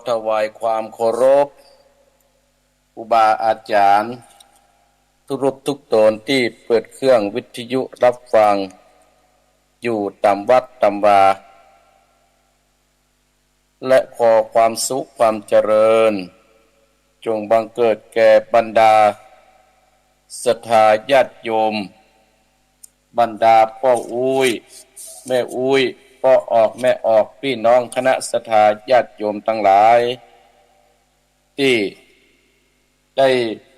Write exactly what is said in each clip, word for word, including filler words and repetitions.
ถวายความเคารพครูบาอาจ๋ารย์ทุกรูปทุกต๋นตี้เปิดเครื่องวิทยุฮับฟังอยู่ต๋ามวัดต๋ามวา และขอความสุขความเจริญ จงบังเกิดแก่บรรดาศรัทธาญาติโยม บรรดาป้ออุ๊ย แม่อุ๊ย ป้อออก แม่ออก ปี้น้องคณะศรัทธาญาติโยมตังหลาย ตี้ได้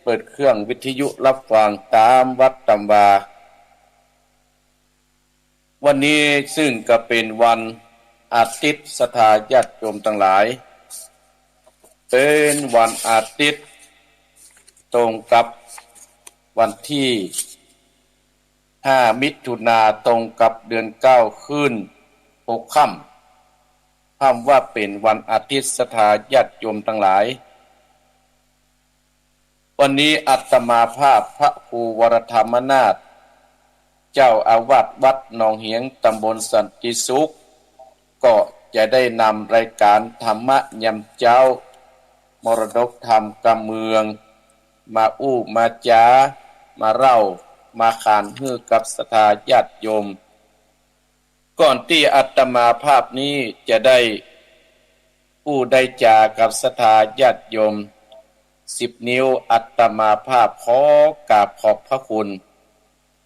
เปิดเครื่องวิทยุฮับฟังต๋ามวัดต๋ามวา วันนี้ซึ่งก็เป๋นวันอาทิตย์ ศรัทธาญาติโยมตังหลาย เป๋นวันอาทิตย์ ตรงกับวันตี้ห้ามิถุนา ตรงกับเดือนเก้าขึ้นหกค่ำ ห้ามว่าเป๋นวันอาทิตย์ ศรัทธาญาติโยมตังหลาย วันนี้อาตมาภาพพระครูวรธรรมนาถ เจ้าอาวาสวัดหนองเหียง ต๋ามบลสันติสุข ก็จะได้นำรายการธรรมะยามเจ๊า มรดกธรรมกำเมือง มาอู้มาจ๋า มาเล่า มาขานหื้อกับศรัทธาญาติโยม ก่อนตี้อาตมาภาพนี้จะได้อู้ได้จ๋ากับศรัทธาญาติโยม สิบนิ้ว อาตมาภาพขอกราบขอบพระคุณ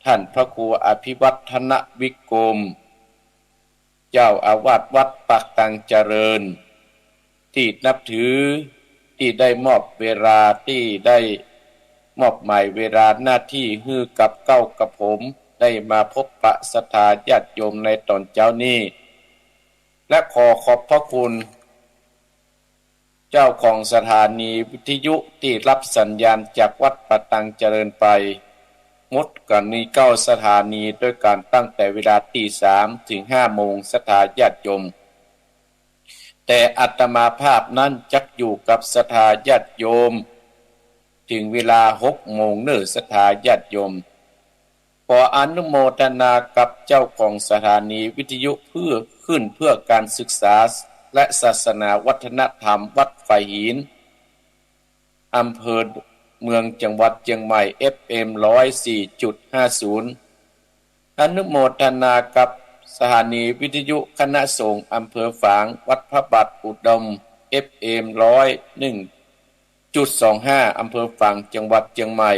ท่านพระครูอภิวัฒนวิกรม เจ้าอาวาสวัดปากตังเจริญ ตี้นับถือ ตี้ได้มอบเวลา ตี้ได้มอบหมายเวลาหน้าตี้หื้อกับเก๊ากับผม ได้มาพบปะศรัทธาญาติโยมในต๋อนเจ๊านี้ และขอขอบพระคุณ เจ้าของสถานีวิทยุตี้ฮับสัญญาณจากวัดปากตังเจริญไป หมดกั๋นนี้เก้าสถานีด้วยกั๋น ตั้งแต่เวลาตีสามเถิงห้าโมง ศรัทธาญาติโยม แต่อาตมาภาพนั้นจักอยู่กับศรัทธาญาติโยม เถิงเวลาหกโมงเน่อ ศรัทธาญาติโยม ขออนุโมทนากับเจ้าของสถานีวิทยุเพื่อ ขึ้นเพื่อการศึกษาและศาสนาวัฒนธรรมวัดฝายหิน อำเภอเมือง จังหวัดเจียงใหม่ เอฟเอ็ม ร้อยสี่จุดห้าศูนย์ อนุโมทนากับสถานีวิทยุคณะสงฆ์อำเภอฝางวัดพระบาทอุดม เอฟเอ็ม ร้อยหนึ่งจุดสองห้า อำเภอฝาง จังหวัดเจียงใหม่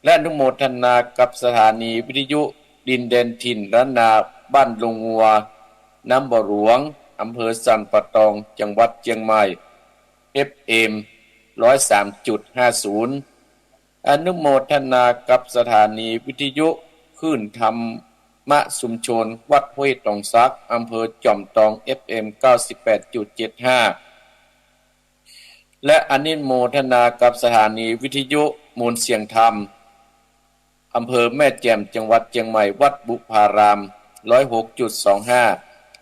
และอนุโมทนากับสถานีวิทยุดินแดนถิ่นล้านนา บ้านดงงัว น้ำบ่อหลวง อำเภอสันป่าตอง จังหวัดเจียงใหม่ เอฟเอ็ม ร้อยสามจุดห้าศูนย์ อนุโมทนากับสถานีวิทยุคลื่นธรรมะชุมชนวัดห้วยตองสัก อำเภอจอมตอง เอฟเอ็ม เก้าสิบแปดจุดเจ็ดห้า และอนุโมทนากับสถานีวิทยุมวลเสียงธรรม อำเภอแม่แจ่ม จังหวัดเจียงใหม่ วัดบุพาราม ร้อยหกจุดสองห้า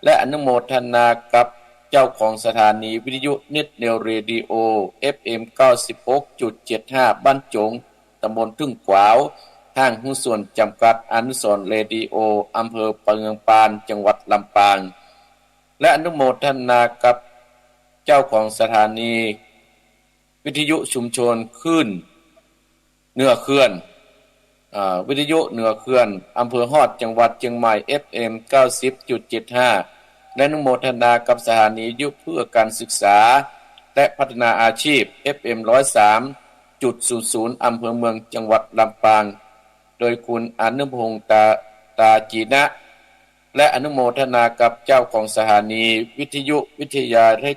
และอนุโมทนากับเจ้าของสถานีวิทยุนิดเดียวเรดิโอ เอฟเอ็ม เก้าสิบหกจุดเจ็ดห้า บ้านโจ๋ง ตำบลทุ่งขวาว ห้างหุ้นส่วนจำกัดอนุสรณ์เรดิโอ อำเภอเมืองปาน จังหวัดลำปาง และอนุโมทนากับเจ้าของสถานีวิทยุชุมชนคลื่น เหนือเขื่อน อ่า วิทยุเหนือเขื่อน อำเภอฮอด จังหวัดเจียงใหม่ เอฟเอ็ม เก้าสิบจุดเจ็ดห้า และอนุโมทนากับสถานีวิทยุเพื่อการศึกษา และพัฒนาอาชีพ เอฟเอ็ม ร้อยสามจุดศูนย์ศูนย์ อำเภอเมือง จังหวัดลำปาง โดยคุณอนุพงษ์ ตา ตาจีนะ และอนุโมทนากับเจ้าของสถานีวิทยุวิทยาเทค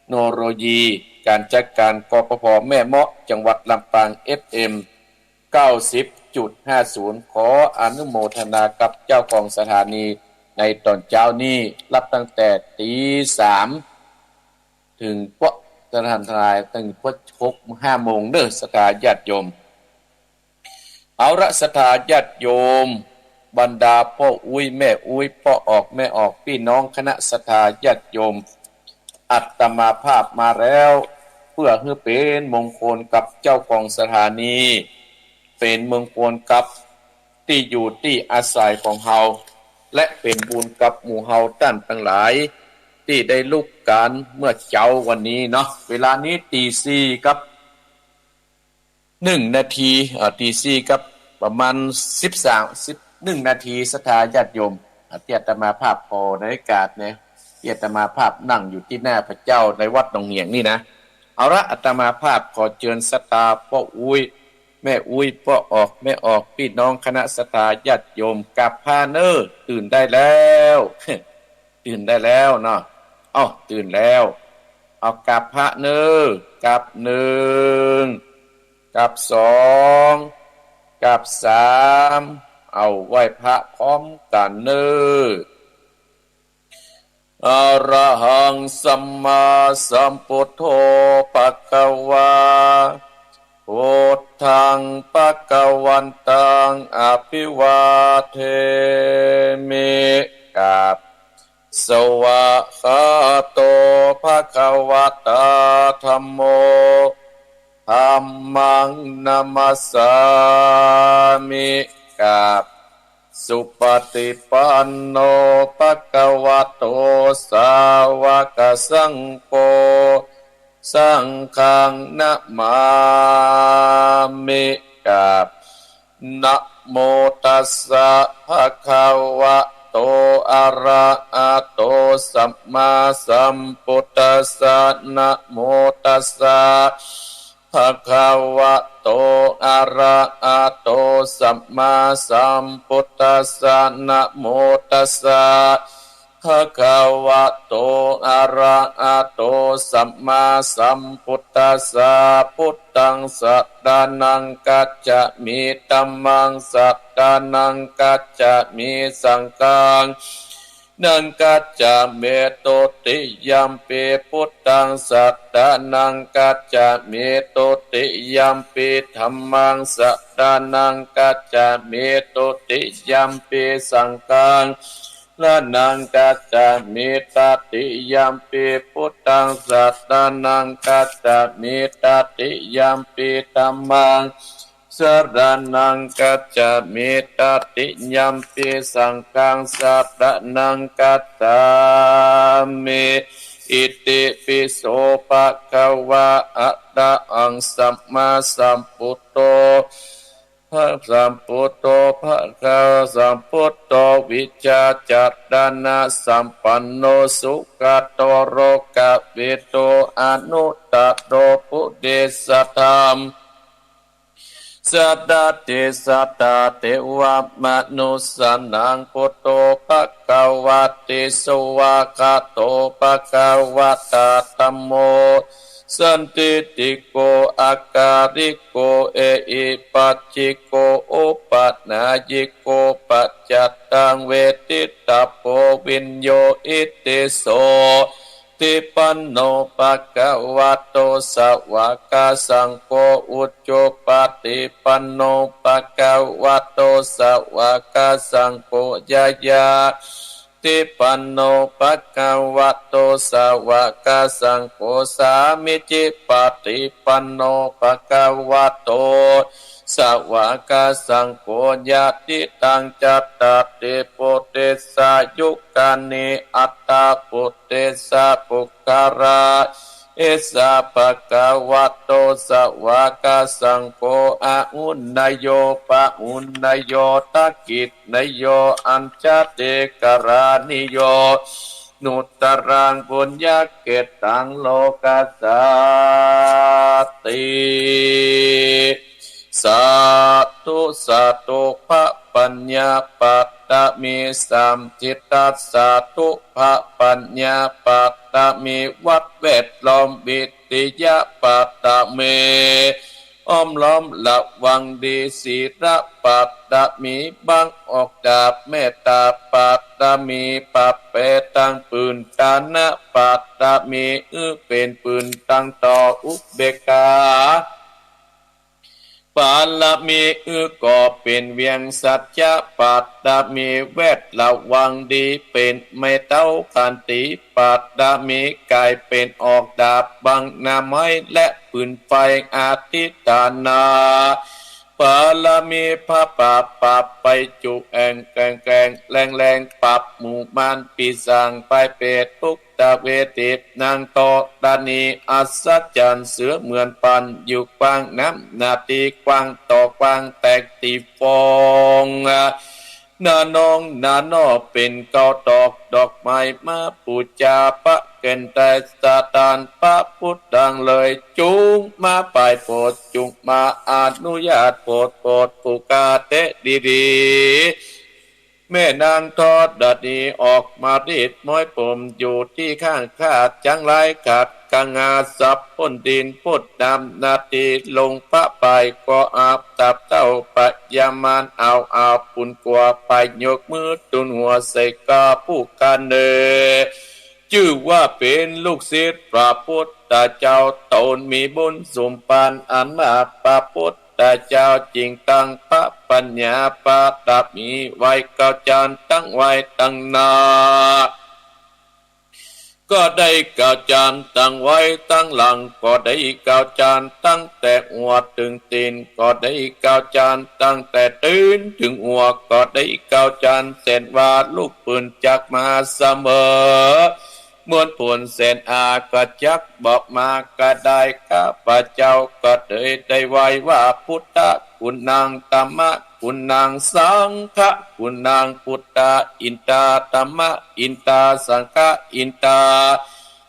โนโลยีการจัดการ กปภ แม่เมาะ จังหวัดลำปาง เอฟเอ็ม เก้าสิบจุดห้าศูนย์ ขออนุโมทนากับเจ้าของสถานีในต๋อนเจ๊านี้ นับตั้งแต่ตีสาม เถิงปะ สถานทนาย เถิงปะ หก ห้าโมงเด้อ ศรัทธาญาติโยม เอาละ ศรัทธาญาติโยม บรรดาป้ออุ๊ย แม่อุ๊ย ป้อออก แม่ออก ปี้น้องคณะศรัทธาญาติโยม อาตมาภาพมาแล้ว เพื่อหื้อเป๋นมงคลกับเจ้าของสถานี เป๋นมงคลกับตี้อยู่ตี้อาศัยของเฮา และเป๋นบุญกับหมู่เฮาต้านตังหลาย ตี้ได้ลุกก๋านเมื่อเจ๊าวันนี้เนาะ เวลานี้ตีสี่กับหนึ่งนาที เอ่อ ตีสี่กับประมาณสิบสาม สิบเอ็ดนาที ศรัทธาญาติโยม อ่ะ ตี้อาตมาภาพขอในโอกาสเนี่ย ตี้อาตมาภาพนั่งอยู่ตี้หน้าพระเจ้าในวัดหนองเหยียงนี่นะ เอาละ อาตมาภาพขอเจิญศรัทธาป้ออุ๊ย แม่อุ๊ย ป้อออก แม่ออก ปี้น้องคณะศรัทธาญาติโยม กราบพระเน่อ ตื่นได้แล้ว ตื่นได้แล้วเนาะ เอ้า ตื่นแล้ว เอากราบพระเน่อ กราบหนึ่ง กราบสอง กราบสาม เอาไหว้พระพร้อมกั๋นเน่อ อะระหังสัมมาสัมพุทโธ ภะคะวา พุทธัง ภะคะวันตัง อะภิวาเทมิ กราบ สวาคาโต ภะคะวะตา ธัมโม ธัมมัง นะมัสสามิ กราบ สุปฏิปันโน ภะคะวะโต สาวกสังโฆ สังฆัง นะมามิ กราบ นะโมตัสสะ ภะคะวะโต อะระหะโต สัมมาสัมพุทธัสสะ นะโมตัสสะ ภะคะวะโต อะระหะโต สัมมาสัมพุทธัสสะ นะโมตัสสะ ภะคะวะโต อะระหะโต สัมมาสัมพุทธัสสะ พุทธัง สะระณัง คัจฉามิ ธัมมัง สะระณัง คัจฉามิ สังฆัง นัง คัจฉามิ ตุติยัมปิ พุทธัง สะระณัง คัจฉามิ ตุติยัมปิ ธัมมัง สะระณัง คัจฉามิ ตุติยัมปิ สังฆัง ระณัง คัจฉามิ ตติยัมปิ พุทธัง สะระณัง คัจฉามิ ตติยัมปิ ธัมมัง สะระณัง คัจฉามิ ตติยัมปิ สังฆัง สะระณัง คัจฉามิ อิติปิโส ภะคะวะ อะระหัง สัมมาสัมพุทโธ ภะ สัมพุทโธ ภะคะ สัมพุทโธ วิชชาจารณสัมปันโน สุขะโต โลกะวิทู อนุตตะโร ปุริสะธัมมะ สะระเตสะตา เตวะมะนุสสานัง พุทโธ ภะคะวะติ สวาคาโต ภะคะวะตา ธัมโม สันทิฏฐิโก อะกาลิโก เอหิปัสสิโก โอปะนายิโก ปัจจัตตัง เวทิตะโพ วิญโญ อิติโส ทิปันโน ภะคะวะโต สวากาสังโฆ อุจุปปะติปันโน ภะคะวะโต สวากาสังโฆ ญาญา ทิปันโน ภะคะวะโต สวากาสังโฆ สามิจิปปะติปันโน ภะคะวะโต สวากาสังโฆ ญาติตัง จัตตาริ ปุริสายุคานิ อัตถะ ปุริสะปุคคละ เอสะ ภะคะวะโต สวากาสังโฆ อาหุเนยโย ปะหุเนยโย ทักขิเนยโย อัจฉริกรณีโย นุตตรัง ปุญญะเขตตัง โลกัสสาติ สาธุ สาธุ พระปัญญาปะระมี สามสิทธัสสะ สาธุ พระปัญญาปะระมี วัดแวดล้อมวิทยาปะระมี อ้อมล้อมระวังดี ศีลปะระมี บังออกดาบเมตตาปะระมี ปะแปดตังปืน ทานะปะระมี อื้อเป๋นปืนตังต่ออุเบกขา ปะระมี อื้อก่อเป๋นเวียง สัจจะปะระมี แวดระวังดี เป๋นไม้เต๊า ขันติปะระมี ก๋ายเป๋นออกดาบบังหน้าไม้และปืนไฟ อธิฐานะป ปารมีพระบาปปราบไปจุแอ่งแกร่งแกร่งแรงแรง ปราบหมู่มารปีศาจไปเปรตทุกตะเวทิต นางธรณีอัศจรรย์เสือเหมือนปาน อยู่กว้างน้ำหน้าตี้กว้างต่อกว้างแตกตี้ฟอง หน้านองหน้านอเป๋นเกาดอกดอกไม้มาปู๋จา ปะเก๋นไตรสถานพระพุทธังเลย จุ่งมาปายโผด จุ่งมาอนุญาตโผด โผดผู้ข้าเต๊ดีๆ แม่นางธรณีออกมารีดม้อยผมอยู่ตี้ข้างข้า จั้งไร้ขัดกังหา สับพ้นดินพ้นน้ำหน้าตี้ลงพระปาย ก็อาบตับเต้าพญามาร เอาเอาปุญกั๋วไปยกมือตุนหัวใส่ข้าผู้ข้าเน่อ จื้อว่าเป๋นลูกศิษย์พระพุทธเจ้า ต๋นมีบุญสมภารอันมาก พระพุทธเจ้าจึงตั้งพระปัญญาบารมีไว้เก้าจานตั้งไว้ตังหน้า ก็ได้เก้าจานตั้งไว้ตังหลัง ก็ได้เก้าจานตั้งแต่หัวเถิงตี๋น ก็ได้เก้าจานตั้งแต่ตี๋นเถิงหัว ก็ได้เก้าจาน แสนว่าลูกปืนจักมาเสมอ มวลผลแสนอาก็จักบอกมาก็ได้ ข้าพเจ้าก็เลยได้ไหว้ว่า พุทธกุณัง ธัมมกุณัง สังฆกุณัง พุทธาอินทา ธัมมาอินทา สังฆาอินทา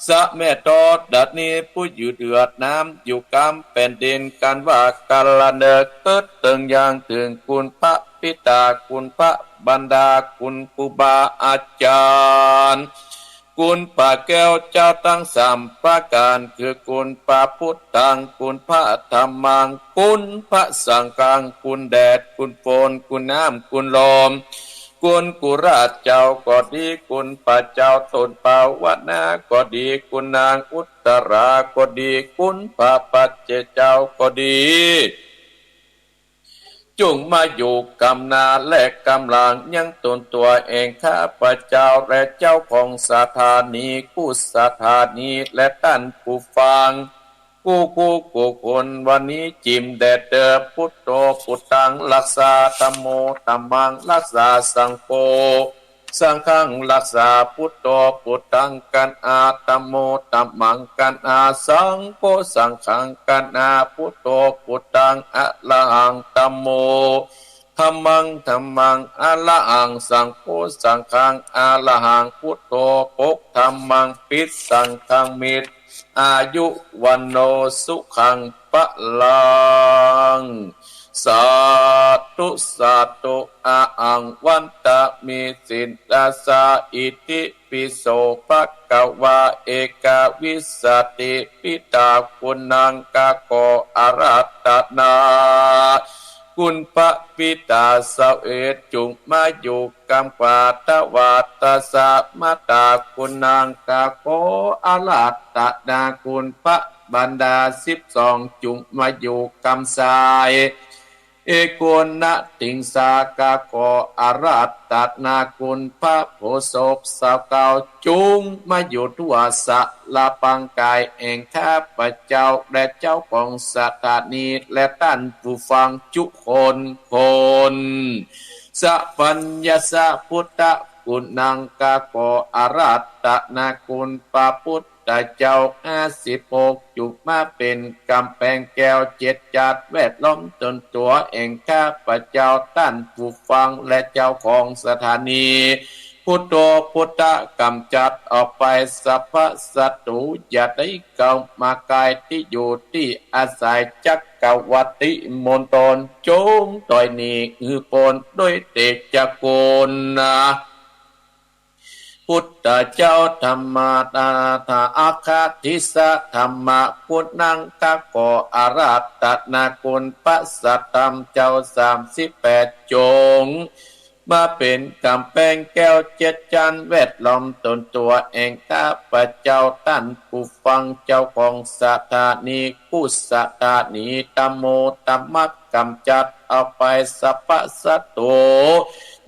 สะแม่ธรณีผู้อยู่เหนือน้ำอยู่กำแผ่นดิน กันว่ากัลละเนิกเกิดเถิงยังเถิง คุณพระปิดา คุณพระมารดา คุณครูบาอาจารย์ คุณพระแก้วเจ้าทั้งสามประก๋าน คือคุณพระพุทธัง คุณพระธัมมัง คุณพระสังฆัง คุณแดด คุณฝน คุณน้ำ คุณลม คุณกุราชเจ้าก็ดี คุณพระเจ้าต้นภาวนาก็ดี คุณนางอุตราก็ดี คุณพระปัจเจกเจ้าก็ดี จุ่งมาอยู่กำหน้าและกำหลังยังตนตั๋วแห่งข้าพเจ้าและเจ้าของสถานีกู้สถานีและต้านผู้ฟังกู้คู่กู้คน วันนี้จิ่มแด่เต๊อ พุทโธพุทธังรักษา ธัมโมธัมมังรักษา สังโฆ สังฆังรักษา พุทโธพุทธังกันอา ธัมโมธัมมังกันอา สังโฆสังฆังกันอา พุทโธพุทธังอะระหัง ธัมโมธัมมังธัมมังอะระหัง สังโฆสังฆังอะระหัง พุทโธปกธัมมังปิด สังฆังมิตร อายุวัณโณสุขังพลัง สาธุสาธุ อะหังวันทามิ ศิลสา อิติปิโสภะคะวา เอกวิสสติ ปิตาคุณัง ข้าขออาราธนา คุณพระปิตาเสวต จุ่งมาอยู่กำขวา ถวาทสะ มาตาคุณัง ข้าขออาราธนา คุณพระมารดาสิบสอง จุ่งมาอยู่กำซ้าย เอโกณะติงสา ข้าขออาราธนา คุณพระโพธิ์ศพซาวเก้า จุ่งมาอยู่ทั่วสะ ละปังกายแห่งข้าพเจ้าและเจ้าของสถานีและต้านผู้ฟังจุคนคน สัพพัญญสะพุทธกุณัง ข้าขออาราธนาคุณพระพุทธเจ้าห้าสิบหก จุ่งมาเป๋นก๋ำแปงแก้วเจ็ดจั๊ดแวดล้อมตนตั๋วแห่งข้าพเจ้าต้านผู้ฟังและเจ้าของสถานี พุทโธพุทธะ ก๋ำจัดออกไปสัพพะศัตรู อย่าได้เข้ามาใก้ตี้อยู่ตี้อาศัย จักรวรรดิมณฑล จงถอยหนีหื้อป๊นด้วยเตชะคุณ พุทธเจ้าธรรมะนาถาอาคาทิสะ ธัมมะคุณัง ข้าขออาราธนาคุณพระสัทธรรมเจ้าสามสิบแปด จง มาเป๋นก๋ำแปงแก้วเจ็ดจั๊ดแวดล้อมตนตั๋วแห่งข้าพเจ้าต้านผู้ฟังเจ้าของสถานีกู้สถานี ธัมโมธัมมะ ก๋ำจัดออกไปสัพพะศัตรู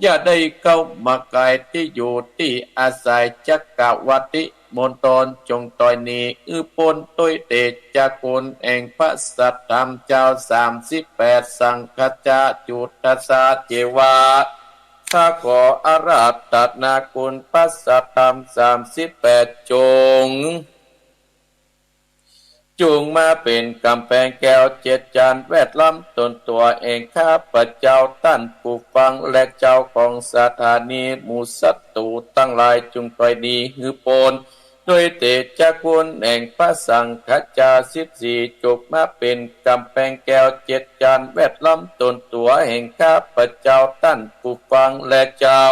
อย่าได้เข้ามาใก้ตี้อยู่ตี้อาศัย จักรวรรดิ มณฑล จงตวยหนีหื้อป๊น ตวยเตชะคุณแห่งพระสัตธรรมเจ้าสามสิบแปด สังฆัจจาจุตตัสสะเจวะ ข้าขออาราธนาคุณพระสัตธรรมสามสิบแปด จง จุ่งมาเป๋นก๋ำแพงแก้วเจ็ดจั๊นแวดล้อมตนตั๋วแห่งข้าพเจ้าต้านผู้ฟัง และเจ้าของสถานี หมู่ศัตรูตังหลายจุ่งตวยหนีหื้อป๊น ตวยเตชะคุณแห่งพระสังฆัจจาสิบสี่ จุ่งมาเป๋นก๋ำแพงแก้วเจ็ดจั๊นแวดล้อมตนตั๋วแห่งข้าพเจ้าต้านผู้ฟัง และเจ้า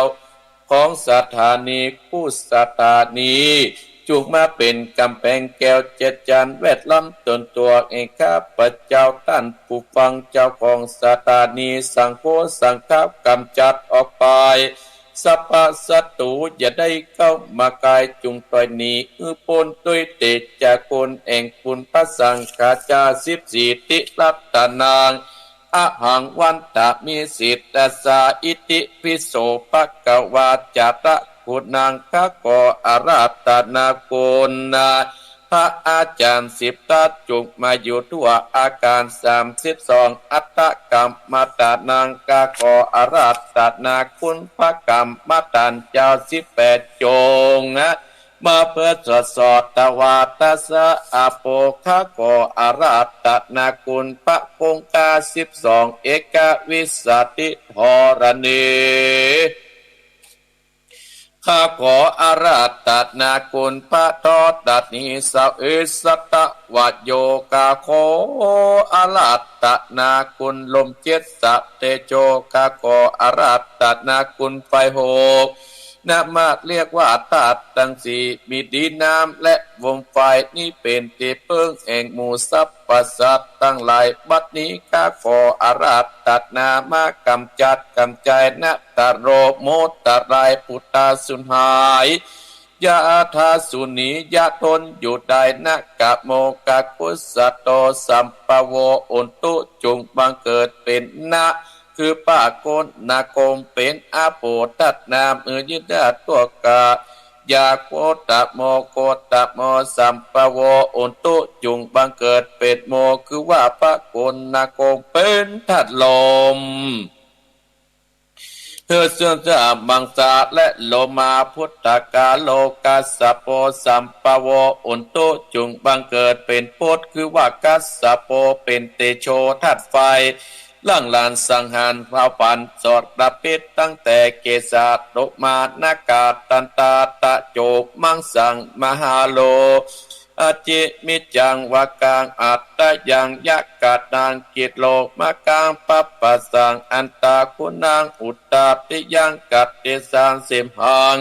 ของสถานีกู้สถานี จุ่งมาเป๋นก๋ำแพงแก้วเจ็ดจั๊นแวดล้อมตนตั๋วแห่งข้าพเจ้าต้านผู้ฟัง เจ้าของสถานี สังโฆสังฆะก๋ำจัดออกไป สัพพะศัตรูอย่าได้เข้ามาใก้ จุ่งตวยหนีหื้อป๊นตวยเตชะคุณแห่งคุณพระสังฆาจาสิบสี่ ติรัตตะนัง อหังวันทามิ สิทธัสสะ อิติปิโส ภะคะวา จะระกุณัง ข้าขออาราธนาคุณนะ พระอาจารย์สิทธัสสะ จุ่งมาอยู่ทั่วอาคารสามสิบสอง อัตถกรรมฐานัง ข้าขออาราธนาคุณพระกรรมฐานเจ้าสิบแปด จง มาเพื่อสวดสอบถวายทัสสะอาโป ข้าขออาราธนาคุณพระคงคาสิบสอง เอกวิสสติธรณี ข้าขออาราธนาคุณพระธรณี สะเอสตะวะโย ข้าขออาราธนาคุณลมเจ็ดสะเตโช ข้าขออาราธนาคุณไฟหก นะมาเรียกว่าธาตุตังสี่ มีดินน้ำและลมไฟ นี้เป๋นตี้เปิ้งแห่งหมู่สรรพสัตว์ตังหลาย บัดนี้ข้าขออาราธนามากำจัดกำจัยนะตะโรโมตะรายปุตตาสูญหาย ยะถาสุนียะทนอยู่ได้นะ กะโมกะกุสสะโต สัมปะโว อุนตุ จุ่งบังเกิดเป๋นนะ คือพระโกณณาคม เป๋นอาโปทัตนาม อือยืนยาดตัวกะ ยะโคตะโม โคตะโม สัมปะโว อุนตุ จุ่งบังเกิดเป๋นโม คือว่าพระโกณณาคมเป๋นธาตุลม คือส่วนเสื้อมังสาและโลมา พุทธกาโลกัสสะโป สัมปะโว อุนตุ จุ่งบังเกิดเป๋นพุทธ คือว่ากัสสะโปเป๋นเตโชธาตุไฟ ล้างลานสังหารเผาผลาญสรพิษ ตั้งแต่เกสาโลมานาคาดันตาตะโจมังสังมหาโล อจิมิจจังวากังอัตตะยังยะกะนังกิโลมากังปัปปะสังอันตาคุณังอุตตาติยังกัตติสังสิมหัง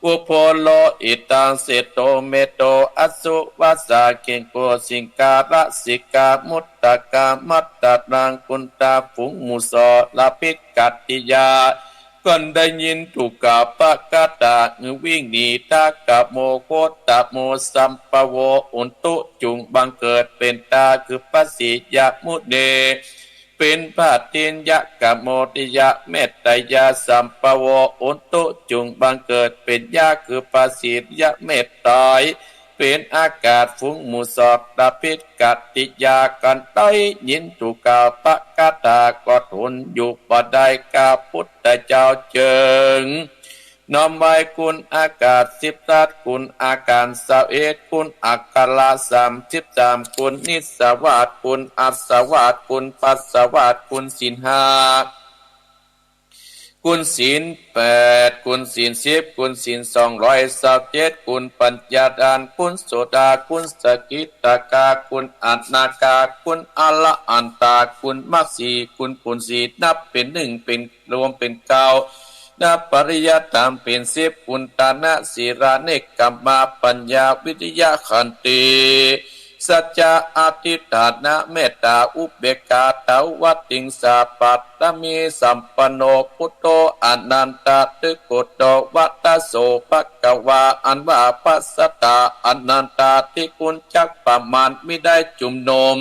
อุโพโลอิตังเสโตเมโตอสุวัสสาเกงโกสิงการะสิกามุตตะกามัตตะนัง คุณตาฝูงหมู่สรพิษกัตติยา ก็ได้ยินถูกกล่าวประกาศหื้อวิ่งหนี ทะกะโมโคตะโม สัมปะโว อุนตุ จุ่งบังเกิดเป๋นตา คือพระศรียะมุนี เป๋นพระทินยะกะโมติยะเมตตายะ สัมปะโว อุนตุ จุ่งบังเกิดเป๋นยะ คือพระศรียะเมตตาย เป๋นอากาศฝูงหมู่สรพิษกัตติยา กันได้ยินถูกกล่าวประกาศก็ทนอยู่บ่ได้ ข้าพุทธเจ้าจึงน้อมไหว้คุณอากาศสิบทัศน์ คุณอาการสาวเอ็ด คุณอักขระสามสิบสาม คุณนิสสวาส คุณอัสสวาส คุณปัสสวาส คุณศีลห้า คุณศีลแปด คุณศีลสิบ คุณศีลสองร้อยซาวเจ็ด คุณปัญญาทาน คุณโสดา คุณสกิทาคา คุณอนาคา คุณอรหันตา คุณมรรคสี่ คุณผลสี่ นับเป๋นหนึ่งเป๋นรวมเป๋นเก้า นับปริยัติธรรมเป๋นสิบ คุณทานะ ศีลา เนกขัมมะ ปัญญา วิริยะ ขันติ สัจจะ อธิษฐานะ เมตตา อุเบกขา ทาวติงสา ปัตตมีสัมปันโน พุทโธ อนันตะติโกโต วัตโส ภะคะวา อันว่าพระสัตตาอนันตาที่คุณจักประมาณมิได้จุมนุม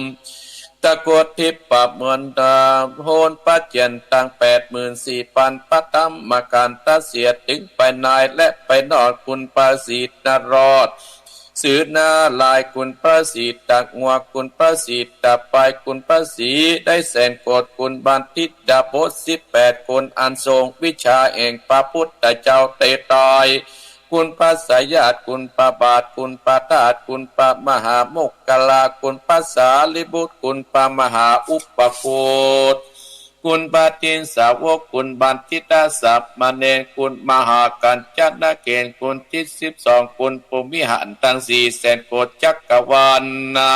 ตะกรุดทิพย์ประเมินดาว โหนพระเจียรตังแปดหมื่นสี่ปัน พระธรรมขันธเสียด ตึงไปในและไปนอก คุณพระศรีนโรช เสือนาลายณ์ คุณพระศรีตะงัว คุณพระศรีตะปาย คุณพระศรีได้แสนโกศ คุณบัณฑิตดาบทสิบแปดคน อันทรงวิชาแห่งพระพุทธเจ้าเตไตร คุณพระสายาต คุณพระบาท คุณพระธาตุ คุณพระมหาโมคคัลลา คุณพระสารีบุตร คุณพระมหาอุปคุต คุณพระทินสาวก คุณบัณฑิตสามเณร คุณมหากัญจนเขน คุณทิศสิบสอง คุณพรหมวิหารทั้งสี่แสนโกศจักรวาลนา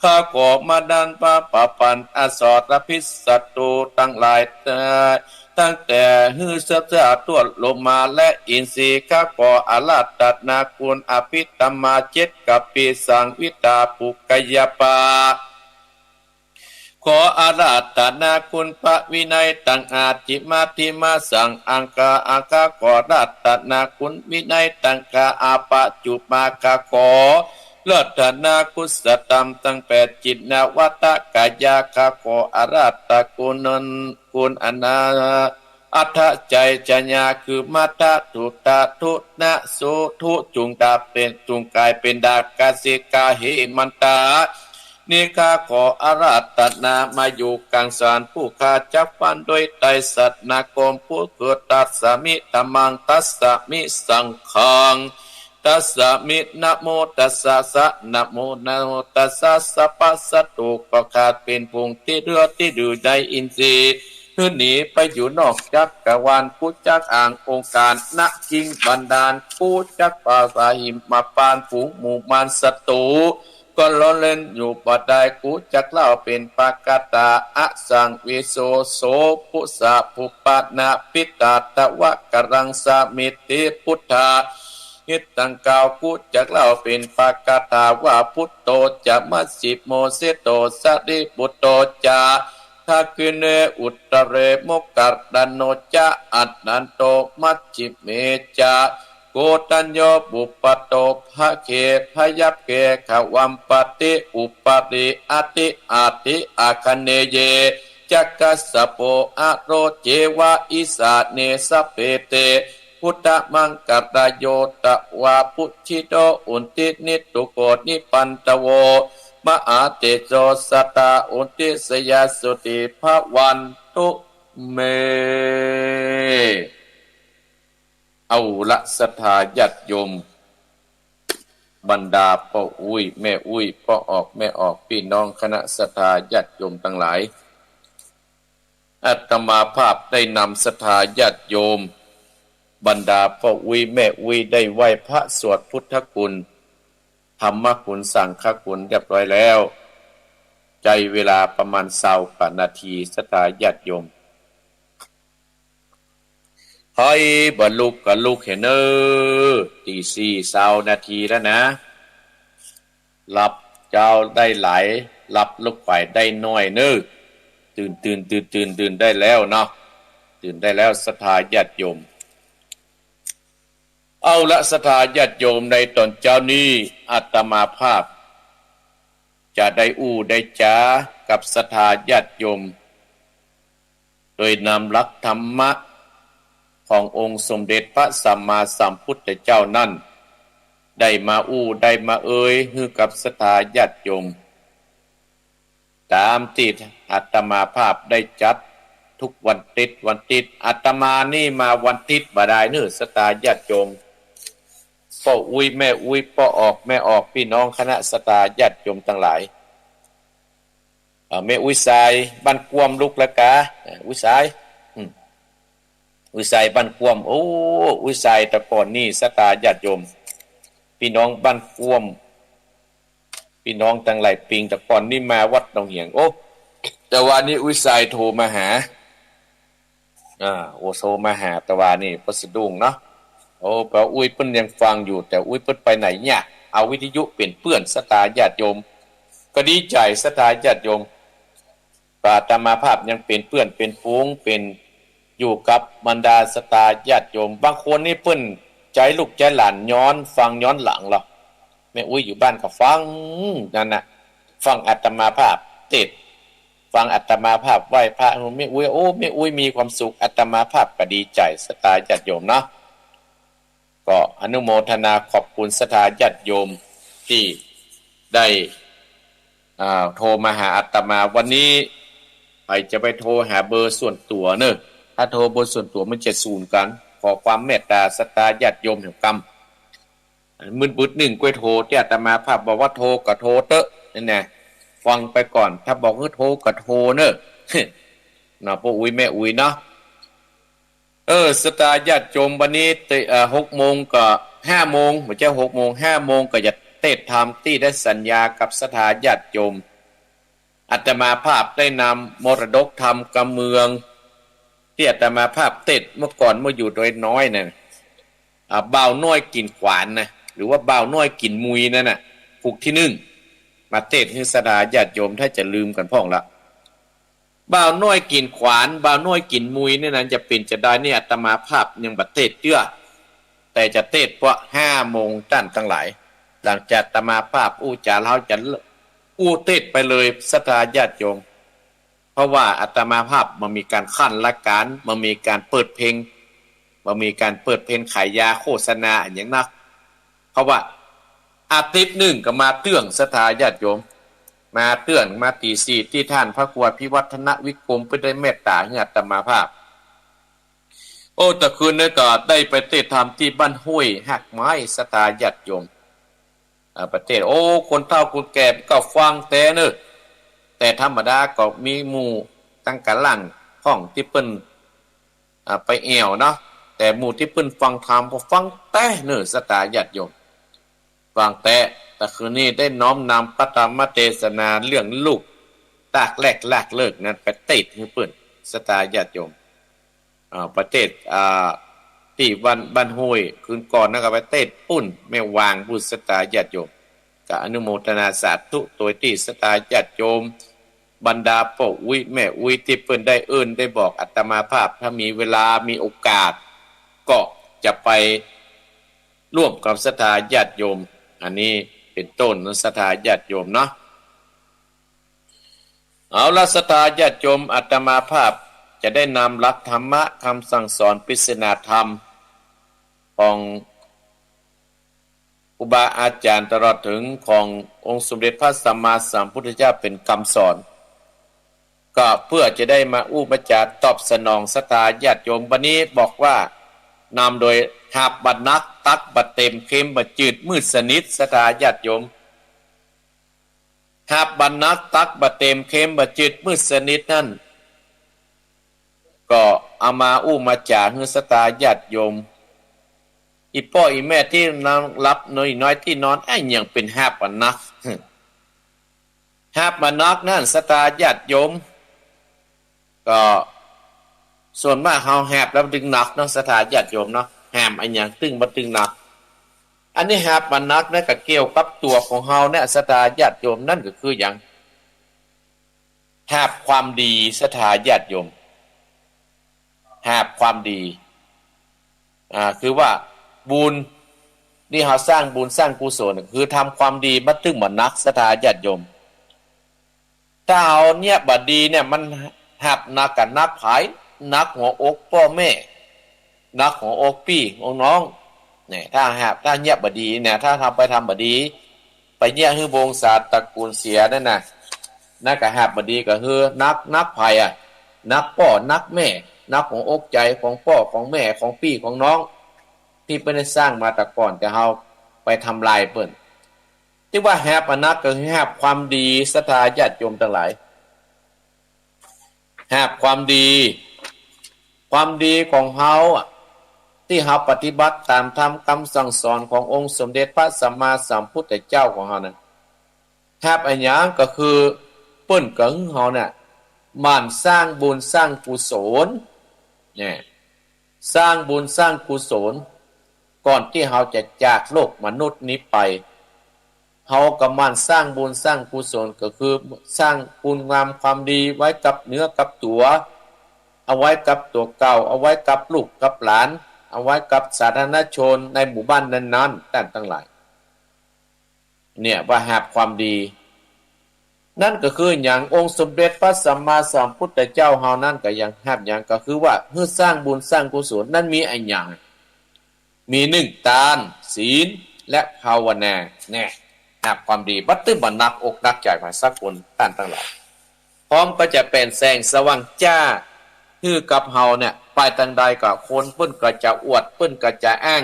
ข้าขอมาดันพระประพันธ์อสรพิษศัตรูทั้งหลาย ตั้งแต่หื้อเสือทั่วโลมาและอินทรีย์ ข้าขออาราธนาคุณอภิธรรมาเจ็ดกัปปิสังวิตาปุคคยปา ขออาราธนาคุณพระวินัยตังอาจิมาธิมาสังอังคาอาคา ขออาราธนาคุณวินัยตังคาอาปะจุมาคา ขออาราธนาคุณสธรรมตังแปด จิตนวัตกายาคา ขออาราธนาคุณ คุณอนา อัฏฐะไชยชญา คือมัฏฐะทุตตะทุนะสุทุ จุ่งดาบเป๋น จุ่งก๋ายเป๋นดาบกาสิกาเหมันตา นี้ข้าขออาราธนามาอยู่กั๋งสรร ผู้ข้าจักฟังโดยไตรสรณคม ผู้คือ ตัสสะมิธัมมัง ตัสสะมิสังฆัง ตัสสะมินะโมตัสสะ สะนะโมนะโมตัสสะ สัพพะศัตรูก็ขาดเป๋นฝูง ตี้เตื้อตี้ดื้อในอินทรีย์ หื้อหนีไปอยู่นอกจักรวาล กูจักอ้างองค์การ ณ กิ่งบันดาล กูจักปราศาหิมพานต์ ฝูงหมู่มารศัตรู ก็ล่อนเล่นอยู่บ่ได้ กูจักเล่าเป๋นปกตา อสังเวโส โสภุสะภุปะนะ ปิตาทวะกรังสามิติ พุทธา หิตังกล่าว กูจักเล่าเป๋นปกตาว่า พุทโธจะมัชฌิโม เศโตสารีปุตโตจะ ทักขิเณ อุตตะเร โมคคัลลาโนจะ อัตตันโต มัชฌิเมจะ โคณทัญโญ ปุปปาโต ภะเค พยัพเข ขวัมปติ อุปาริ อติ อาทิ อาคเนเย จะ คัสสะโป อโร เจวะ อิสาเน สัพเพ เต พุทธมังคลาโย ตวา ปุชฌิโต อุนทิ นิทุโก นิปันทโว มหาเตโจ สตา อุนทิ สยาสุติ ภวันตุ เม เอาละศรัทธาญาติโยม บรรดาป้ออุ๊ยแม่อุ๊ย ป้อออกแม่ออก ปี้น้องคณะศรัทธาญาติโยมตังหลาย อาตมาภาพได้นำศรัทธาญาติโยม บรรดาป้ออุ๊ยแม่อุ๊ย ได้ไหว้พระสวดพุทธคุณ ธรรมคุณ สังฆคุณเรียบร้อยแล้ว ใจ๊เวลาประมาณซาวกว่านาที ศรัทธาญาติโยม ใผบ่ลุกก็ลุกแหน่เน่อ ตีสี่ซาวนาทีแล้วนะ หลับเจ๊าได้หลาย หลับลุกบ่ายได้น้อยเน่อ ตื่น ตื่น ตื่น ตื่น ตื่นได้แล้วเนาะ ตื่นได้แล้วศรัทธาญาติโยม เอาละศรัทธาญาติโยม ในต๋อนเจ๊านี้อาตมาภาพ จะได้อู้ได้จ๋ากับศรัทธาญาติโยม โดยนำหลักธรรมะขององค์สมเด็จพระสัมมาสัมพุทธเจ้านั้น ได้มาอู้ได้มาเอ่ยหื้อกับศรัทธาญาติโยม ต๋ามตี้อาตมาภาพได้จัดทุกวันติ๊ด วันติ๊ด อาตมานี่มาวันติ๊ดบ่ดายเน่อศรัทธาญาติโยม ป้ออุ๊ยแม่อุ๊ย ป้อออกแม่ออก ปี้น้องคณะศรัทธาญาติโยมตังหลาย เอ่อ แม่อุ๊ยสายบ้านกว้มลุกแล้วกา เอ่อ อุ๊ยสาย อืม อุ๊ยสายบ้านกว้ม โอ้ อุ๊ยสายแต่ก่อนนี่ศรัทธาญาติโยม ปี้น้องบ้านกว้ม ปี้น้องตังหลายปิง แต่ก่อนนี่มาวัดหนองเหียง โอ้ แต่วานี้อุ๊ยสายโทรมาหา อ่า โอ้ โทรมาหา แต่วานี้ป้อสะดุ้งเนาะ โอ้ แปลว่าอุ๊ยเปิ้นยังฟังอยู่ แต่อุ๊ยเปิ้นไปไหนเนี่ย เอาวิทยุเป๋นเปื้อนศรัทธาญาติโยม ก็ดีใจ๋ศรัทธาญาติโยม อาตมาภาพยังเป๋นเปื้อนเป๋นฝูง เป๋นอยู่กับบรรดาศรัทธาญาติโยม บางคนนี่เปิ้นใจ๊ลูกใจ๊หลานย้อนฟังย้อนหลังลอ แม่อุ๊ยอยู่บ้านก็ฟังนั่นน่ะ ฟังอาตมาภาพเตสน์ ฟังอาตมาภาพไหว้พระ แม่อุ๊ย โอ้ แม่อุ๊ยมีความสุข อาตมาภาพก็ดีใจ๋ ศรัทธาญาติโยมเนาะ ก็อนุโมทนาขอบคุณศรัทธาญาติโยมตี้ได้ อ่า โทรมาหาอาตมา วันนี้ใผจะไปโทรหาเบอร์ส่วนตั๋วเนอะ ถ้าโทรเบอร์ส่วนตั๋วมันจะสูญกั๋น ขอความเมตต๋าศรัทธาญาติโยมแหมกำ มืดๆ นึ่งก้วยโทร ตี้อาตมาภาพบอกว่าโทรก็โทรเต๊อะ นั่นแหละ ฟังไปก่อน ถ้าบอกหื้อโทรก็โทรเนอะ เนาะ ป้ออุ๊ยแม่อุ๊ยเนาะ เออ ศรัทธาญาติโยม วันนี้เตะ เอ่อ หกโมงกับห้าโมง บ่ใจ้หกโมง ห้าโมงก็จะเตสน์ธรรมตี้ได้สัญญากับศรัทธาญาติโยม อาตมาภาพได้นำมรดกธรรมกำเมือง ตี้อาตมาภาพเตสน์เมื่อก่อนเมื่ออยู่ดอยน้อยน่ะ อ่า บ่าวน้อยกิ๋นขวานนะ หรือว่าบ่าวน้อยกิ๋นมุยนั่นน่ะ ผูกตี้นึ่ง มาเตสน์หื้อศรัทธาญาติโยม ถ้าจะลืมกั๋นพ่องละ บ่าวน้อยกิ๋นขวาน บ่าวน้อยกิ๋นมุยเนี่ยนะ จะเป๋นจาใดนี่ อาตมาภาพยังบ่เตสน์เตื้อ แต่จะเตสน์เมื่อห้าโมง ต้านตังหลาย หลังจากอาตมาภาพอู้จ๋าแล้วจะอู้เตสน์ไปเลยศรัทธาญาติโยม เพราะว่าอาตมาภาพบ่มีก๋านขั้นรายก๋าน บ่มีก๋านเปิดเพลง บ่มีก๋านเปิดเพลงขายยาโฆษณาอะหยังนัก เพราะว่าอาทิตย์นึ่งก็มาเตื้องศรัทธาญาติโยม มาเตื้อง มาตี้สี่ ตี้ต้านพระครูอภิวัฒนวิกรมเปิ้นได้เมตต๋าหื้ออาตมาภาพ โอ้ ตะคืนนี้ก็ได้ไปเตสน์ธรรมตี้บ้านห้วยหากไม้ ศรัทธาญาติโยม อ่า ไปเตสน์ โอ้ คนเฒ่าคนแก่ก็ฟังแต๊เนอะ แต่ธรรมดาก็มีหมู่ตังก๋าล่างพ่องตี้เปิ้น อ่า ไปแอ่วเนาะ แต่หมู่ตี้เปิ้นฟังธรรมก็ฟังแต๊เนอะ ศรัทธาญาติโยม ฟังแต๊ ตะคืนนี้ได้น้อมนำพระธรรมเตสนาเรื่องลูกตากแรกลากเลิกนั้นไปเตสน์หื้อเปิ้น ศรัทธาญาติโยม อ่า ไปเตสน์ อ่า ตี้บ้าน บ้านห้วย คืนก่อนนั้นก็ไปเตสน์ปุ้น แม่วางปุ้น ศรัทธาญาติโยม ก็อนุโมทนาสาธุโตยตี้ศรัทธาญาติโยม บรรดาป้ออุ๊ยแม่อุ๊ยตี้เปิ้นได้เอิ้นได้บอกอาตมาภาพ ถ้ามีเวลามีโอกาส ก็จะไปร่วมกับศรัทธาญาติโยม อันนี้เป๋นต้นนะ ศรัทธาญาติโยมเนาะ เอาละ ศรัทธาญาติโยม อาตมาภาพจะได้นำหลักธรรมะ คำสั่งสอน ปริศนาธรรม ของครูบาอาจ๋ารย์ ตลอดเถิงขององค์สมเด็จพระสัมมาสัมพุทธเจ้าเป๋นกำสอน ก็เปื้อจะได้มาอู้มาจ๋าตอบสนองศรัทธาญาติโยม วันนี้บอกว่า นำโดย หาบบ่านัก ตักบ่าเต๋ม เค็มบ่าจืด มืดสนิท ศรัทธาญาติโยม หาบบ่านัก ตักบ่าเต๋ม เค็มบ่าจืด มืดสนิทนั้น ก็เอามาอู้มาจ๋าหื้อศรัทธาญาติโยม อี่ป้ออี่แม่ตี้นอนหลับ น้อยตี้นอน อะหยังเป๋นหาบบ่านัก หาบบ่านักนั้น ศรัทธาญาติโยม ก็ส่วนมากเฮาหาบแล้วมันตึงหนักเนาะ ศรัทธาญาติโยมเนาะ หาบอะหยังตึงบ่ตึงหนัก อันนี้หาบบ่านักนั้นก็เกี่ยวกับตั๋วของเฮาเนี่ย ศรัทธาญาติโยม นั่นก็คือหยัง หาบความดี ศรัทธาญาติโยม หาบความดี อ่า คือว่าบุญ ตี้เฮาสร้างบุญสร้างกุศล คือทำความดีมาตึงบ่านัก ศรัทธาญาติโยม ถ้าเฮาเยียะบ่ดีเนี่ย มันหาบหนักกั๋น หนักใผ หนักหัวอกป้อแม่ หนักหัวอกปี้อกน้อง เนี่ย ถ้าหาบ ถ้าเยียะบ่ดีเนี่ย ถ้าเฮาไปทำบ่ดี ไปเยียะหื้อวงศาตระกูลเสียนั่นน่ะ นั่นก็หาบบ่ดีก็คือหนัก หนักใผอะ หนักป้อ หนักแม่ หนักหัวอกใจ๋ของป้อของแม่ ของปี้ของน้อง ตี้เปิ้นได้สร้างมาแต่ก่อน แต่เฮาไปทำลายเปิ้น ตี้ว่าหาบบ่านักก็คือหาบความดี ศรัทธาญาติโยมตังหลาย หาบความดี ความดีของเฮาอะ ตี้เฮาปฏิบัติต๋ามธรรมกำสั่งสอนขององค์สมเด็จพระสัมมาสัมพุทธเจ้าของเฮานั้น หาบอะหยังก็คือเปิ้นก็หื้อเฮาเนี่ย หมั่นสร้างบุญสร้างกุศล เนี่ย สร้างบุญสร้างกุศล ก่อนตี้เฮาจะจากโลกมนุษย์นี้ไป เฮาก็หมั่นสร้างบุญสร้างกุศล ก็คือสร้างคุณงามความดีไว้กับเนื้อกับตั๋ว เอาไว้กับตั๋วเก่า เอาไว้กับลูกกับหลาน เอาไว้กับสาธารณชนในหมู่บ้านนั้นๆ ต้านตังหลาย เนี่ยว่าหาบความดี นั้นก็คือหยัง องค์สมเด็จพระสัมมาสัมพุทธเจ้าเฮานั้นก็ยังห้ามหยัง ก็คือว่าหื้อสร้างบุญสร้างกุศลนั้นมีอะหยัง มีนึ่ง ตาน ศีล และภาวนา แน่ ห้ามความดี บ่ตึงบ่หนักอกหนักใจ๋มาสักคน ต้านตังหลาย พร้อมก็จะเป๋นแสงสว่างจ้าหื้อกับเฮาเนี่ย ไปตางใดก็คนเปิ้นก็จะอวด เปิ้นก็จะอ้าง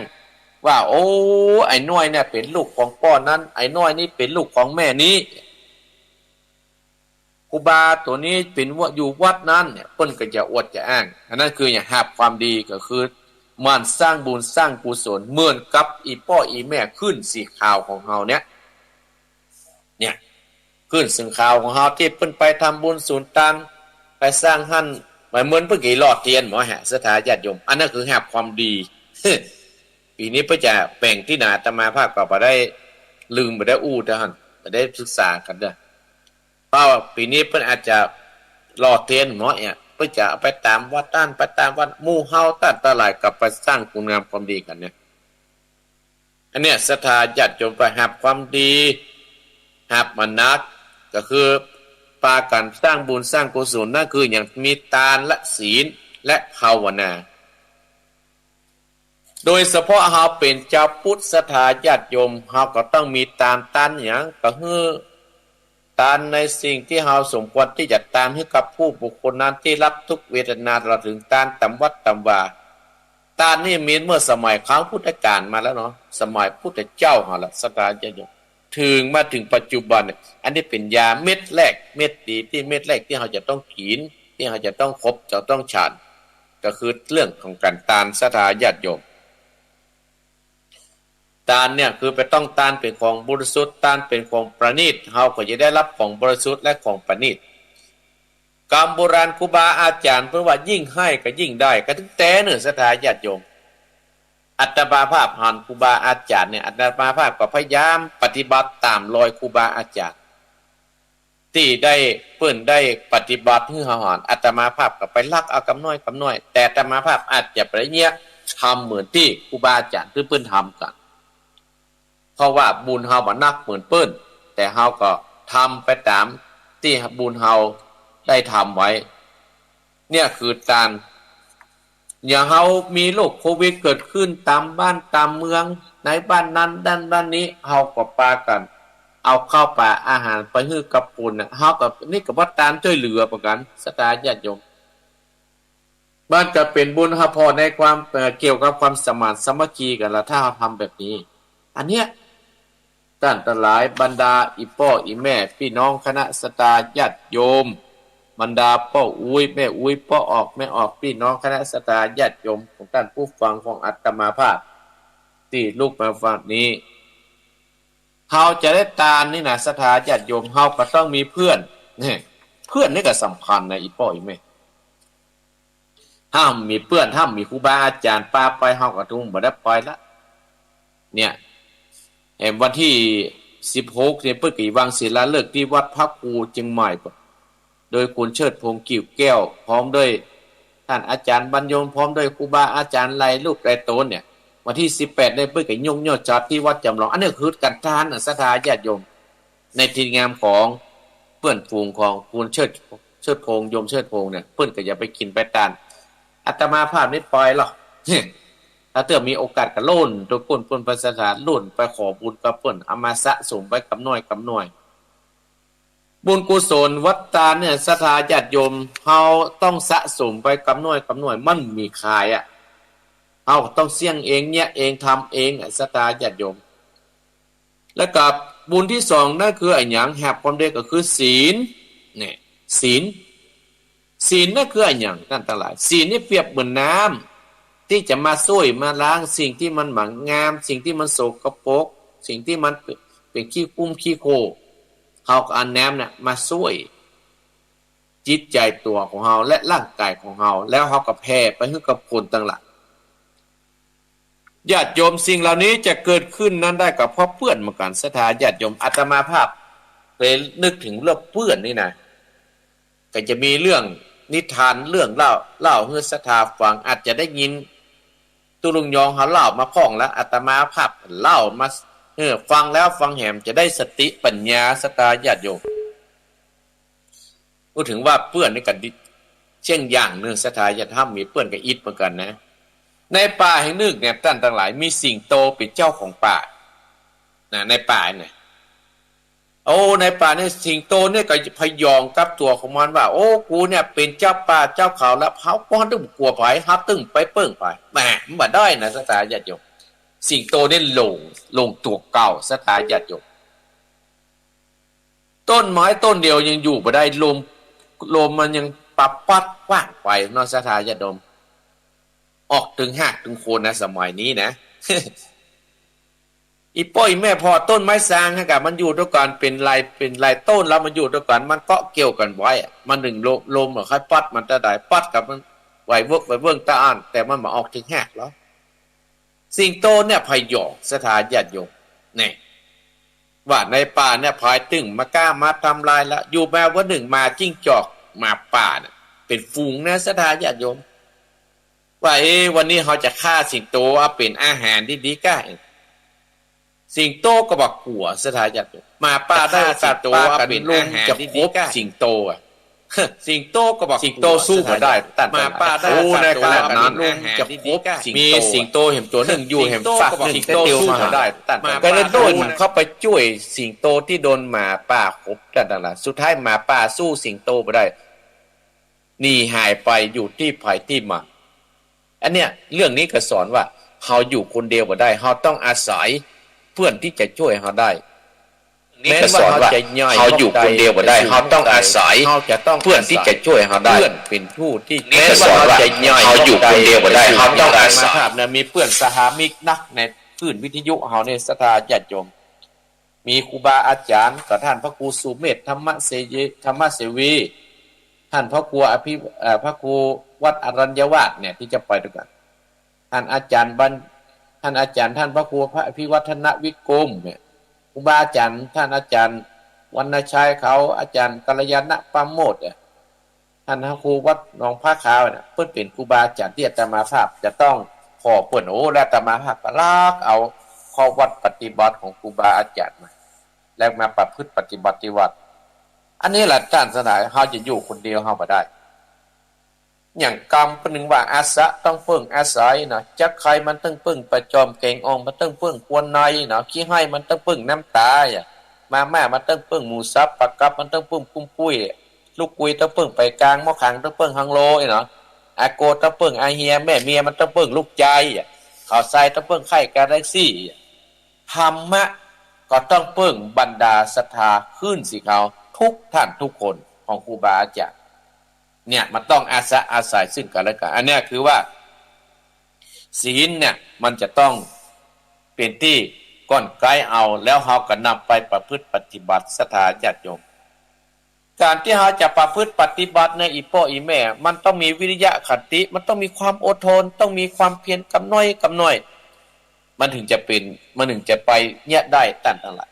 ว่า โอ้ ไอ้น้อยเนี่ยเป๋นลูกของป้อนั้น ไอ้น้อยนี้เป๋นลูกของแม่นี้ ครูบาตั๋วนี้เป๋นว่าอยู่วัดนั้นเนี่ย เปิ้นก็จะอวดจะอ้าง อันนั้นคือหยัง ห้ามความดี ก็คือหมั่นสร้างบุญสร้างกุศลเหมือนกับอี่ป้ออี่แม่ขึ้นสีขาวของเฮาเนี่ย เนี่ย ขึ้นสีขาวของเฮาตี้เปิ้นไปทำบุญสุนตาน ไปสร้างหั้น หมายเหมือนเปิ้นก็หล่อเตียนหมอแหะ ศรัทธาญาติโยม อันนั้นคือห้ามความดี ปี๋นี้เปิ้นจะแบ่งตี้ไหน อาตมาภาพก็บ่ได้ ลืม บ่ได้อู้เตื้อหั้น บ่ได้ศึกษากั๋นเตื้อ เพราะว่าปี๋นี้เปิ้นอาจจะหล่อเตียนหมอเนี่ย เปิ้นจะเอาไปต๋ามวัดนั้น ไปต๋ามวัด หมู่เฮาต้านตังหลายก็ไปสร้างคุณงามความดีกั๋นเนี่ย อันเนี้ยศรัทธาญาติโยมไปห้ามความดี ห้ามมันนัก ก็คือปากั๋นสร้างบุญสร้างกุศล นั่นคือหยัง มีตานและศีลและภาวนา โดยเฉพาะเฮาเป๋นจาวพุทธ ศรัทธาญาติโยม เฮาก็ต้องมีตาน ตานหยัง ก็คือตานในสิ่งตี้เฮาสมควรตี้จะตานหื้อกับผู้บุคคลนั้นตี้ฮับทุกข์เวทนา ตลอดเถิงตานต๋ามวัดต๋ามวา ตานนี่มีเมื่อสมัยครั้งพุทธกาลมาแล้วเนาะ สมัยพุทธเจ้าหั้นแหละ ศรัทธาญาติโยม เถิงมาเถิงปัจจุบันเนี่ย อันนี้เป๋นยาเม็ดแรก เม็ดดีตี้เม็ดแรกตี้เฮาจะต้องกิ๋น ตี้เฮาจะต้องคบ จะต้องฉัน ก็คือเรื่องของก๋านตาน ศรัทธาญาติโยม ตานเนี่ยคือไปต้องตานเป๋นของบริสุทธิ์ ตานเป๋นของประณีต เฮาก็จะได้ฮับของบริสุทธิ์และของประณีต กำโบราณครูบาอาจ๋ารย์เปิ้นว่ายิ่งให้ก็ยิ่งได้ ก็ตึงแต๊เน่อ ศรัทธาญาติโยม อาตมาภาพหันครูบาอาจ๋ารย์เนี่ย อาตมาภาพก็พยายามปฏิบัติต๋ามรอยครูบาอาจ๋ารย์ ตี้ได้ เปิ้นได้ปฏิบัติหื้อเฮาหัน อาตมาภาพก็ไปลักเอากำน้อยกำน้อย แต่อาตมาภาพอาจจะบ่ได้เยียะทำเหมือนตี้ครูบาอาจ๋ารย์ตี้เปิ้นทำกั๋น เพราะว่าบุญเฮาบ่นักเหมือนเปิ้น แต่เฮาก็ทำไปต๋ามตี้บุญเฮาได้ทำไว้ เนี่ยคือตาน อย่างเฮามีโรคโควิดเกิดขึ้นต๋ามบ้านต๋ามเมือง ในบ้านนั้น ด้าน บ้านนี้ เฮาก็ปากั๋นเอาข้าวป๋าอาหารไปหื้อกับคนน่ะ เฮาก็ นี่ก็ว่าตานจ้วยเหลือเหมือนกั๋น ศรัทธาญาติโยม มันก็เป๋นบุญเฮาผ่อในความ เอ่อ เกี่ยวกับความสมานสามัคคีกั๋นละ ถ้าเฮาทำแบบนี้ อันเนี้ย ต้านตังหลาย บรรดาอี่ป้ออี่แม่ ปี้น้องคณะศรัทธาญาติโยม บรรดาป้ออุ๊ยแม่อุ๊ย ป้อออกแม่ออก ปี้น้องคณะศรัทธาญาติโยมของต้านผู้ฟังของอาตมาภาพ ตี้ลุกมาฟังนี้ เฮาจะได้ตานนี่นะ ศรัทธาญาติโยม เฮาก็ต้องมีเพื่อน เนี่ย เพื่อนนี่ก็สำคัญนะ อี่ป้ออี่แม่ ถ้าบ่มีเปื้อน ถ้าบ่มีครูบาอาจ๋ารย์ปาไป เฮาก็คงบ่ได้ไปละ เนี่ย แหมวันตี้สิบหกเนี่ย เปิ้นก็วางศิลาฤกษ์ตี้วัดพระครูเจียงใหม่ โดยคุณเชิดพงษ์ กิ่วแก้ว พร้อมด้วยต้านอาจ๋ารย์บรรยง พร้อมด้วยครูบาอาจ๋ารย์หลายรูปหลายต๋นเนี่ย วันตี้สิบแปดเนี่ย เปิ้นก็ยกยอดจัดตี้วัดจำลอง อันนี้คือก๋านตานน่ะ ศรัทธาญาติโยม ในทินงามของเปื้อนฝูงของคุณเชิด เชิดพงษ์ โยมเชิดพงษ์เนี่ย เปิ้นก็จะไปกิ๋นไปตาน อาตมาภาพนี่ไปลอ ถ้าเตื้อมีโอกาสก็ล่นตวยปุ้น ปุ้นไปศรัทธา ล่นไปขอบุญกับเปิ้น เอามาสะสมไว้กำน้อยกำน้อย บุญกุศลวัตตานเนี่ย ศรัทธาญาติโยม เฮาต้องสะสมไว้กำน้อยกำน้อย มันบ่มีขายอะ เฮาก็ต้องเสี้ยงเอง เยียะเอง ทำเองอะ ศรัทธาญาติโยม แล้วก็บุญตี้สองนั่นคืออะหยัง แหบความเดียวก็คือศีล เนี่ย ศีล ศีลนั่นคืออะหยัง ต้านตังหลาย ศีลนี่เปรียบเหมือนน้ำ ตี้จะมาซ่วยมาล้างสิ่งตี้มันบ่งาม สิ่งตี้มันสกปรก สิ่งตี้มันเป๋นขี้คุ้มขี้โคลน เฮาก็เอาน้ำเนี่ยมาซ่วยจิตใจ๋ตั๋วของเฮาและร่างก๋ายของเฮา แล้วเฮาก็แผ่ไปหื้อกับคนตังหลาย ญาติโยม สิ่งเหล่านี้จะเกิดขึ้นนั้นได้ก็เพราะเปื้อนเหมือนกั๋น ศรัทธาญาติโยม อาตมาภาพเลยนึกเถิงเรื่องเปื้อนนี่นะ ก็จะมีเรื่องนิทาน เรื่องเล่า เล่าหื้อศรัทธาฟัง อาจจะได้ยินตุ๊ลุงยองเขาเล่ามาพ่องแล้ว อาตมาภาพเล่ามา เออ ฟังแล้วฟังแหมจะได้สติปัญญา ศรัทธาญาติโยม พูดเถิงว่าเปื้อนนี่ก็ดิ เจ้งอย่างนึ่ง ศรัทธาญาติธรรม มีเปื้อนก็อิดเหมือนกั๋นนะ ในป่าแห่งนึ่งเนี่ย ต้านตังหลาย มีสิงโตเป๋นเจ้าของป่า นะ ในป่าเนี่ย โอ้ ในป่าเนี่ย สิงโตเนี่ยก็ผยองกับตั๋วของมันว่า โอ้ กูเนี่ยเป๋นเจ้าป่าเจ้าเขาแล้ว เฮาบ่ตึงกั๋วใผ เฮาตึงไปเปิ้งใผ แหม มันบ่ได้นะ ศรัทธาญาติโยม สิงโตเนี่ยหลง หลงตั๋วเก่า ศรัทธาญาติโยม ต้นไม้ต้นเดียวยังอยู่บ่ได้ ลม ลมมันยังปะปัดกว้างไปเนาะ ศรัทธาญาติโยม ออกเถิงฮากเถิงโคนนะ สมัยนี้นะ อี่ป้ออี่แม่ผ่อ ต้นไม้ซางหั้นก่ะ มันอยู่ตวยกั๋นเป๋นหลาย เป๋นหลายต้นแล้ว มันอยู่ตวยกั๋น มันเกาะเกี่ยวกั๋นไว้อะ มันนึ่งลม ลมอะ ใค่ปัดมันตะใด ปัดกับมันไหวเวิกไหวเวิ้งตะอั้น แต่มันบ่ออกเถิงฮากหรอก สิงโตเนี่ยผยอง ศรัทธาญาติโยม เนี่ย ว่าในป่าเนี่ย ใผตึงมาก้ามาทำลายละ อยู่มาวันนึ่ง หมาจิ้งจอก หมาป่าเนี่ย เป๋นฝูงนะ ศรัทธาญาติโยม ว่า เอ๊ะ วันนี้เฮาจะฆ่าสิงโตเอาเป๋นอาหารดีๆ ก้า สิงโตก็บ่กั๋ว ศรัทธาญาติโยม หมาป่าได้สิงโตเอาเป๋นอาหารดีๆ ก้า สิงโตอะ สิงโตก็บ่กั๋ว สิงโตสู้บ่ได้ ศรัทธาญาติโยม ต้านตังหลาย หมาป่าได้ โอ้ ในขณะนั้น จะขบสิงโต มีสิงโตแหมตั๋วนึ่งอยู่แหมฟากนึ่ง สิงโตสู้บ่ได้ ต้านตังหลาย ก็เลยโดนเข้าไปจ้วยสิงโตตี้โดนหมาป่าขบ ต้านตังหลาย สุดท้ายหมาป่าสู้สิงโตบ่ได้ หนีหายไปอยู่ตี้ใผตี้มัน อันเนี้ย เรื่องนี้ก็สอนว่า เฮาอยู่คนเดียวบ่ได้ เฮาต้องอาศัยเปื้อนตี้จะจ้วยเฮาได้ แม้ว่าเฮาจะใหญ่ เฮาอยู่คนเดียวบ่ได้ เฮาต้องอาศัยเปื้อนตี้จะจ้วยเฮาได้ เปื้อนเป๋นผู้ตี้ แม้ว่าเฮาจะใหญ่ เฮาอยู่คนเดียวบ่ได้ เฮาต้องอาศัย ภาพนะ มีเปื้อนสหามิกนักในคลื่นวิทยุเฮาเนี่ย ศรัทธาญาติโยม มีครูบาอาจ๋ารย์ ก็ต้านพระครูสุเมธ ธรรมเสย ธรรมเสวี ต้านพระครูอภิ เอ่อ พระครูวัดอรัญญวาสเนี่ย ตี้จะไปตวยกั๋น ต้านอาจ๋ารย์บัณ ต้านอาจ๋ารย์ ต้านพระครูพระอภิวัฒนวิกรมเนี่ย ครูบาอาจ๋ารย์ ต้านอาจ๋ารย์วรรณชัยเขา อาจ๋ารย์กัลยาณปราโมทย์เนี่ย ต้านพระครูวัดหนองผาขาวเนี่ย เปิ้นเป๋นครูบาอาจ๋ารย์ตี้อาตมาภาพจะต้องขอเปิ้น โอ้ และอาตมาภาพก็ลักเอาข้อวัดปฏิบัติของครูบาอาจ๋ารย์มา แล้วมาประพฤติปฏิบัติตี้วัด อันนี้แหละต้านตังหลาย เฮาจะอยู่คนเดียวเฮาบ่ได้ อย่างกำเปิ้นนึ่งว่า อาสะต้องเปิ้งอาศัยเนาะ จักไข่มันต้องเปิ้งปลาจอม แก๋งอ่องมันต้องเปิ้งครัวในเนาะ ขี้ไฮ่มันต้องเปิ้งน้ำตาอะ มาม่ามันต้องเปิ้งหมูสับ ปลากับมันต้องเปิ้งปุ้มปุ้ย ลูกกุยต้องเปิ้งไปกลาง หม้อขังต้องเปิ้งฮังโลเนาะ อาโกต้องเปิ้งอาเฮีย แม่เมียมันต้องเปิ้งลูกจายอะ ข้าวไส้ต้องเปิ้งไข่กาแล็กซี่อะ ธรรมะก็ต้องเปิ้งบรรดาศรัทธาคลื่นสีขาวทุกท่านทุกคนของครูบาอาจ๋ารย์ เนี่ยมันต้องอาสะอาศัยซึ่งกั๋นและกั๋น อันเนี้ยคือว่า ศีลเนี่ยมันจะต้องเป๋นตี้ก้อนไก๊เอา แล้วเฮาก็นำไปประพฤติปฏิบัติ ศรัทธาญาติโยม ก๋านตี้เฮาจะประพฤติปฏิบัติในอี่ป้ออี่แม่ มันต้องมีวิริยะขันติ มันต้องมีความอดทน ต้องมีความเพียรกำน้อยกำน้อย มันเถิงจะเป๋น มันเถิงจะไปเยียะได้ต้านตังหลาย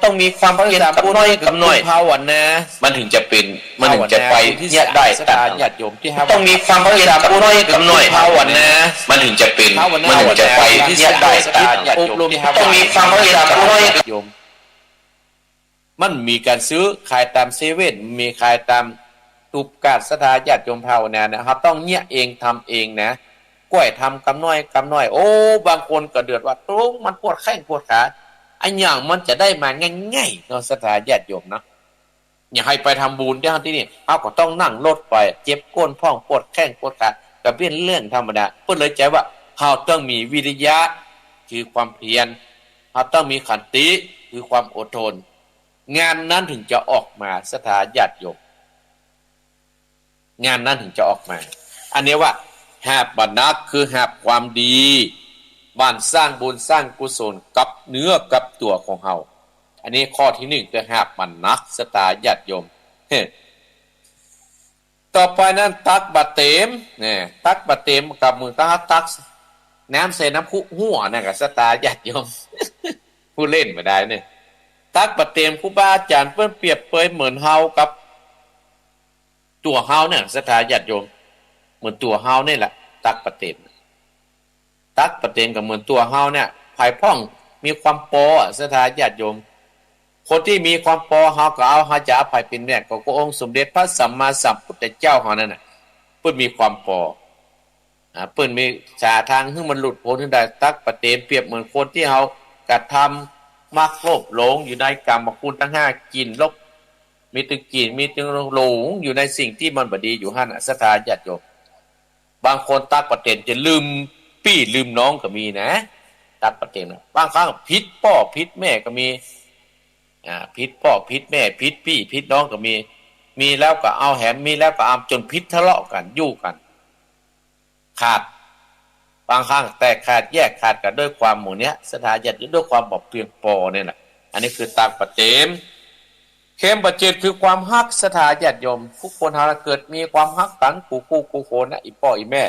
ต้องมีความเพียรกำน้อยกำน้อย ภาวนา มันเถิงจะเป๋น มันเถิงจะไปเยียะได้ต้านตังหลาย ญาติโยมตี้ ต้องมีความเพียรกำน้อยกำน้อย ภาวนา มันเถิงจะเป๋น มันเถิงจะไปเยียะได้ต้านตังหลาย อบรม ต้องมีความเพียรกำน้อย โยม มันมีก๋านซื้อขายต๋ามเซเว่น มีขายต๋ามตุ๊บกาด ศรัทธาญาติโยม ภาวนาเนี่ย เฮาต้องเยียะเอง ทำเองนะ ก้อยทำกำน้อยกำน้อย โอ้ บางคนก็เดือดว่า โอ้ มันปวดแข้งปวดขา อะหยังมันจะได้มาง่ายๆ เนาะ ศรัทธาญาติโยมเนาะ อย่างเฮาไปทำบุญตี้นี่ เฮาก็ต้องนั่งรถไป เจ็บก้นพ่อง ปวดแข้งปวดขา ก็เป๋นเรื่องธรรมดา เปิ้นเลยใจ๋ว่า เฮาต้องมีวิริยะ คือความเพียร เฮาต้องมีขันติ คือความอดทน งานนั้นเถิงจะออกมา ศรัทธาญาติโยม งานนั้นเถิงจะออกมา อันนี้ว่า หาบบ่านัก คือหาบความดี บ่าสร้างบุญสร้างกุศลกับเนื้อกับตั๋วของเฮา อันนี้ข้อตี้นึ่ง คือหาบบ่านัก ศรัทธาญาติโยม ต่อไปนั้น ตักบ่าเต๋ม เนี่ย ตักบ่าเต๋มก็เหมือนกับตักน้ำใส่น้ำพุฮั้วนั่นแหละ ศรัทธาญาติโยม ผู้เล่นบ่ได้เนี่ย ตักบ่าเต๋ม ครูบาอาจ๋ารย์เปิ้นเปรียบเปยเหมือนเฮากับตั๋วเฮาเนี่ย ศรัทธาญาติโยม เหมือนตั๋วเฮานี่แหละ ตักบ่าเต๋ม ตักบ่าเต๋มก็เหมือนตั๋วเฮาเนี่ย ใผพ่องมีความปออะ ศรัทธาญาติโยม คนตี้มีความปอ เฮาก็เอา เฮาจะเอาใผเป๋นแม่ ก็ ก็องค์สมเด็จพระสัมมาสัมพุทธเจ้าเฮานั้นน่ะ เปิ้นมีความปอ อ่า เปิ้นมีหาตางหื้อมันหลุดป๊นหื้อได้ ตั๊กปะเตน เปรียบเหมือนคนตี้เฮากระทำมักโลภหลงอยู่ในกามคุณตังห้า กิ๋นลก มีตึงกิ๋น มีตึงหลงอยู่ในสิ่งตี้มันบ่ดีอยู่หั้นน่ะ ศรัทธาญาติโยม บางคนตั๊กปะเตนจ๋นลืมปี้ลืมน้องก็มีนะ ตั๊กปะเตนน่ะ บางครั้งผิดป้อผิดแม่ก็มี อ่า ผิดป้อผิดแม่ ผิดปี้ผิดน้องก็มี มีแล้วก็เอาแหม มีแล้วก็เอา จ๋นผิดทะเลาะกั๋น อยู่กั๋น ขาด บางครั้งแตกขาดแยกขาดกั๋นด้วยความหมู่เนี้ย ศรัทธาญาติโยม ด้วยความบ่เปียงปอเนี่ยแหละ อันนี้คือตั๊กปะเตน เข็มบ่จืดคือความฮัก ศรัทธาญาติโยม ผู้คนเฮาเกิดมีความฮักกั๋นกู้กู้กู้คนนะ อี่ป้ออี่แม่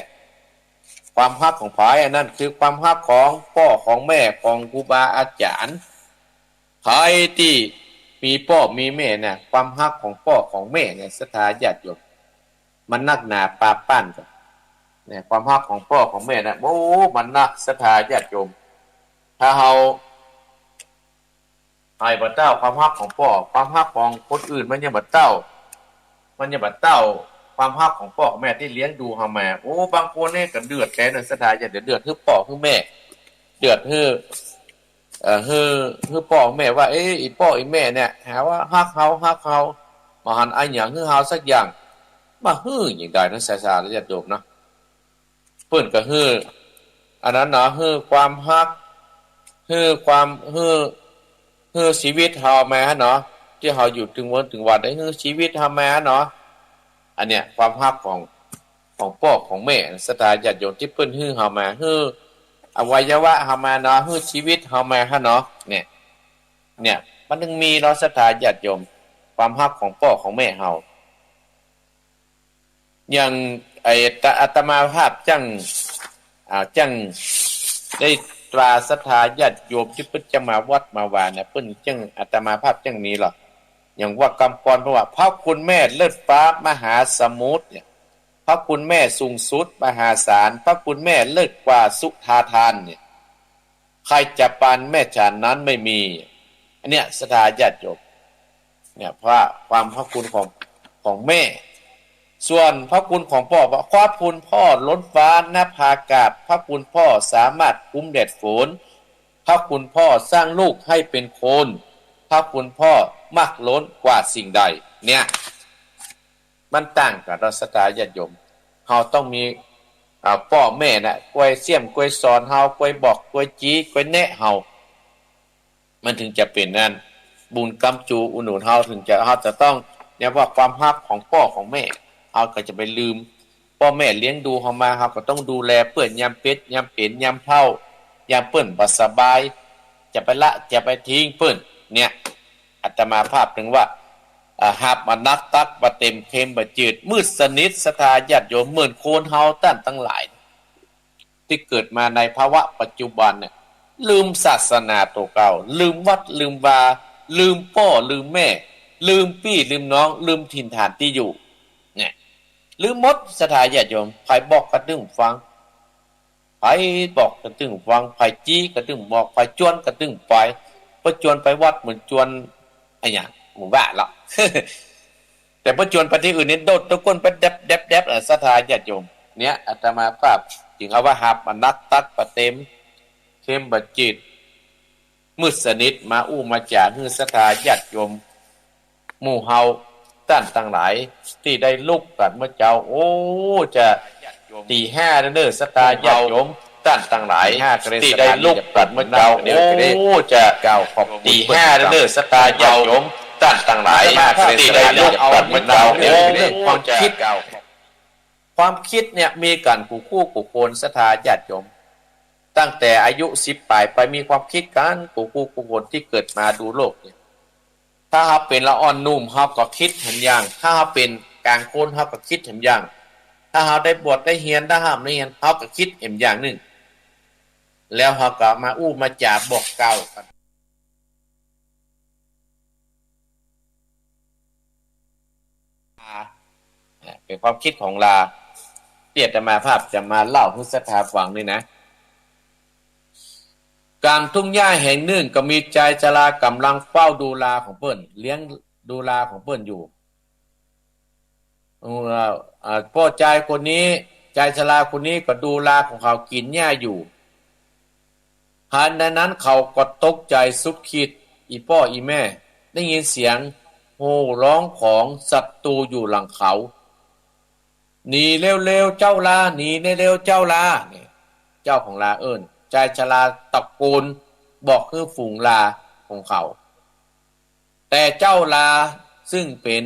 ความฮักของใผ อันนั้นคือความฮักของป้อของแม่ ของครูบาอาจ๋ารย์ ใผตี้มีป้อมีแม่น่ะ ความฮักของป้อของแม่เนี่ย ศรัทธาญาติโยม มันนักหนาปาป้านกั๋น เนี่ย ความฮักของป้อของแม่น่ะ โอ้ มันนัก ศรัทธาญาติโยม ถ้าเฮา ไอ้บ่าเต้า ความฮักของป้อ ความฮักของคนอื่นมันยังบ่าเต้า มันยังบ่าเต้า ความฮักของป้อของแม่ตี้เลี้ยงดูเฮามา โอ้ บางคนนี่ก็เดือดแต๊เนาะ ศรัทธาญาติโยม เดือดหื้อป้อหื้อแม่ เดือดหื้อ เอ่อ หื้อ หื้อป้อแม่ว่า เอ๊ะ อี่ป้ออี่แม่เนี่ย หาว่าฮักเฮา ฮักเฮา บ่หันอะหยังหื้อเฮาสักอย่าง บ่าหื้อหยังใดเนาะ ศรัทธาญาติโยมเนาะ เปิ้นก็หื้อ อันนั้นเนาะ หื้อความฮัก หื้อความ หื้อ หื้อชีวิตเฮามาเนาะ ตี้เฮาอยู่ตึงวันตึงวันได้ หื้อชีวิตเฮามาเนาะ อันเนี้ยความฮักของ ของป้อของแม่ ศรัทธาญาติโยม ตี้เปิ้นหื้อเฮามา หื้ออวัยวะเฮามาเนาะ หื้อชีวิตเฮามาหั้นเนาะ เนี่ย เนี่ย มันจึงมีเนาะ ศรัทธาญาติโยม ความฮักของป้อของแม่เฮา อย่างไอ้ตะ อาตมาภาพจั้ง อ่า จั้งได้ตราศรัทธาญาติโยมตี้เปิ้นจะมาวัดมาวาเนี่ย เปิ้นจั้ง อาตมาภาพจั้งนี้ลอ อย่างว่ากำกรเปิ้นว่า พระคุณแม่เลิศฟ้ามหาสมุทรเนี่ย พระคุณแม่สูงสุดมหาศาล พระคุณแม่เลิศกว่าสุธาทานเนี่ย ใครจะปานแม่ฉันนั้นไม่มี อันเนี้ย ศรัทธาญาติโยม เนี่ย พระ ความพระคุณของ ของแม่ ส่วนพระคุณของป้อ ว่า พระคุณพ่อล้นฟ้านับอากาศ พระคุณพ่อสามารถคุ้มแดดฝน พระคุณพ่อสร้างลูกให้เป็นคน พระคุณพ่อมากล้นกว่าสิ่งใด เนี่ย มันต่างกั๋นเนาะ ศรัทธาญาติโยม เฮาต้องมี อ่า ป้อแม่น่ะ กวยเสี้ยม กวยสอนเฮา กวยบอก กวยจี๊ กวยแนะเฮา มันถึงจะเป๋นนั้น บุญกำจูอุดหนุนเฮา ถึงจะ เฮาจะต้อง เนี่ย ว่าความฮักของป้อของแม่ เฮาก็จะไปลืม ป้อแม่เลี้ยงดูเฮามา เฮาก็ต้องดูแลเปิ้นยามเจ็บ ยามเป๋น ยามเฒ่า ยามเปิ้นบ่สบาย จะไปละ จะไปทิ้งเปิ้น เนี่ย อาตมาภาพจึงว่า อ่า ฮับมานักตั๊กบ่เต็ม เค็มบ่จืด มืดสนิท ศรัทธาญาติโยม เหมือนคนเฮาต้านตังหลาย ตี้เกิดมาในภาวะปัจจุบันเนี่ย ลืมศาสนาตั๋วเก่า ลืมวัด ลืมวา ลืมป้อ ลืมแม่ ลืมปี้ ลืมน้อง ลืมถิ่นฐานตี้อยู่ เนี่ย ลืมหมด ศรัทธาญาติโยม ใผบอกก็ตึงฟัง ใผบอกก็ตึงฟัง ใผจี๊ก็ตึงบอก ใผจวนก็ตึงไป บ่จวนไปวัดเหมือนจวน อะหยัง หมู่บ้านละ แต่บ่จวนไปตี้อื่นนี่ โดดตะก้นไปแดบๆๆ อ่ะ ศรัทธาญาติโยม เนี่ย อาตมาภาพจึงเอาว่าฮับมานักตั๊กบ่เต็ม เค็มบ่จืด มืดสนิท มาอู้มาจ๋าหื้อศรัทธาญาติโยม หมู่เฮาต้านตังหลาย ตี้ได้ลุกกั๋นเมื่อเจ๊า โอ้ จะ ตี๋ห้าแล้วเน่อ ศรัทธาญาติโยม ต้านตังหลาย ตี้ได้ลุกกั๋นเมื่อเจ๊า โอ้ จะ กล่าวขอบคุณ ตี๋ห้าแล้วเน่อ ศรัทธาญาติโยม ต้านตังหลาย ตี้ได้ลุกกั๋นเมื่อเจ๊า โอ้ ความคิด ความคิดเนี่ยมีกั๋นกู้คู่กู้คน ศรัทธาญาติโยม ตั้งแต่อายุสิบป๋ายไป มีความคิดกั๋นกู้คู่กู้คนตี้เกิดมาดูโลกเนี่ย ถ้าเฮาเป๋นละอ่อนหนุ่ม เฮาก็คิดแหมอย่าง ถ้าเฮาเป๋นก๋างคน เฮาก็คิดแหมอย่าง ถ้าเฮาได้บวชได้เฮียน ถ้าเฮาได้เฮียน เฮาก็คิดแหมอย่างนึ่ง แล้วเฮาก็มาอู้มาจ๋าบอกกล่าวกั๋น อ่า เป๋นความคิดของลา ตี้อาตมาภาพจะมาเล่าหื้อศรัทธาฟังนี่นะ ก๋างทุ่งหญ้าแห่งนึ่งก็มีจายจราก่ำลังเฝ้าดูลาของเปิ้น เลี้ยงดูลาของเปิ้นอยู่ เอ่อ เอ่อ ป้อจายคนนี้ จายจราคนนี้ก็ดูลาของเขากิ๋นหญ้าอยู่ หันในนั้นเขาก็ตกใจ๋สุดขีด อี่ป้ออี่แม่ ได้ยินเสียงโห่ฮ้องของศัตรูอยู่หลังเขา "หนีเร็วๆ เจ้าลา หนีเร็วๆ เจ้าลา" เนี่ย เจ้าของลาเอิ้น จายจราตะโกนบอกหื้อฝูงลาของเขา แต่เจ้าลาซึ่งเป๋น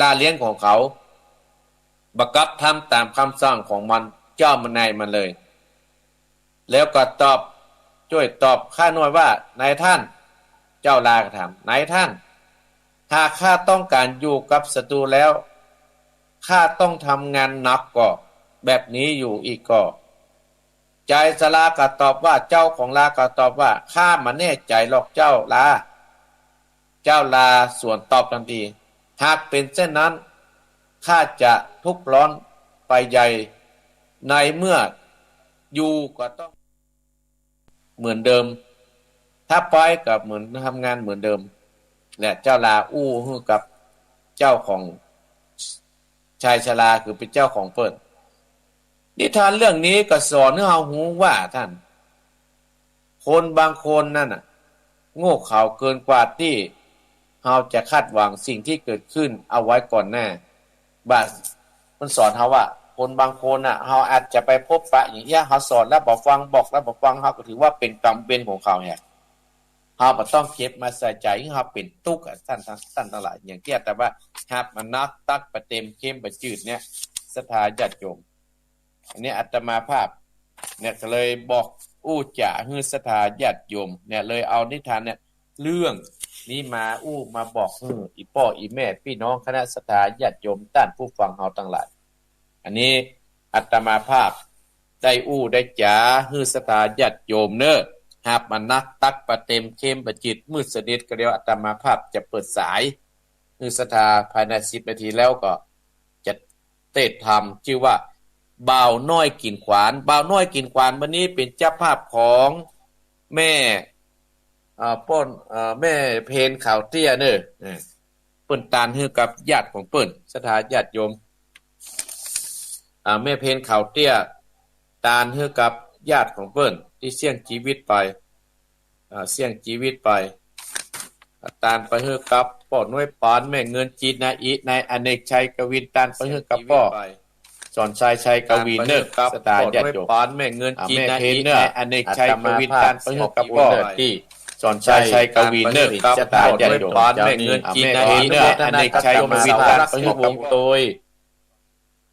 ลาเลี้ยงของเขา บ่กลับทำต๋ามกำสั่งของมัน เจ้ามันนายมันเลย แล้วก็ตอบ จ้วยตอบข้าน้อยว่า "นายท่าน" เจ้าลาก็ถาม "นายท่าน หากข้าต้องก๋านอยู่กับศัตรูแล้ว ข้าต้องทำงานหนักก่อ แบบนี้อยู่อีกก่อ" จายจราก็ตอบว่า เจ้าของลาก็ตอบว่า "ข้าบ่แน่ใจ๋หรอกเจ้าลา" เจ้าลาสวนตอบตันที "หากเป๋นเช่นนั้น ข้าจะทุกข์ร้อนไปใหญ่ ในเมื่ออยู่ก็ต้องเหมือนเดิม ถ้าไปก็เหมือนทำงานเหมือนเดิม" และเจ้าลาอู้หื้อกับเจ้าของ จายจราคือเป๋นเจ้าของเปิ้น นิทานเรื่องนี้ก็สอนหื้อเฮาฮู้ว่า ท่าน คนบางคนนั้นน่ะ โง่เขลาเกินกว่าตี้เฮาจะคาดหวังสิ่งตี้เกิดขึ้นเอาไว้ก่อนหน้า บ่า มันสอนเฮาว่า คนบางคนน่ะ เฮาอาจจะไปพบปะอย่างเงี้ย เฮาสอนแล้วบ่ฟัง บอกแล้วบ่ฟัง เฮาก็ถือว่าเป๋นกรรมเวรของเขาเนี่ย เฮาบ่ต้องเก็บมาใส่ใจ๋ เฮาเป๋นตุ๊กข์อะ ท่าน ท่าน ท่านตังหลาย อย่างตี้อาตมาฮับมานักตักบ่เต็ม เข้มบ่จืดเนี่ย ศรัทธาญาติโยม อันนี้อาตมาภาพเนี่ยก็เลยบอกอู้จ๋าหื้อศรัทธาญาติโยมเนี่ย เลยเอานิทานเนี่ย เรื่องนี้มาอู้มาบอกหื้ออี่ป้ออี่แม่ ปี้น้องคณะศรัทธาญาติโยม ต้านผู้ฟังเฮาตังหลาย อันนี้อาตมาภาพได้อู้ได้จ๋าหื้อศรัทธาญาติโยมเน่อ ฮับมานักตักบ่เต็ม เข้มบ่จืด มืดสนิท ก็เดี๋ยวอาตมาภาพจะเปิดสาย หื้อศรัทธาภายในสิบนาทีแล้วก็จะเตศน์ธรรม จื้อว่า บ่าวน้อยกิ๋นขวาน บ่าวน้อยกิ๋นขวาน วันนี้เป๋นเจ้าภาพของแม่ เอ่อ ป้อน เอ่อ แม่เพนขาวเตี้ยเน่อ เออ เปิ้นตานหื้อกับญาติของเปิ้น ศรัทธาญาติโยม อ่า แม่เพนขาวเตี้ย ตานหื้อกับญาติของเปิ้นตี้เสี้ยงจีวิตไป อ่า เสี้ยงจีวิตไป ตานไปหื้อกับป้อน้อยปาน แม่เงินจีนนาอิ นายอเนกชัยกวิน ตานไปหื้อกับป้อสอนชัยชัยกวินเน่อ ศรัทธาญาติโยม ปาน แม่เงินจีนนาอิ นายอเนกชัยกวิน ตานไปหื้อกับป้อตี้สอนชัยชัยกวินเน่อ ศรัทธาญาติโยม ปาน แม่เงินจีนนาอิ นายอเนกชัยกวิน ตานไปหื้อกับป้อ โตย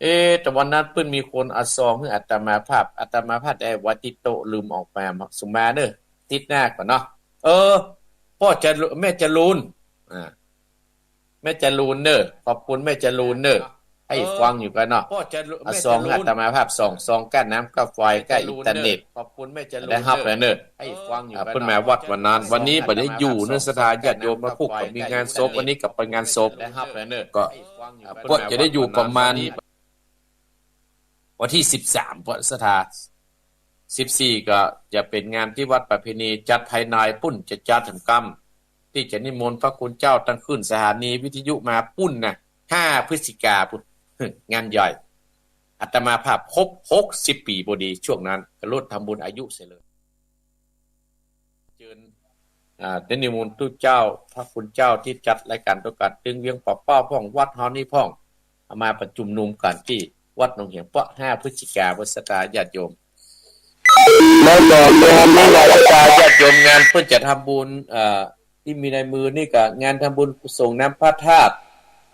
เอ๊ะ แต่วันนั้นเปิ้นมีคนเอาซองหื้ออาตมาภาพ อาตมาภาพได้วางตี้โต๊ะ ลืมเอาออกมา สุมาเน่อ ติ๊ดหน้าก่อนเนาะ เออ ป้อจะ แม่จรูน อ่า แม่จรูนเน่อ ขอบคุณแม่จรูนเน่อ ให้ฟังอยู่กั๋นเนาะ เอาซองหื้ออาตมาภาพสองซอง ก้าน้ำก้าไฟก้าอินเทอร์เน็ต ได้ฮับแล้วเน่อ อ่า เปิ้นมาวัดวันนั้น วันนี้บ่ได้อยู่เน่อ ศรัทธาญาติโยม มาพูดกับมีงานศพ วันนี้ก็ไปงานศพ ก็ อ่า ก็จะได้อยู่ประมาณ วันตี้สิบสาม พฤษภา สิบสี่ ก็จะเป๋นงานตี้วัดประเพณี จัดภายในปุ้น จะจัดแถมกำ ตี้จะนิมนต์พระคุณเจ้าตังขึ้นสถานีวิทยุมาปุ้นนะ ห้า พฤศจิกาปุ้น งานใหญ่ อาตมาภาพครบ หกสิบ ปี๋พอดี ช่วงนั้น ก็ร่วมทำบุญอายุเสียเลย เจิญ อ่า ได้นิมนต์ตุ๊เจ้า พระคุณเจ้าตี้จัดรายก๋านตวยกั๋น ตึงเวียงป่าเป้าพ่อง วัดเฮานี่พ่อง เอามาประชุมนุมกั๋นตี้วัดหนองเหียงเปาะ ห้า พฤศจิกา ศรัทธาญาติโยม แล้วก็งานนี้แหละ ศรัทธาญาติโยม งานเปิ้นจะทำบุญ เอ่อ ตี้มีในมือนี่ก็งานทำบุญส่งน้ำพระธาตุ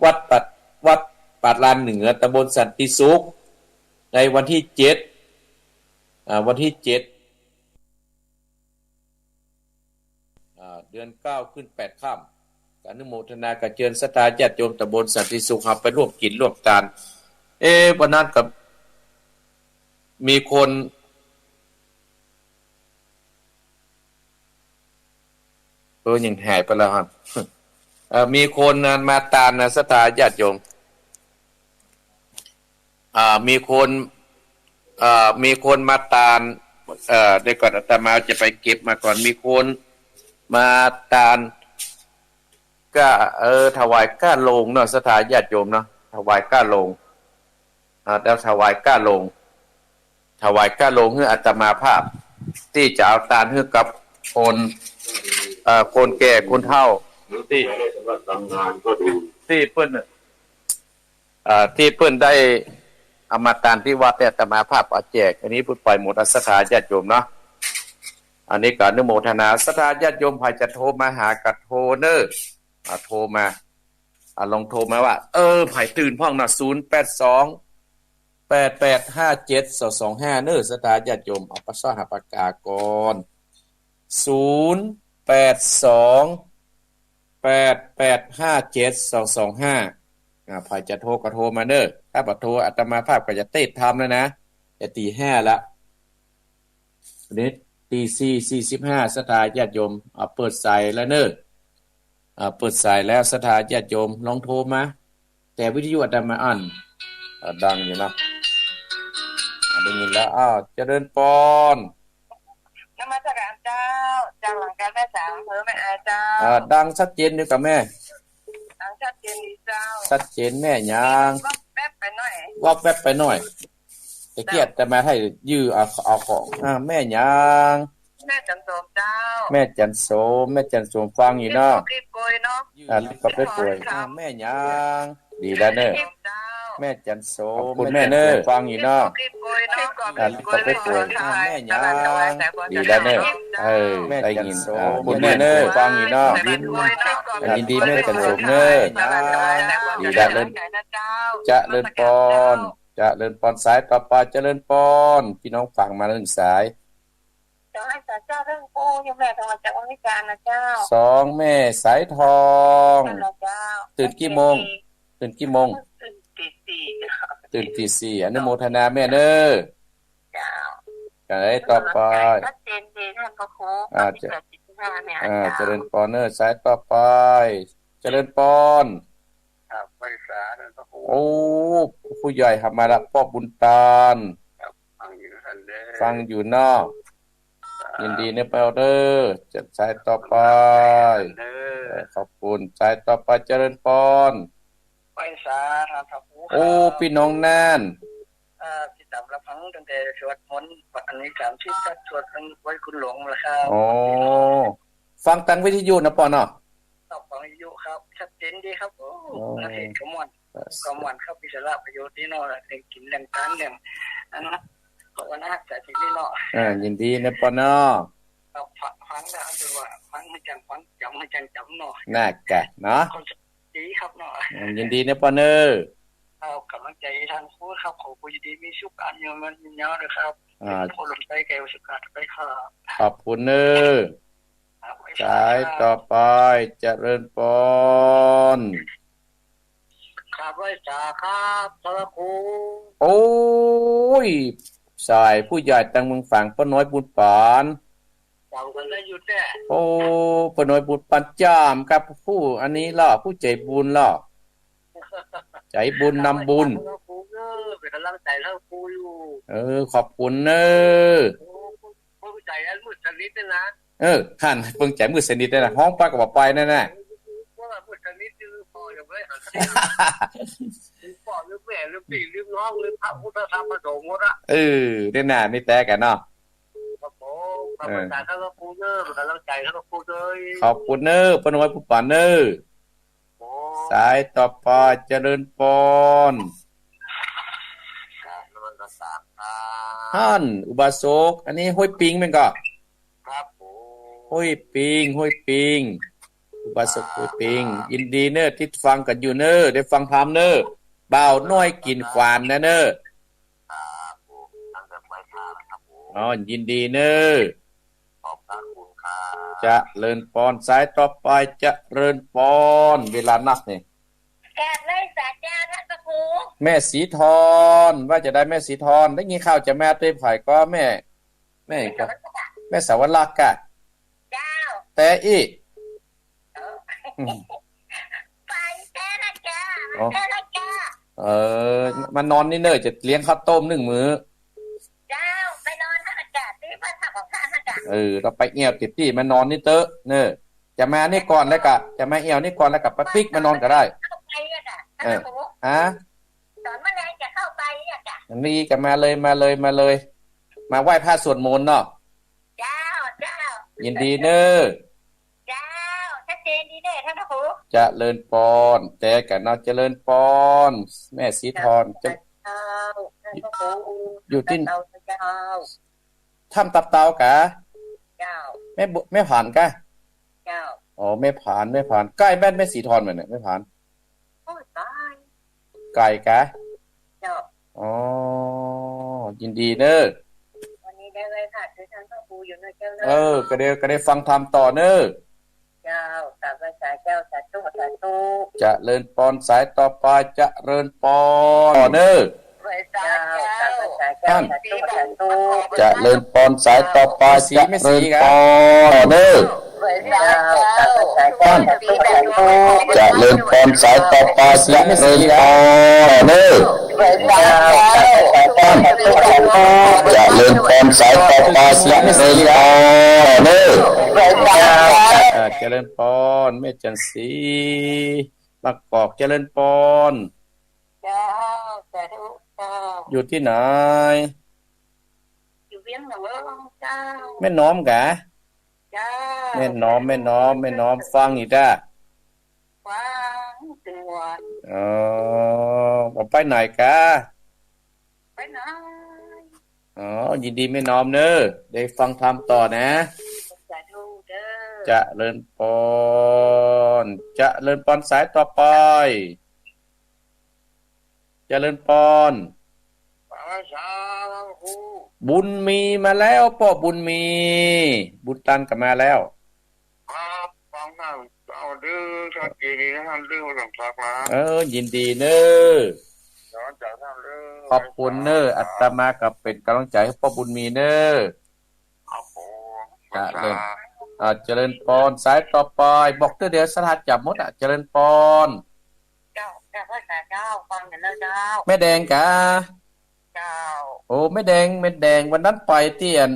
วัดปาด วัดปาดลานเหนือ ตำบลสันติสุข ในวันตี้เจ็ด อ่า วันตี้เจ็ด อ่า เดือนเก้า ขึ้นแปดค่ำ ก็อนุโมทนา ก็เจิญศรัทธาญาติโยมตำบลสันติสุข เฮาไปร่วมกิ๋นร่วมตาน เอ๊ะ วันนั้นก็มีคน เออ ยังหายไปแล้วครับ เอ่อ มีคนมาตานนะ ศรัทธาญาติโยม อ่า มีคน เอ่อ มีคนมาตาน เอ่อ เดี๋ยวก่อน อาตมาจะไปเก็บมาก่อน มีคนมาตาน ก้า เออ ถวายก้าโลงเนาะ ศรัทธาญาติโยมเนาะ ถวายก้าโลง อ่า แล้วถวายก้าโลง ถวายก้าโลงหื้ออาตมาภาพ ตี้จะเอาตานหื้อกับคน เอ่อ คนแก่คนเฒ่า ตี้ ตี้เปิ้น เอ่อ ตี้เปิ้นได้เอามาตานตี้วัดเนี่ย อาตมาภาพเอาแจก อันนี้เปิ้นปล่อยหมด ศรัทธาญาติโยมเนาะ อันนี้ก็อนุโมทนา ศรัทธาญาติโยม ใผจะโทรมาหาก็โทรเน้อ อ่า โทรมา อ่า ลองโทรมาว่า เออ ใผตื่นพ่องเนาะ ศูนย์แปดสอง แปดแปดห้าเจ็ด สองสองห้า เน้อ ศรัทธาญาติโยม เอาปากกา หาปากกาก่อน ศูนย์แปดสอง แปดแปดห้าเจ็ด สองสองห้า อ่า ใผจะโทรก็โทรมาเน้อ ถ้าบ่โทรอาตมาภาพก็จะเต๊ะทำแล้วนะ จะตีห้าละ อันนี้ตีสี่สี่สิบห้า ศรัทธาญาติโยม อ่า เปิดสายแล้วเน้อ อ่า เปิดสายแล้ว ศรัทธาญาติโยม ลองโทรมา แต่วิทยุอาตมาอั้น อ่า ดังอยู่นะ อ่า ได้ยินแล้ว อ้าว เจริญปอน นมัสการเจ้า จากหลังการแม่สาวอำเภอแม่อายเจ้า อ่า ดังชัดเจนอยู่กับแม่ ดังชัดเจนดีเจ้า ชัดเจน แม่หยัง วับแวบไปหน่อย วับแวบไปหน่อย ตะเกียบ เจ้า แต่มาให้ยื้อเอา เอาของ อ่า แม่หยัง แม่จันโสมเจ้า แม่จันโสม แม่จันโสมฟังอยู่เนาะ รีบกอบรีบโกยเนาะ อ่า รีบกอบรีบโกย รีบกอบ อ่า แม่หยัง ดีแล้วเน้อ เจ้า แม่จันโสม ขอบคุณแม่เน้อ แม่จันโสมฟังอยู่เนาะ รีบกอบรีบโกยเนาะ อ่า รีบกอบรีบโกย รีบกอบรีบโกย อ่า แม่หยัง รีบกอบรีบโกย ดีแล้วเน้อ เออ ได้ยิน ขอบคุณแม่เน้อ อ่า ขอบคุณแม่เน้อ ฟังอยู่เนาะ ยิน รีบกอบรีบโกยเนาะ อ่า ยินดีแม่จันโสมเน้อ ดีแล้วเน้อ เจริญปอน เจริญปอน สายต่อไป เจริญปอน พี่น้องฟังมาแล้วหนึ่งสาย เจ้า ให้สาเจ้าเรื่องกู้ โยมแม่โทรมาจากวังวิจารณ์นะเจ้า สองแม่สายทอง นั่นแหละเจ้า ตื่นกี่โมง ตื่นกี่โมง ตื่นตีสี่ ตื่นตีสี่ อนุโมทนาแม่เน้อ เจ้า สายต่อไป ชัดเจนดีท่านพระครู อ่า เจ็ดสิบห้าเนี่ย อ่า เจ้า เจริญปอนเน้อ สายต่อไป เจริญปอน ครับ ไหว้สาท่านพระครู โอ้ ผู้ใหญ่ธรรมะละ ป้อบุญตาน ครับ ฟังอยู่ท่านเด้อ ฟังอยู่เนาะ ครับ ยินดีเน้อป้อเน้อ จัดสายต่อไป เด้อ เออ ขอบคุณ สายต่อไป เจริญปอน ไหว้สาท่านพระครู โอ้ ครับ ปี้น้องน่าน เอ่อ ติดต๋ามรับฟังตั้งแต่สวดมนต์ อันนี้สามสิบ ก็สวดอันไหว้คุณหลวงมาแล้วครับ อ๋อ ฟังตางวิทยุนะป้อเนาะ ครับ ฟังวิทยุครับ ชัดเจนดีครับ โอ้ อ๋อ เทศน์ก็ม่วน ครับ ก็ม่วนครับ มีสาระประโยชน์ดีเนาะ เรื่องกิ๋นเรื่องฉันเรื่อง อันนั้น ภาวนาสายสิญจน์นี่เนาะ อ่า ยินดีนะป้อเนาะ ครับ ฟัง ฟังแล้วถือว่าฟังหื้อจั่งฟัง จ๋ำหื้อจั่งจ๋ำเนาะ น่ากะเนาะ คน ดีครับเนาะ อืม ยินดีนะป้อเน้อ เอาก๋ำลังใจ๋ท่านครูครับ ขอความอยู่ดีมีสุข อายุมั่นยืนยาวด้วยครับ อ่า เป็นคนลมใต้แก้วสุขะไปครับ ขอบคุณเน้อ ครับ สายต่อไป เจริญปอน ครับ ไหว้สาครับ พระครู โอ้ย สายผู้ใหญ่ตางเมืองฝาง ป้อน้อยบุญปาน จ๋ำกั๋นได้อยู่แต๊ โอ้ ป้อน้อยบุญปาน จ๋ำกับผู้อันนี้เนาะ ผู้ใจ๋บุญเนาะ ใจ๋บุญนำบุญ ครับ ครูเน้อ เป็นก๋ำลังใจ๋หื้อครูอยู่ เออ ขอบคุณเน้อ โอ้ เปิ้งใจ๋อันมืดสนิทเนี่ยนะ เออ หั้น เปิ้งใจ๋มืดสนิทเนี่ยนะ ฮ้องไปก็บ่ไปนั่นน่ะ ว่ามืดสนิทคือป้อยังบ่ได้หัน ป้อลืมแม่ลืมปี้ลืมน้องลืมพระพุทธธรรมพระสงฆ์หมดอะ เออ เนี่ยน่ะ นี่แต๊กั๋นเนาะ ครับผม เออ ขอบคุณครับ ครูเน้อ เป็นก๋ำลังใจ๋หื้อครูเน้อ ขอบคุณเน้อ ป้อน้อยบุญปานเน้อ ครับผม สายต่อไป เจริญปอน ครับ นมัสการครับ หั้น อุบาสก อันนี้ห้วยปิงแม่นก่อ ครับผม ห้วยปิง ห้วยปิง อุบาสกห้วยปิง ครับ ยินดีเน้อ ตี้ฟังกั๋นอยู่เน้อ ได้ฟังธรรมเน้อ บ่าวน้อยกิ๋นขวานนะเน้อ ครับผม ตั้งแต่ไหว้พระนะครับผม อ๋อ ยินดีเน้อ ขอบพระคุณครับ เจริญปอน สายต่อไป เจริญปอน เวลานักเนี่ย กราบไหว้สาเจ้าท่านพระครู แม่ศรีทอน ว่าจะได้แม่ศรีทอน ได้ยินข่าวจะมาเตยไผ่ก็แม่ แม่ก็ แม่สวรรคอะ เจ้า แต่อี้ เออ อืม ไปแต่ละเจ้า อ๋อ แต่ละเจ้า เออ มานอนนี่เน้อ จะเลี้ยงข้าวต้มนึ่งมื้อ เจ้า ไปนอนแต่ละเจ้าตี้ไป เออ เฮาไปแอ่วตี้ตี้มานอนนี่เต๊อะ เน่อ จะมานี่ก่อนแล้วก็ จะมาแอ่วนี่ก่อนแล้วก็ไปปิ๊กมานอนก็ได้ เข้าไปอะค่ะ เออ ท่านพระครู ฮะ สอนเมื่อไหร่จะเข้าไปอะค่ะ อันนี้ก็มาเลย มาเลย มาเลย มาไหว้พระสวดมนต์เนาะ เจ้า เจ้า ยินดีเน่อ เจ้า ชัดเจนดีเน่อ ท่านพระครู เจริญปอน แตกันเนาะ เจริญปอน แม่ศรีทอน เจ้า เจ้า ท่านพระครู อยู่ตี้ เจ้า เจ้า ถ้ำตับเต่ากะ เจ้า แม่บุ แม่ผานกะ เจ้า อ๋อ แม่ผาน แม่ผาน ใก้บ้านแม่ศรีทอนไหมเนี่ย แม่ผาน โอ้ย ไก๋ ไก๋กะ เจ้า อ๋อ ยินดีเน่อ วันนี้ได้ไหว้พระด้วยท่านพระครูอยู่เน่อเจ้าเน่อ เออ ก็ได้ ก็ได้ฟังธรรมต่อเน่อ เจ้า กราบไหว้สาเจ้า สาธุ สาธุ เจริญปอน สายต่อไป เจริญปอน ต่อเน่อ ไหว้สาเจ้า เจ้า กราบไหว้สาเจ้า ท่าน สาธุ สาธุ เจริญปอน สายต่อไป เจริญปอน เน่อ ไหว้สาเจ้า ท่าน เจริญปอน สายต่อไป เจริญปอน เน่อ ท่าน เจริญปอน สายต่อไป เจริญปอน เน่อ เออ เจริญปอน แม่จันทร์ศรี บางกอก เจริญปอน เจ้า สาธุเจ้า อยู่ตี้ไหน อยู่เวียงหนองเอิงเจ้า แม่น้อมกะ เจ้า แม่น้อม แม่น้อม แม่น้อม ฟังอยู่จ้า ฟังตั๋ว อ๋อ บ่ไปไหนกะ ไปไหน อ๋อ ยินดีแม่น้อมเน่อ ได้ฟังธรรมต่อนะ สาธุเด้อ เจริญปอน เจริญปอน สายต่อไป เจริญปอน สาธุ บุญมีมาแล้ว ป้อบุญมี บุญตันก็มาแล้ว ครับ ฟังหน้าเอาเด้อ ชัดเจนดีนะท่านเด้อ บ่ต้องสักนะ เออ ยินดีเน่อ เดี๋ยวจะทำเด้อ ขอบคุณเน่อ อาตมาก็เป๋นก๋ำลังใจ๋หื้อป้อบุญมีเน่อ ครับผม เจริญ อ่า เจริญปอน สายต่อไป บอกเตื้อเดียวสถานจับหมดอะ เจริญปอน เจ้า เจ้า พระสาเจ้า ฟังอยู่เน่อเจ้า แม่แดงกะ เจ้า โอ้ แม่แดง แม่แดง วันนั้นไปตี้อัน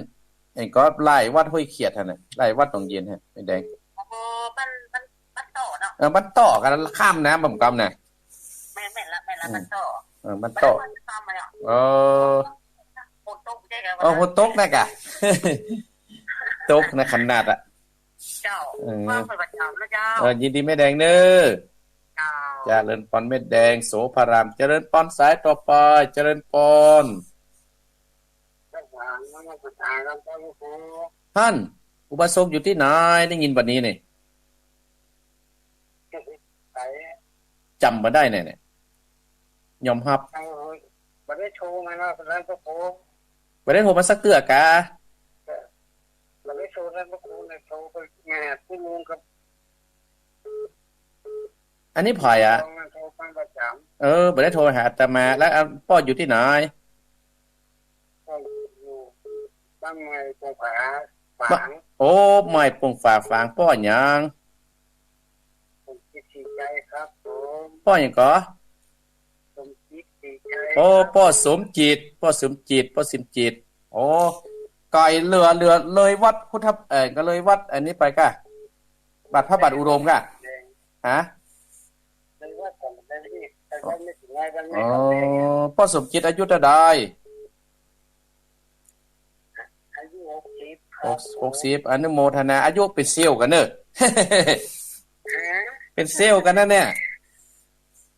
เอ็งก็ไหว้วัดห้วยเขียดหั้นน่ะ ไหว้วัดหนองเย็นหั้น แม่แดง เออ มัน มัน มันต่อเนาะ เออ มันต่อกั๋นข้ามน้ำบ่กำน่ะ แม่น แม่นละ แม่นละ อืม มันต่อ เออ มันต่อ มันต่อมาเนาะ เออ ฝนตกใจ้ไหม เออ วันนั้น ฝนตกนะกะ ตกนะขนาดอะ เจ้า เออ มาเป็นประจ๋ำนะเจ้า เออ ยินดีแม่แดงเน่อ เจ้า เจริญปอนแม่แดง โสภาราม เจริญปอนสายต่อไป เจริญปอน ท่าน อุบาสกอยู่ตี้ไหน ได้ยินบัดนี้นี่ จำบ่ได้เนี่ย เนี่ย ยอมฮับ เออ บ่ได้โทรมาเนาะ ตอนนั้นก็โทร บ่ได้โทรมาสักเตื้อกา เออ บ่ได้โทรนั้นก็โทรเนี่ย โทรไปแม่ผู้ลุงครับ อันนี้ใผอะ โทรมา โทรฟังประจ๋ำ เออ บ่ได้โทรหาอาตมา แล้ว อ่ะ ป้ออยู่ตี้ไหน ก็อยู่บ้านใหม่ปงฝาฝาง บ้าน โอ้ ใหม่ปงฝาฝาง ป้อหยัง สมจิตศรีใจครับผม ป้อหยังก่อ สมจิตศรีใจ โอ้ ครับ ป้อสมจิต ป้อสมจิต ป้อสมจิต โอ้ ไก๋เหลือ เหลือเลยวัดพุทธ เอ่อ ก็เลยวัดอันนี้ไปก่ะ วัดพระบาทอุดมก่ะ ฮะ เลยวัดก่อน ไปนี่ ไปวัดไม่ถึงร้อย วัดไม่ อ๋อ เข้าไป ป้อสมจิตอายุเต้าใด อายุหกสิบครับ หก หกสิบ อนุโมทนา อายุเป๋นเสี้ยวกั๋นเน่อ ฮะ เป๋นเสี้ยวกั๋นนะเนี่ย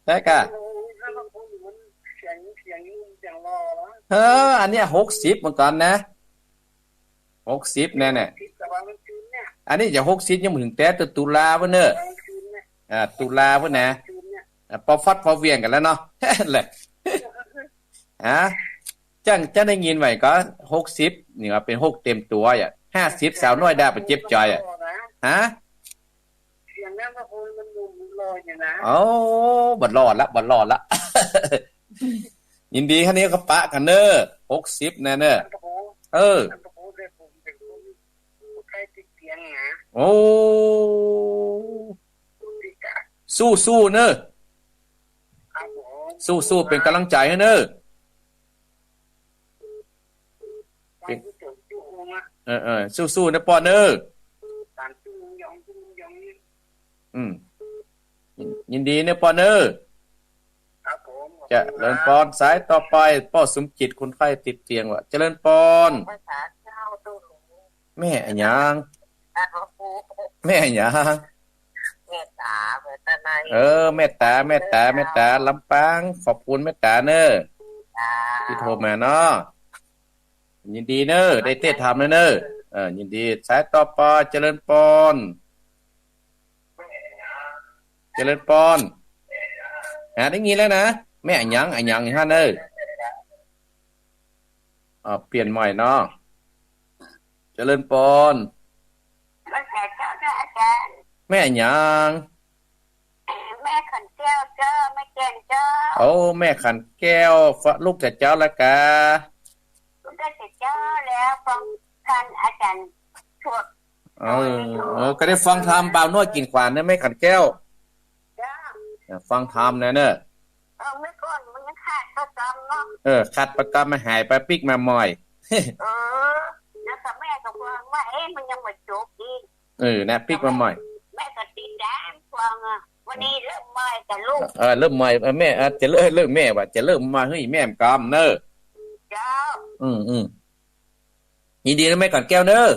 ใจ้ก่ะ โอ้ย ถ้าบางคนมันเสียง เสียงนุ่ม เสียงหล่อนะ เออ อันเนี้ยหกสิบเหมือนกั๋นนะ หกสิบแน่ๆ หกสิบ แต่ว่ามันคืนเนี่ย อันนี้จะหกสิบยังบ่เถิงแต๊ ตุลาพุ้นเน่อ กลางคืนเนี่ย อ่า ตุลาพุ้นนะ กลางคืนเนี่ย อ่า ปอฟัดปอเหวียงกั๋นแล้วเนาะ แหละ ฮะ จั้ง จั้งได้ยินใหม่ก็ หกสิบ นี่ว่าเป๋นหกเต็มตั๋วอ่ะ ห้าสิบ สาวน้อยได้บ่เจ็บใจ๋อ่ะ ฮะ เสียงนั้นก็คงมันหนุ่มมันหล่ออยู่นะ โอ้ บ่หล่อละ บ่หล่อละ ยินดี คันนี้ก็ปะกั๋นเน่อ หกสิบ แน่เน่อ ท่านพระครู เออ ท่านพระครู เดี๋ยวผมเป็นคนใกล้ติดเตียงนะ โอ้ สู้ๆ เน่อ ครับผม สู้ๆ เป๋นก๋ำลังใจ๋หื้อเน่อ ฟังผู้ชมทุกองค์อะ เออ เออ สู้ๆ นะป้อเนอะ อืม ยินดีเนอะป้อเนอะ ครับผม ขอบคุณครับ เจริญปอน สายต่อไป ป้อสมจิต คนไข้ติดเตียงว่ะ เจริญปอน ภาษาเจ้า แม่อะหยัง แม่อะหยัง เมตต๋า เมตต๋า เออ เมตต๋า เมตต๋า เมตต๋า ลำปาง ขอบคุณเมตต๋าเนอะ จ้า ตี้โทรมาเนาะ ยินดีเนอะ ได้เต้นธรรมแล้วเนอะ เออ ยินดี สายต่อไป เจริญปอน เจริญปอน อ่า ได้ยินแล้วนะ แม่อะหยัง อะหยัง อะหยังเนอะ อ่า เปลี่ยนใหม่เนาะ เจริญปอน นมัสก๋านเจ้าค่ะอาจ๋ารย์ แม่อะหยัง แม่ขันแก้วเจ้า แม่แจ่มเจ้า โอ้ แม่ขันแก้ว ฟ- ลูกจะเจ๊าแล้วกา ลูกจะเจ๊าแล้ว ฟังธรรมอาจ๋ารย์สวด เออ เออ ก็ได้ฟังธรรมบ่าวน้อยกิ่นขวานนะ แม่ขันแก้ว เจ้า อ่ะ ฟังธรรมนะเนอะ เออ เมื่อก่อนมันยังขาดประจำเนาะ เออ ขาดประจำ มาหายไปปิ๊กมาใหม่ เออ แล้วก็แม่ก็ว่า ว่า เอ๊ะ มันยังบ่จบอีก เออ นะ ปิ๊กมาใหม่ แม่ก็ติดตามฟังอะ วันนี้เริ่มใหม่กับลูก เออ เริ่มใหม่ เออ แม่ เออ จะเริ่ม เริ่มแม่ว่ะ จะเริ่มมา เฮ้ย แม่กำเนอะ เจ้า อืม อืม ยินดีนะแม่ขันแก้วเนอะ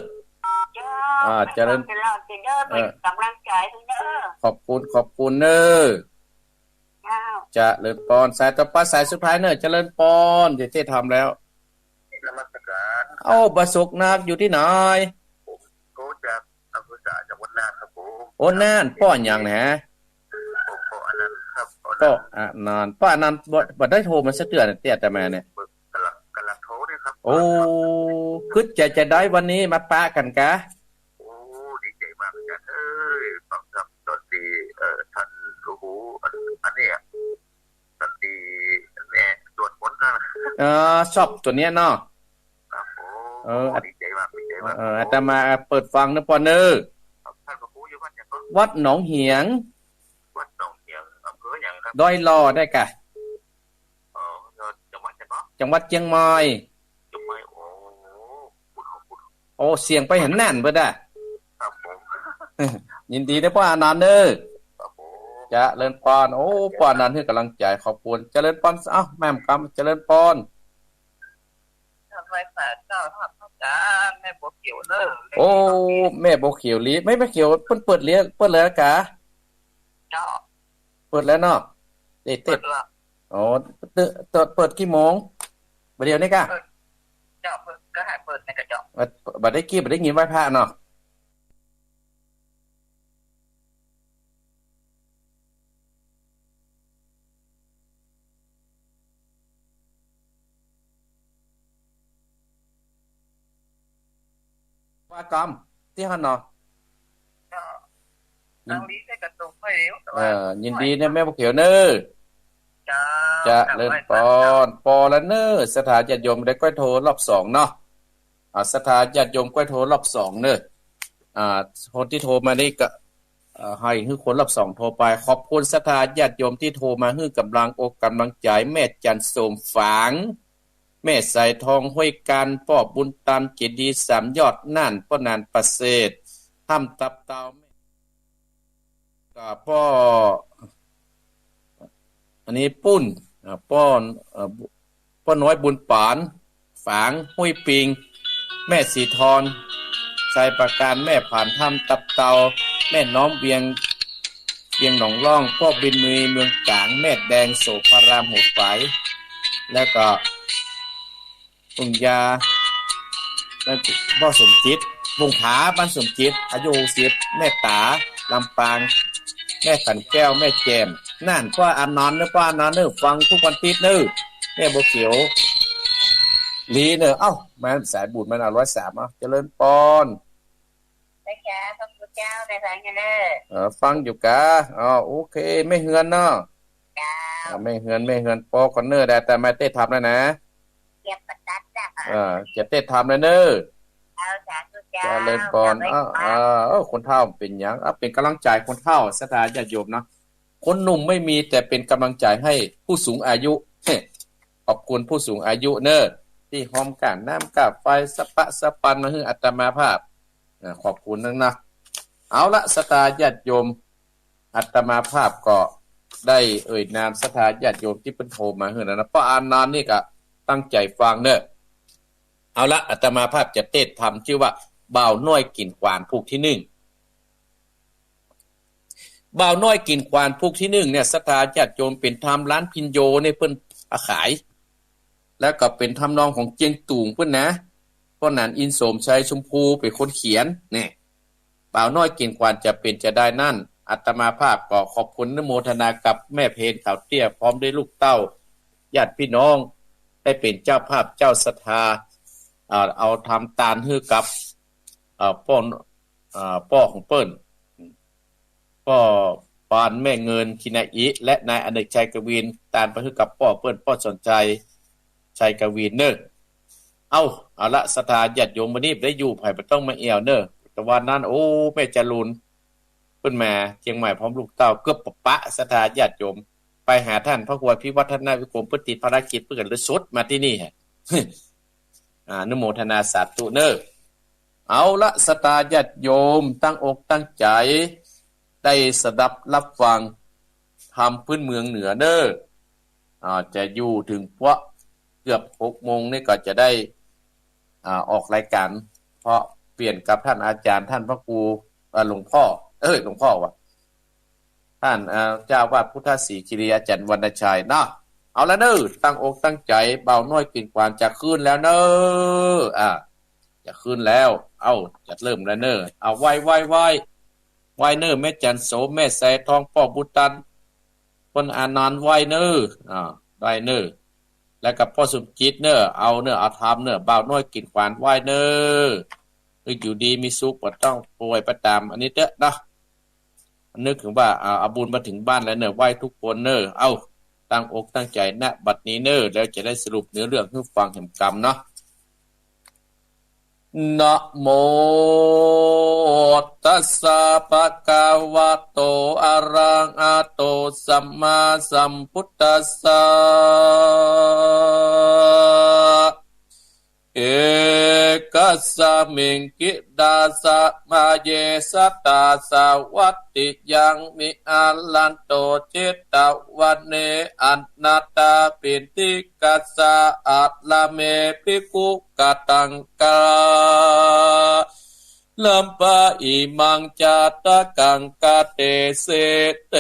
เจ้า อ่า เจริญ เจริญ เจริญ เออ เป็นกำลังใจให้เนอะ ขอบคุณ ขอบคุณเนอะ เจ้า เจริญปอน สายต่อไป สายสุดท้ายเนอะ เจริญปอน จะเต้นธรรมแล้ว นมัสก๋าน เอ้า บ่าวสุขนาค อยู่ตี้ไหน ผมโทรจากอำเภอสะอาด จังหวัดน่านครับผม โอ้ น่าน ป้ออะหยังนะ ผมป้ออนันต์ครับ ป้ออนันต์ ป้ออนันต์ ป้ออนันต์ บ่ บ่ได้โทรมาสักเตื้อนะ เตี้ยแต่มาเนี่ย กำลัง กำลังโทรเนี่ยครับ โอ้ กึ๊ดจะ จะได้วันนี้มาปะกั๋นกา โอ้ ดีใจ๋มากเลย เอ้ย ฟังธรรมต๋อนตี้ เอ่อ ต้านหลวงปู่ อัน อันเนี้ย ต๋อนตี้แม่สวดมนต์นะ เออ ชอบตั๋วเนี้ยเนาะ ครับผม เออ ดีใจ๋มาก ดีใจ๋มาก เออ อาตมาเปิดฟังเนอะปอนเนอะ ครับ ต้านหลวงปู่อยู่วัดหยังก่อ วัดหนองเหียง วัดหนองเหียง อำเภอหยังครับ ดอยหล่อได้กา อ๋อ จังหวัดหยังก่อ จังหวัดเจียงใหม่ เจียงใหม่ โอ้ ขอบคุณ ขอบคุณ โอ้ เสียงไปหันน่านเปิ้นอะ ครับผม ยินดีเนอะป้ออนันต์เนอะ ครับผม เจริญปอน โอ้ ป้ออนันต์หื้อกำลังใจ๋ ขอบคุณ เจริญปอน เอ้า แม่กำ เจริญปอน ทำไมฝากเจ้าทำต้องการแม่บัวเขียวเนอะ โอ้ แม่บัวเขียวลี แม่บัวเขียวเปิ้นเปิดเลี้ยง เปิ้นเลยกา เจ้า เปิดแล้วเนาะ เต้น เต้น เปิดแล้ว อ๋อ เปิด เปิด เปิดกี่โมง บ่าเดี่ยวนี้กา เปิด เจ้า เปิด ก็ให้เปิดในกระจก เอ่อ บ่ได้กี้ บ่ได้ยินไหว้พระเนาะ ว่ากำ ตี้หั้นเนาะ ก็ ยิน ทางนี้ได้กระตุกไปแล้ว แต่ เอ ว่า อ ยินดีเนอะแม่บัวเขียวเนอะ เจ้า เจริญปอน ปอละเนอะ ศรัทธาญาติโยมได้ก้อยโทรรอบสองเนาะ อ่า ศรัทธาญาติโยมก้อยโทรรอบสองเนอะ อ่า คนตี้โทรมานี่ก็ เอ่อ หื้อหื้อคนรอบสองโทรไป ขอบคุณศรัทธาญาติโยมตี้โทรมาหื้อกำลังอกกำลังใจ๋ แม่จันทร์โสมฝาง แม่สายทองห้วยการ ป้อบุญตัน เจดีย์สามยอดน่าน ป้อหนานประเสริฐ ถ้ำตับเตา ก็ป้อ อันนี้ปุ้น อ่า ป้อ เอ่อ ป้อน้อยบุญปาน ฝางห้วยปิง แม่สีทอน ชัยประการ แม่ผาน ถ้ำตับเตา แม่น้อม เวียง เวียงหนองล่อง ป้อบินมี เมืองก๋าง แม่แดง โสภาราม หัวฝาย แล้วก็ ลุงยา แล้วป้อสมจิต วงศ์ผา บ้านสมจิต อายุหกสิบ แม่ต๋า ลำปาง แม่ขันแก้ว แม่แจ่ม น่าน ป้ออานนท์เนอะ ป้ออานนท์เนอะ ฟังกู้วันติ๊ดเนอะ แม่บัวเขียว ลีเนอะ เอ้า มาสายบุญมา เอาร้อยสาม เอ้า เจริญปอน พระเจ้า พระคุณเจ้า ได้ฟังอยู่เนอะ เออ ฟังอยู่กา อ๋อ โอเค แม่เฮือนเนาะ เจ้า อ่า แม่เฮือน แม่เฮือน ปอก่อนเนอะ ได้แต่มาเต้นธรรมแล้วนะ เตรียมประทัดจ้ะ เออ จะเต้นธรรมแล้วเนอะ เอา สาธุเจ้า เจริญปอน เจ้า เออ เออ คนเฒ่าเป๋นหยัง เอา เป๋นก๋ำลังใจ๋คนเฒ่า ศรัทธาญาติโยมเนาะ คนหนุ่มไม่มี แต่เป็นกำลังใจให้ผู้สูงอายุ ขอบคุณผู้สูงอายุเนอะ ตี้ฮอมก้าน้ำก้าไฟสะปะสะปันมาหื้ออาตมาภาพ อ่า ขอบคุณนักนะ เอาละ ศรัทธาญาติโยม อาตมาภาพก็ได้เอ่ยนามศรัทธาญาติโยมตี้เปิ้นโทรมาหื้อแล้วนะ ป้ออานนท์นี่ก็ตั้งใจ๋ฟังเน่อ เอาละ อาตมาภาพจะเตสน์ธรรมจื้อว่า บ่าวน้อยกิ่นขวานผูกตี้นึ่ง บ่าวน้อยกิ่นขวานผูกตี้นึ่งเนี่ย ศรัทธาญาติโยม เป๋นธรรมร้านพิญโญเนี่ยเปิ้นเอาขาย แล้วก็เป๋นธรรมนองของเจียงตุงเปิ้นนะ ป้อหนานอินทร์ โสมชัยชมพูเป๋นคนเขียน เนี่ย บ่าวน้อยกิ่นขวานจะเป๋นจาใดนั้น อาตมาภาพก็ขอบคุณอนุโมทนากับแม่เพนขาวเตี้ย พร้อมด้วยลูกเต้า ญาติพี่น้อง ได้เป๋นเจ้าภาพเจ้าศรัทธา เอ่อ เอาทำตานหื้อกับ เอ่อ ป้อ เอ่อ ป้อของเปิ้น ป้อปานแม่เงิน คินาอิ และนายอเนกชัยกวีน ตานไปหื้อกับป้อเปิ้น ป้อสนชัย ชัยกวีนเน่อ เอ้า เอาละ ศรัทธาญาติโยม มื้อนี้บ่ได้อยู่ ใผบ่ต้องมาแอ่วเน่อ แต่วันนั้น โอ้ แม่จรูน เปิ้นมาเจียงใหม่พร้อมลูกเต้า เกือบปะปะ ศรัทธาญาติโยม ไปหาต้านพระครูอภิวัฒนวิกรม เปิ้นติดภารกิจ เปิ้นก็เลยสดมาตี้นี่ฮะ อ่า อนุโมทนาสาธุเน่อ เอาละ ศรัทธาญาติโยม ตั้งอกตั้งใจ๋ ได้สดับฮับฟังธรรมพื้นเมืองเหนือเน่อ อ่า จะอยู่เถิงพวกเกือบหกโมงนี่ก็จะได้ อ่า ออกรายก๋าน เพราะเปลี่ยนกับต้านอาจ๋ารย์ ต้านพระครู เอ่อ หลวงพ่อ เอ้ย หลวงพ่อวะ ต้าน เอ่อ เจ้าอาวาสพุทธศรีคีรี อาจ๋ารย์วรรณชัยเนาะ เอาละเน่อ ตั้งอกตั้งใจ๋ บ่าวน้อยกิ่นขวานจะขึ้นแล้วเน่อ อ่า จะขึ้นแล้ว เอ้า จะเริ่มแล้วเน่อ เอา ไหว้ ไหว้ ไหว้ ไหว้เน่อ แม่จันโสม แม่สายทอง ป้อบุญตัน ป้ออานนท์ ไหว้เน่อ อ่า ไหว้เน่อ แล้วก็ป้อสมจิตเน่อ เอาเน่อ เอาธรรมเน่อ บ่าวน้อยกิ่นขวาน ไหว้เน่อ เออ อยู่ดีมีสุข บ่ต้องป่วยไปต๋ามอันนี้เต๊อะเนาะ นึกเถิงว่า เอา เอาบุญมาเถิงบ้านแล้วเน่อ ไหว้ทุกคนเน่อ เอ้า ตั้งอกตั้งใจ๋ ณ บัดนี้เน่อ แล้วจะได้สรุปเนื้อเรื่องหื้อฟังแหมกำเนาะ นะโม ตัสสะ ภะคะวะโต อะระหะโต สัมมาสัมพุทธัสสะ เอกัสสะมิง กิดาสะมะเย สัตตาสาวัตติยัง วิหารันโต เจตวะเน อะนัตถปิณฑิกัสสะ อะระเม ภิกขุ กะตัง กาลัมปะ อิมัง จาตะกัง กะเตเส เต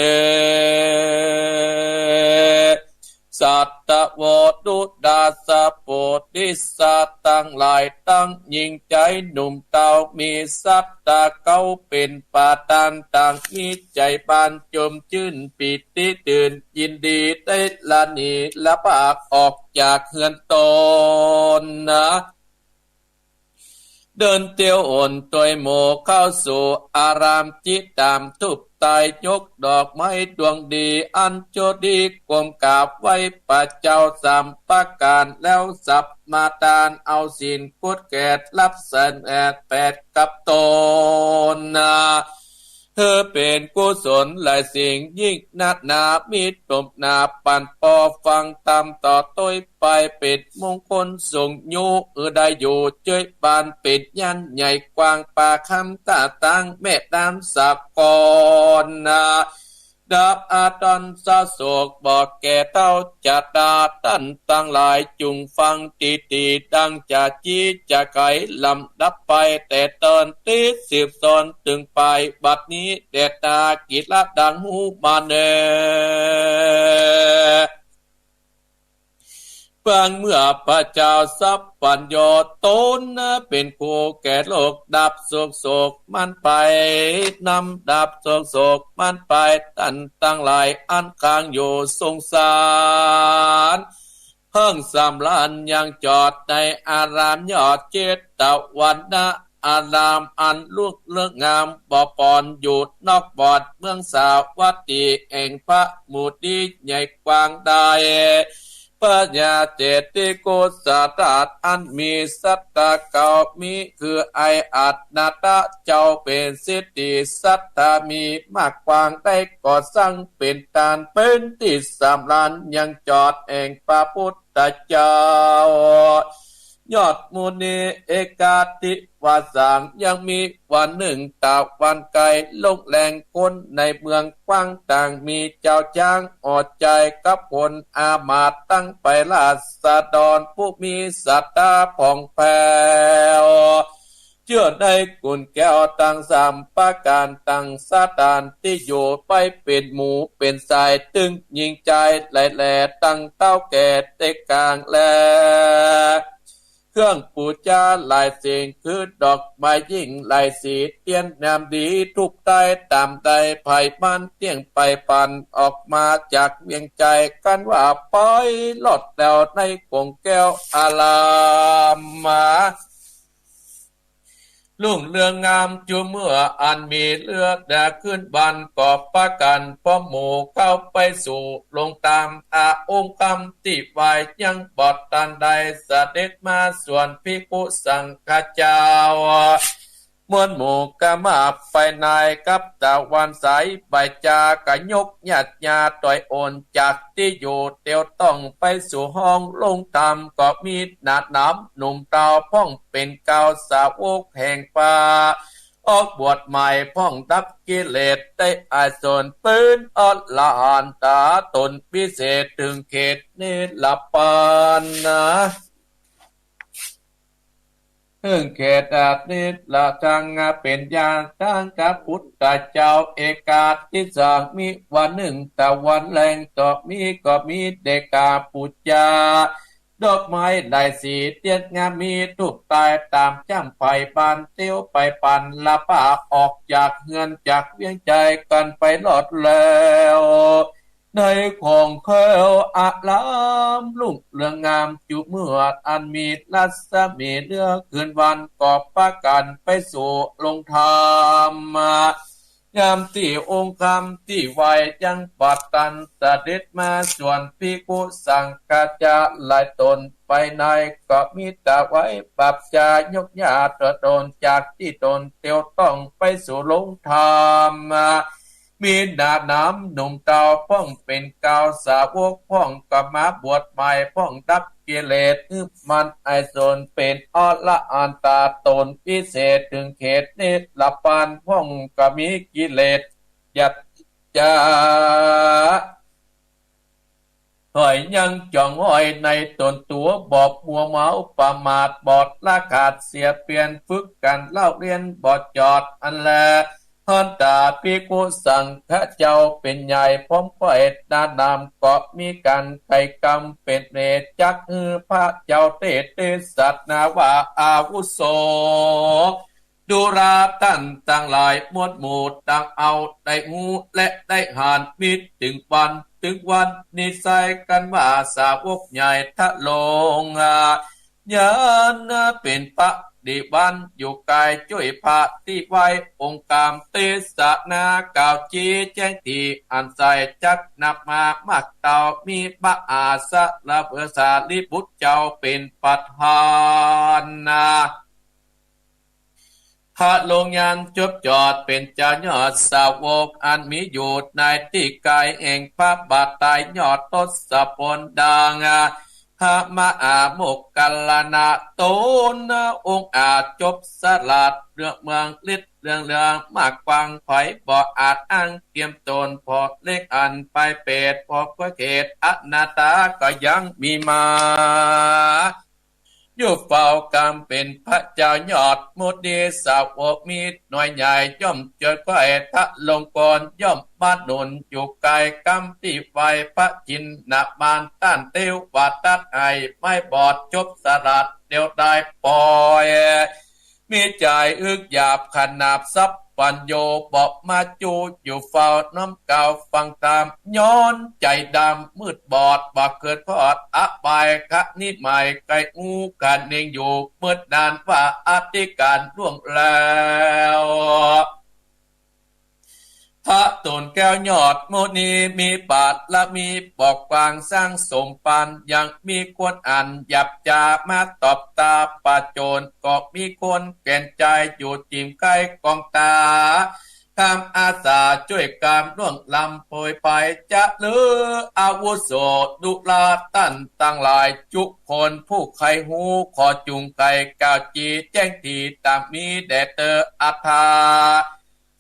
สัตวะโต ดัสสะ โพธิสัตว์ตังหลาย ตังญิงจายหนุ่มเต้า มีสัตตาเก๊าเป๋นประธาน ตังมีใจ๋บานจมจื้น ปีติตื่นยินดี ได้ละหนีละพากออกจากเฮือนตนนะ เดินเตียวอ่อนตวยหมู่ เข้าสู่อาราม จิตตามธูปไต้ ยกดอกไม้ดวงดี อัญชลีก้มกราบไหว้พระเจ้าสามประก๋าน แล้วสมาทาน เอาศีลกดแขน รับสันแอดแปดกับตนนะ เธอเป๋นกุศลหลายสิ่งยิ่งนักหนา มีตบหน้าปันปอฟังธรรมต่อตวยไป เป๋นมงคลส่งยุ เออ ได้อยู่เจ้ยบ้าน เป๋นญาณใหญ่กว้าง ปาคำตาตัง แม่น้ำสาครนะ ดับอาทรสะโศก บ่แก่เฒ่าชรา ต้านตังหลายจุ่งฟังตี้ๆ ดังจะจี้จะไขลำดับไป แต่ต้นตี้สืบสอนเถิงปาย บัดนี้แด่หน้ากิจละดังฮู้มาแน่ ปางเมื่อพระเจ้าสัพพัญญูตนนะ เป๋นผู้แก้โรคดับโศก โศกมันไป นำดับโศก โศกมันไป ต้านตังหลายอันค้างอยู่สงสาร เพิ่งสำราญยังจอดในอารามยอดเจตวันนะ อารามอันลุกเลิกงาม บ่ปอนอยู่นอกบอดเมืองสาวัตถี แห่งพระมุนีใหญ่กว้างได้ พญาเจติโกสราชอันมีสัตตาเก๊า มีคือไออัตตะเจ้าเป๋นเศรษฐี สัตตามีมากกว้าง ได้ก่อสร้างเป๋นตาน เป๋นตี้สำราญยังจอดแห่งพระพุทธเจ้า ยอดมุนีเอกาธิวาสัง ยังมีวันนึ่งตะวันไกล ลงแลงคนในเมืองกว้างต่าง มีจาวจ๊างออดใจ๋กับคนอามาตย์ ตังไปราษฎรผู้มีศรัทธาผ่องแผ้ว เจื้อในกุนแก้วตังสามประก๋าน ตังสถานตี้อยู่ไปเป๋นหมู่เป๋นสาย ตึงญิงจายหลายแหล่ ตังเต้าแก่เต็กก๋างแล เครื่องปู๋จาหลายสิ่ง คือดอกไม้ยิ่งหลายสี เตียนงามดีธูปไต้ต๋ามใด ใผบ้านเตี้ยงไปปัน ออกมาจากเวียงใจ๋ กั๋นว่าไปรอดแล้วในกุนแก้วอารามมา รุ่งเรืองงามจุเมื่อ อันมีเลือดแด่ขึ้นวัน ก็ปากั๋นพร้อมหมู่เข้าไปสู่โฮงธรรม อาองค์ธรรมตี้ไหว้ยังบ่ตันได้ เสด็จมาส่วนภิกขุสังฆเจ้า มวลหมู่ก็มาไปในกับตะวันใส ใบจากะยกญาติญาติตวยโอนจากตี้อยู่เตียวต้องไปสู่ห้องโฮงธรรม ก็มีหนาหนามหนุ่มเฒ่าพ่องเป๋นเกล้าสาวกแห่งพระ ออกบวชใหม่พ่องดับกิเลสได้อายสน เป๋นอรหันตาต๋นวิเศษ เถิงเขตนิพพานนะ เถิงเขตนิพพาน ตังเป๋นญาณตังกับพุทธเจ้า เอกาทิสัง มีวันนึ่งตะวันแลง ก็มี ก็มีเดกาปู๋จา ดอกไม้หลายสี เตียนงามมีธูปไต้ต๋ามจ้ำ ใผบ้านเตียวไปปัน ละพาออกจากเฮือนจากเวียงใจ๋ กั๋นไปรอดแล้ว ในกุนแก้วอาราม รุ่งเรืองงามจุเมื่อ อันมีรัศมีเลือดขึ้นวัน ก็ปากั๋นไปสู่โฮงธรรม ยามตี้องค์ธรรมตี้ไหว้ยังบ่ตัน เสด็จมาส่วนภิกขุสังฆเจ้าหลายต๋น ไปในก็มีถวายบัพชายกญาติตวยโอนจากตี้ต๋นเตียวต้องไปสู่โฮงธรรม มีหนาหนามหนุ่มเฒ่าพ่องเป๋นเกล้าสาวกพ่อง ก็มาบวชใหม่พ่องดับกิเลส หื้อมันอายสน เป๋นอรหันตาต๋นวิเศษ เถิงเขตนิพพานพ่อง ก็มีกิเลสหยาบจ๊า ถอยยังจ๋องห้อยในต๋นตั๋ว บ่มัวเมาประมาท บ่ละขาดเสียเปียร ฝึกกั๋นเล่าเรียนบ่จอดอันแล หันต๋าภิกขุสังฆเจ้าเป๋นใหญ่ พร้อมข้อยหนาหนาม ก็มีกั๋นไขกรรมเป๋นเหตุ จักหื้อพระเจ้าเตสน์เตสนาว่า อาวุโส ดูราต้านตังหลายมวลหมู่ ตังเอาได้ฮู้และได้หัน มีเถิงวันเถิงวันนี้ ใส่กั๋นว่าสาวกใหญ่ทะลง ญาณเป๋นพระดีวัน อยู่กายจ้วยพระตี้ไหว้ องค์ธรรมเตสนากล่าวจี้แจ้งตี้อันใส จักนับมามากเต้า มีมหาสละเวสาลีบุตรเจ้าเป๋นประธานนา พระลงญาณจบจอดเป๋นเจ้ายอดสาวก อันมีอยู่ในตี้ไกล แห่งพระบาทไตรยอดทศพลดัง พระมหาโมคคัลลานะต๋น องค์อาจจบสลาดเรื่องเมืองฤทธิ์เรื่องเรืองมากกว้าง ใผบ่อาจอ้างเตียมต๋น เพราะเล็กอันไปเปรต เพราะกลัวเขตอนาถาก็ยังมีมา อยู่เฝ้ากรรมเป๋นพระเจ้ายอดมุนีสาวก มีหน่วยใหญ่ย่อมจดไว้ พระลงกรย่อมมาหนุนอยู่ไกล กรรมตี้ไหว้พระจินนามาน ต้านเตวาตัดให้ไม้บอดจบสลาดเดียวได้ปล่อย มีใจ๋อึกหยาบขนาบสัพพัญญู บ่มาจู้อยู่เฝ้าน้อมเกล้าฟังธรรม ย้อนใจ๋ดำมืดบอด บ่เกิดพอดอบายคณิไมย ใค่อู้คะเนงอยู่ มืดนานว่าอธิการล่วงแล้ว พระต๋นแก้วยอดมุนี มีบารมีปอกกว้างสร้างสมปัน ยังมีคนอันหยาบจ๊ามาตบตาผจญ ก็มีคนแก่นใจ๋อยู่จิ่มใก้กองตา พ ทำอาสาจ้วยกำล่วงล้ำโผยไป จะลืออาวุโส ดุราต้านตังหลาย จุคนผู้ใค่ฮู้ ขอจุ่งใก่กล่าวจีแจ้งตี้ ต๋ามมีแด่เตอ อัฏฐะ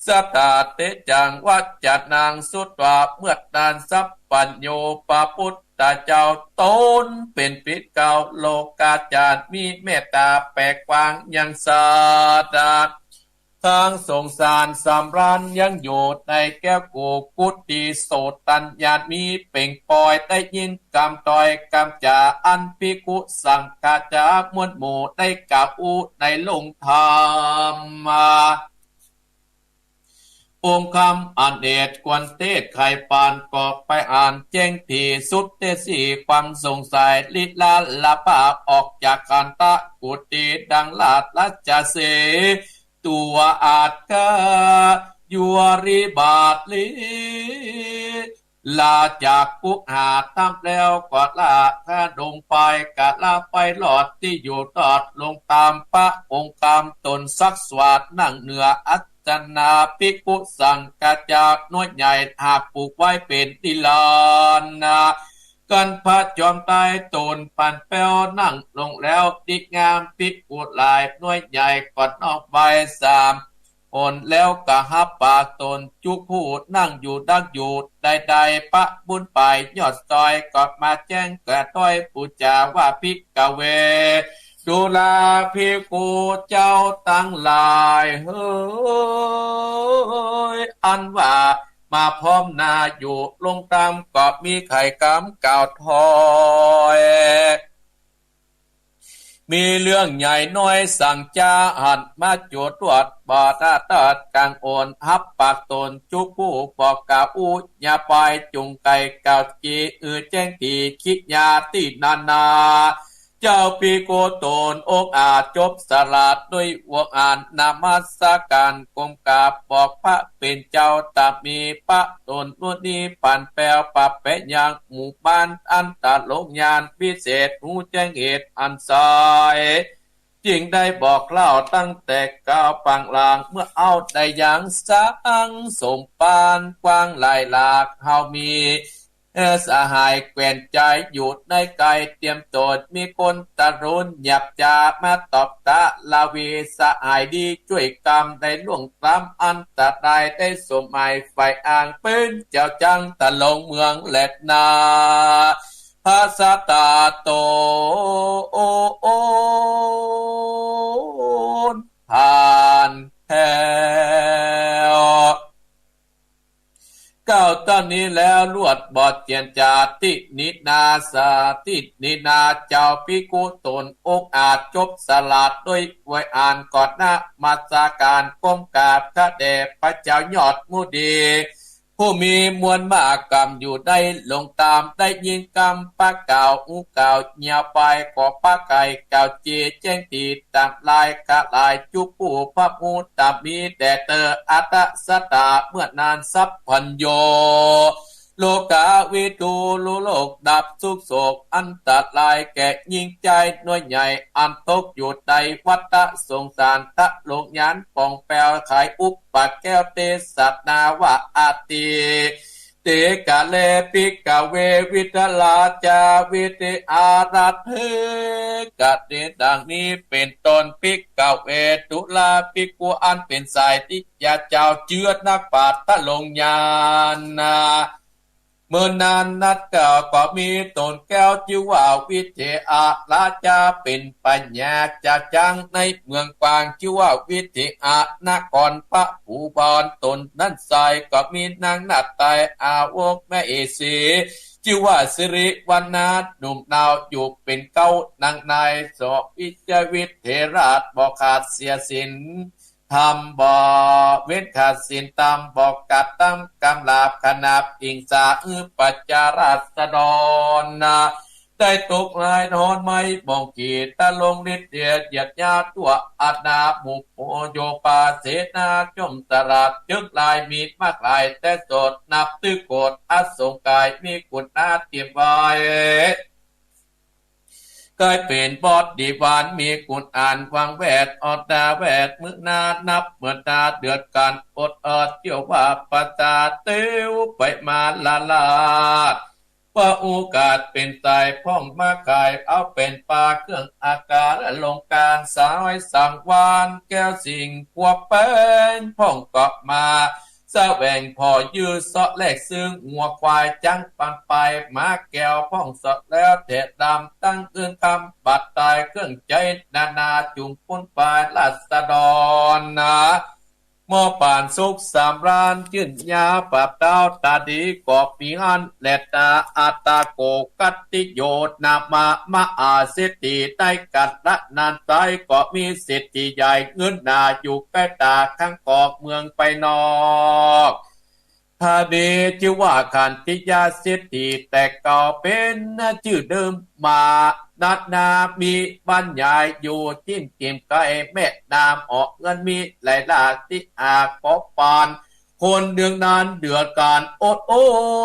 สตาเตจัง วัจจะนัง สุตวา เมื่อนั้นสัพพัญญู พระปุทธเจ้า ต๋นเป๋นปิเก้าโลกาจ๋ารย์ มีเมตต๋าแป๋กว้างยังสัตว์ตังสงสาร สำราญยังอยู่ในแก้วกุฏิ โสตญญาณมีเป่งปอย ได้ยินกำถ้อยกำจ๋า อันภิกขุสังฆะจ๋า มวลหมู่ได้กล่าวอู้ในโลงธรรม องค์คำอันเอกควรเตศน์ไขปาน ก็ไปอ่านแจ้งตี้สุดเตสีความสงสัย ลิลาลาภาออกจากขันธกุฏิ ดังราชสีห์ ตัวอาจกายุริบาทลี ลาจากคุหาธรรมแล้ว ก็ลาข้าดงไป กะลาไปรอดตี้อยู่ตอดลงต๋ามพระองค์คำ ต๋นสักสวาดนั่งเหนืออัสสนะ ภิกขุสังฆะจ๋าหน่วยใหญ่ หากผูกไว้เป๋นนิรันดร์ กันพระจอมไตร ต๋นปันแป้วนั่งลงแล้ว ดีงามภิกขุหลายหน่วยใหญ่ ก็น้อมไหว้สามหน แล้วกะหับปากต๋นจุผู้นั่งอยู่ดักอยู่ ได้ได้พระบุญไปยอดซอย ก็มาแจ้งกระถ้อยปู๋จ๋าว่า ภิกขเว ดูราภิกขุเจ้าตังหลายเหย อันว่ามาพร้อมหน้าอยู่ลงธรรม ก็มีไขกำกล่าวถ้อย มีเรื่องใหญ่น้อยสังจ๋า หันมาโจทย์ตรวจบ่ตาเติดกังวล หับปากต๋นจุผู้บอกกล่าวอู้ อย่าไปจุ่งใก่กล่าวจี อือแจ้งตี้คิดยาตี้นานา เจ้าภิกขุต๋นองอาจจบสลาดด้วยวงอันนมัสการก้มกราบบอกพระเป๋นเจ้า ต๋ามมีพระต๋นมุนีปันแป้วปรับแปะยังหมู่บ้านอันตะลงญาณวิเศษ ฮู้แจ้งเหตุอันใส จึงได้บอกเล่าตั้งแต่กล่าวปางหลัง เมื่อเอาได้ยังสังสมปานกว้างหลายหลาก เฮามี เอ่อ สหายแควนใจ๋อยู่ในไก๋ เตรียมต๋นมีคนตะลุนหยาบจ๋า มาตอบตะละวี สหายดีจ้วยกำได้ล่วงต๋ามอันตราย ได้สมหมายใฝ่อ้างเป๋นเจ้าจังตะลงเมืองแลนา พระสตาโต โอ โอน ผ่านแถว กล่าวเต้านี้แล้วลวดบอดเจียนจา ตินินาสาตินินา เจ้าภิกขุต๋นองอาจจบสลาดด้วยไวยอ่าน ก็นมัสการก้มกราบข้าแด่พระเจ้ายอดมุนี ผู้มีมวลมหากำอยู่ได้ลงธรรม ได้ยินกำพระกล่าวอู้กล่าวเยียะไป ขอพระไขกล่าวจีแจ้งตี้ต๋ามลาย ข้าหลายจุผู้พระผู้ต๋ามมีแด่เตอ อัตถสตา เมื่อนั้นสัพพัญญู โลกาวิทู ฮู้โลกดับทุกข์โศกอันตรายแก่หญิงใจ๋หน่วยใหญ่ อันตกอยู่ในวัฏสงสาร ตะลงญาณป่องแปวไขอุปปะแก้วเตสะนาวะอาทิ เตกาเล ภิกขเว วิทลาจา วิเทหะรัตเถ กะเต ดังนี้เป๋นต้น ภิกขเว ดูราภิกขุอันเป๋นสายทิยาเจ้า เจื้อนักปราชญ์ตะลงญาณนา เมื่อนั้นนักกล่าวก็มีต๋นแก้ว จื้อว่าวิเทหะราชา เป๋นปัญญาจาจังในเมืองกว้าง จื้อว่าวิเทหะนครพระภูบาล ต๋นนั้นไส้ก็มีนางนาฏไตรอาวงศ์มเหสี จื้อว่าสิริวรรณะหนุ่มนาวอยู่เป๋นเก๊า นางในสองวิจวิตเถระบ่ขาดเสียศีล ธรรมบ่เว้นขาดศีลธรรม บ่กัดตำกำหลาบขนาบอิงสา อือประชาราษฎรนา ได้ตกร้ายฮ้อนไหม้หมองขีด ตะลงฤทธิ์เดชเหยียดหยามตัวอาณา หมู่โพโยปาเสนาจอมสลาด เจิงลายมีมากหลายแต่โสด นับถือโกรธอสงไขย มีคุณนาเตรียมไว้ ก๋ายเป๋นบอริวาร มีกุณอันวางแวด ออกตาแวด มื้อหน้านับเมื่อตาเดือดกั๋น อดออดเจียวว่าประจาเตียวไปมาละลาด ว่าโอกาสเป๋นต๋ายพ่องมาก๋าย เอาเป๋นปาเครื่องอาการ ลงการสายสังวาน แก้วสิงห์พัวแป้งพ่องก็มา แสวงผ่อยื้อเซาะแลกซื้องัวควาย จั๊งปันไปหมาแก้วพ่องเสาะแล้ว แถดำตั้งอื่นคำ บัดต๋ายเครื่องใจ๊นานา จุ่มปุ้นปายราษฎรนา หม้อป่านสุขสำราญ จื้นยาปราบเต๊าตาดี ก็มีอั้นแลนา อัตตาโก กัตติโย นามะ มหาเศรษฐี ในกัตตะนันไตย ก็มีเศรษฐีใหญ่ เงินหนาอยู่ใก้ต๋า ข้างกอกเมืองไปนอก ตาดีจื้อว่าขันติยะเศรษฐี แต่เก่าเป๋นจื้อเดิมมา นัดนามีบ้านใหญ่อยู่ จิ้มกิ่มใก้แม่น้ำ ออกเงินมีหลายหลาก ตี้อาจปอปาน คนเมืองนั้นเดือดกั๋น อดอ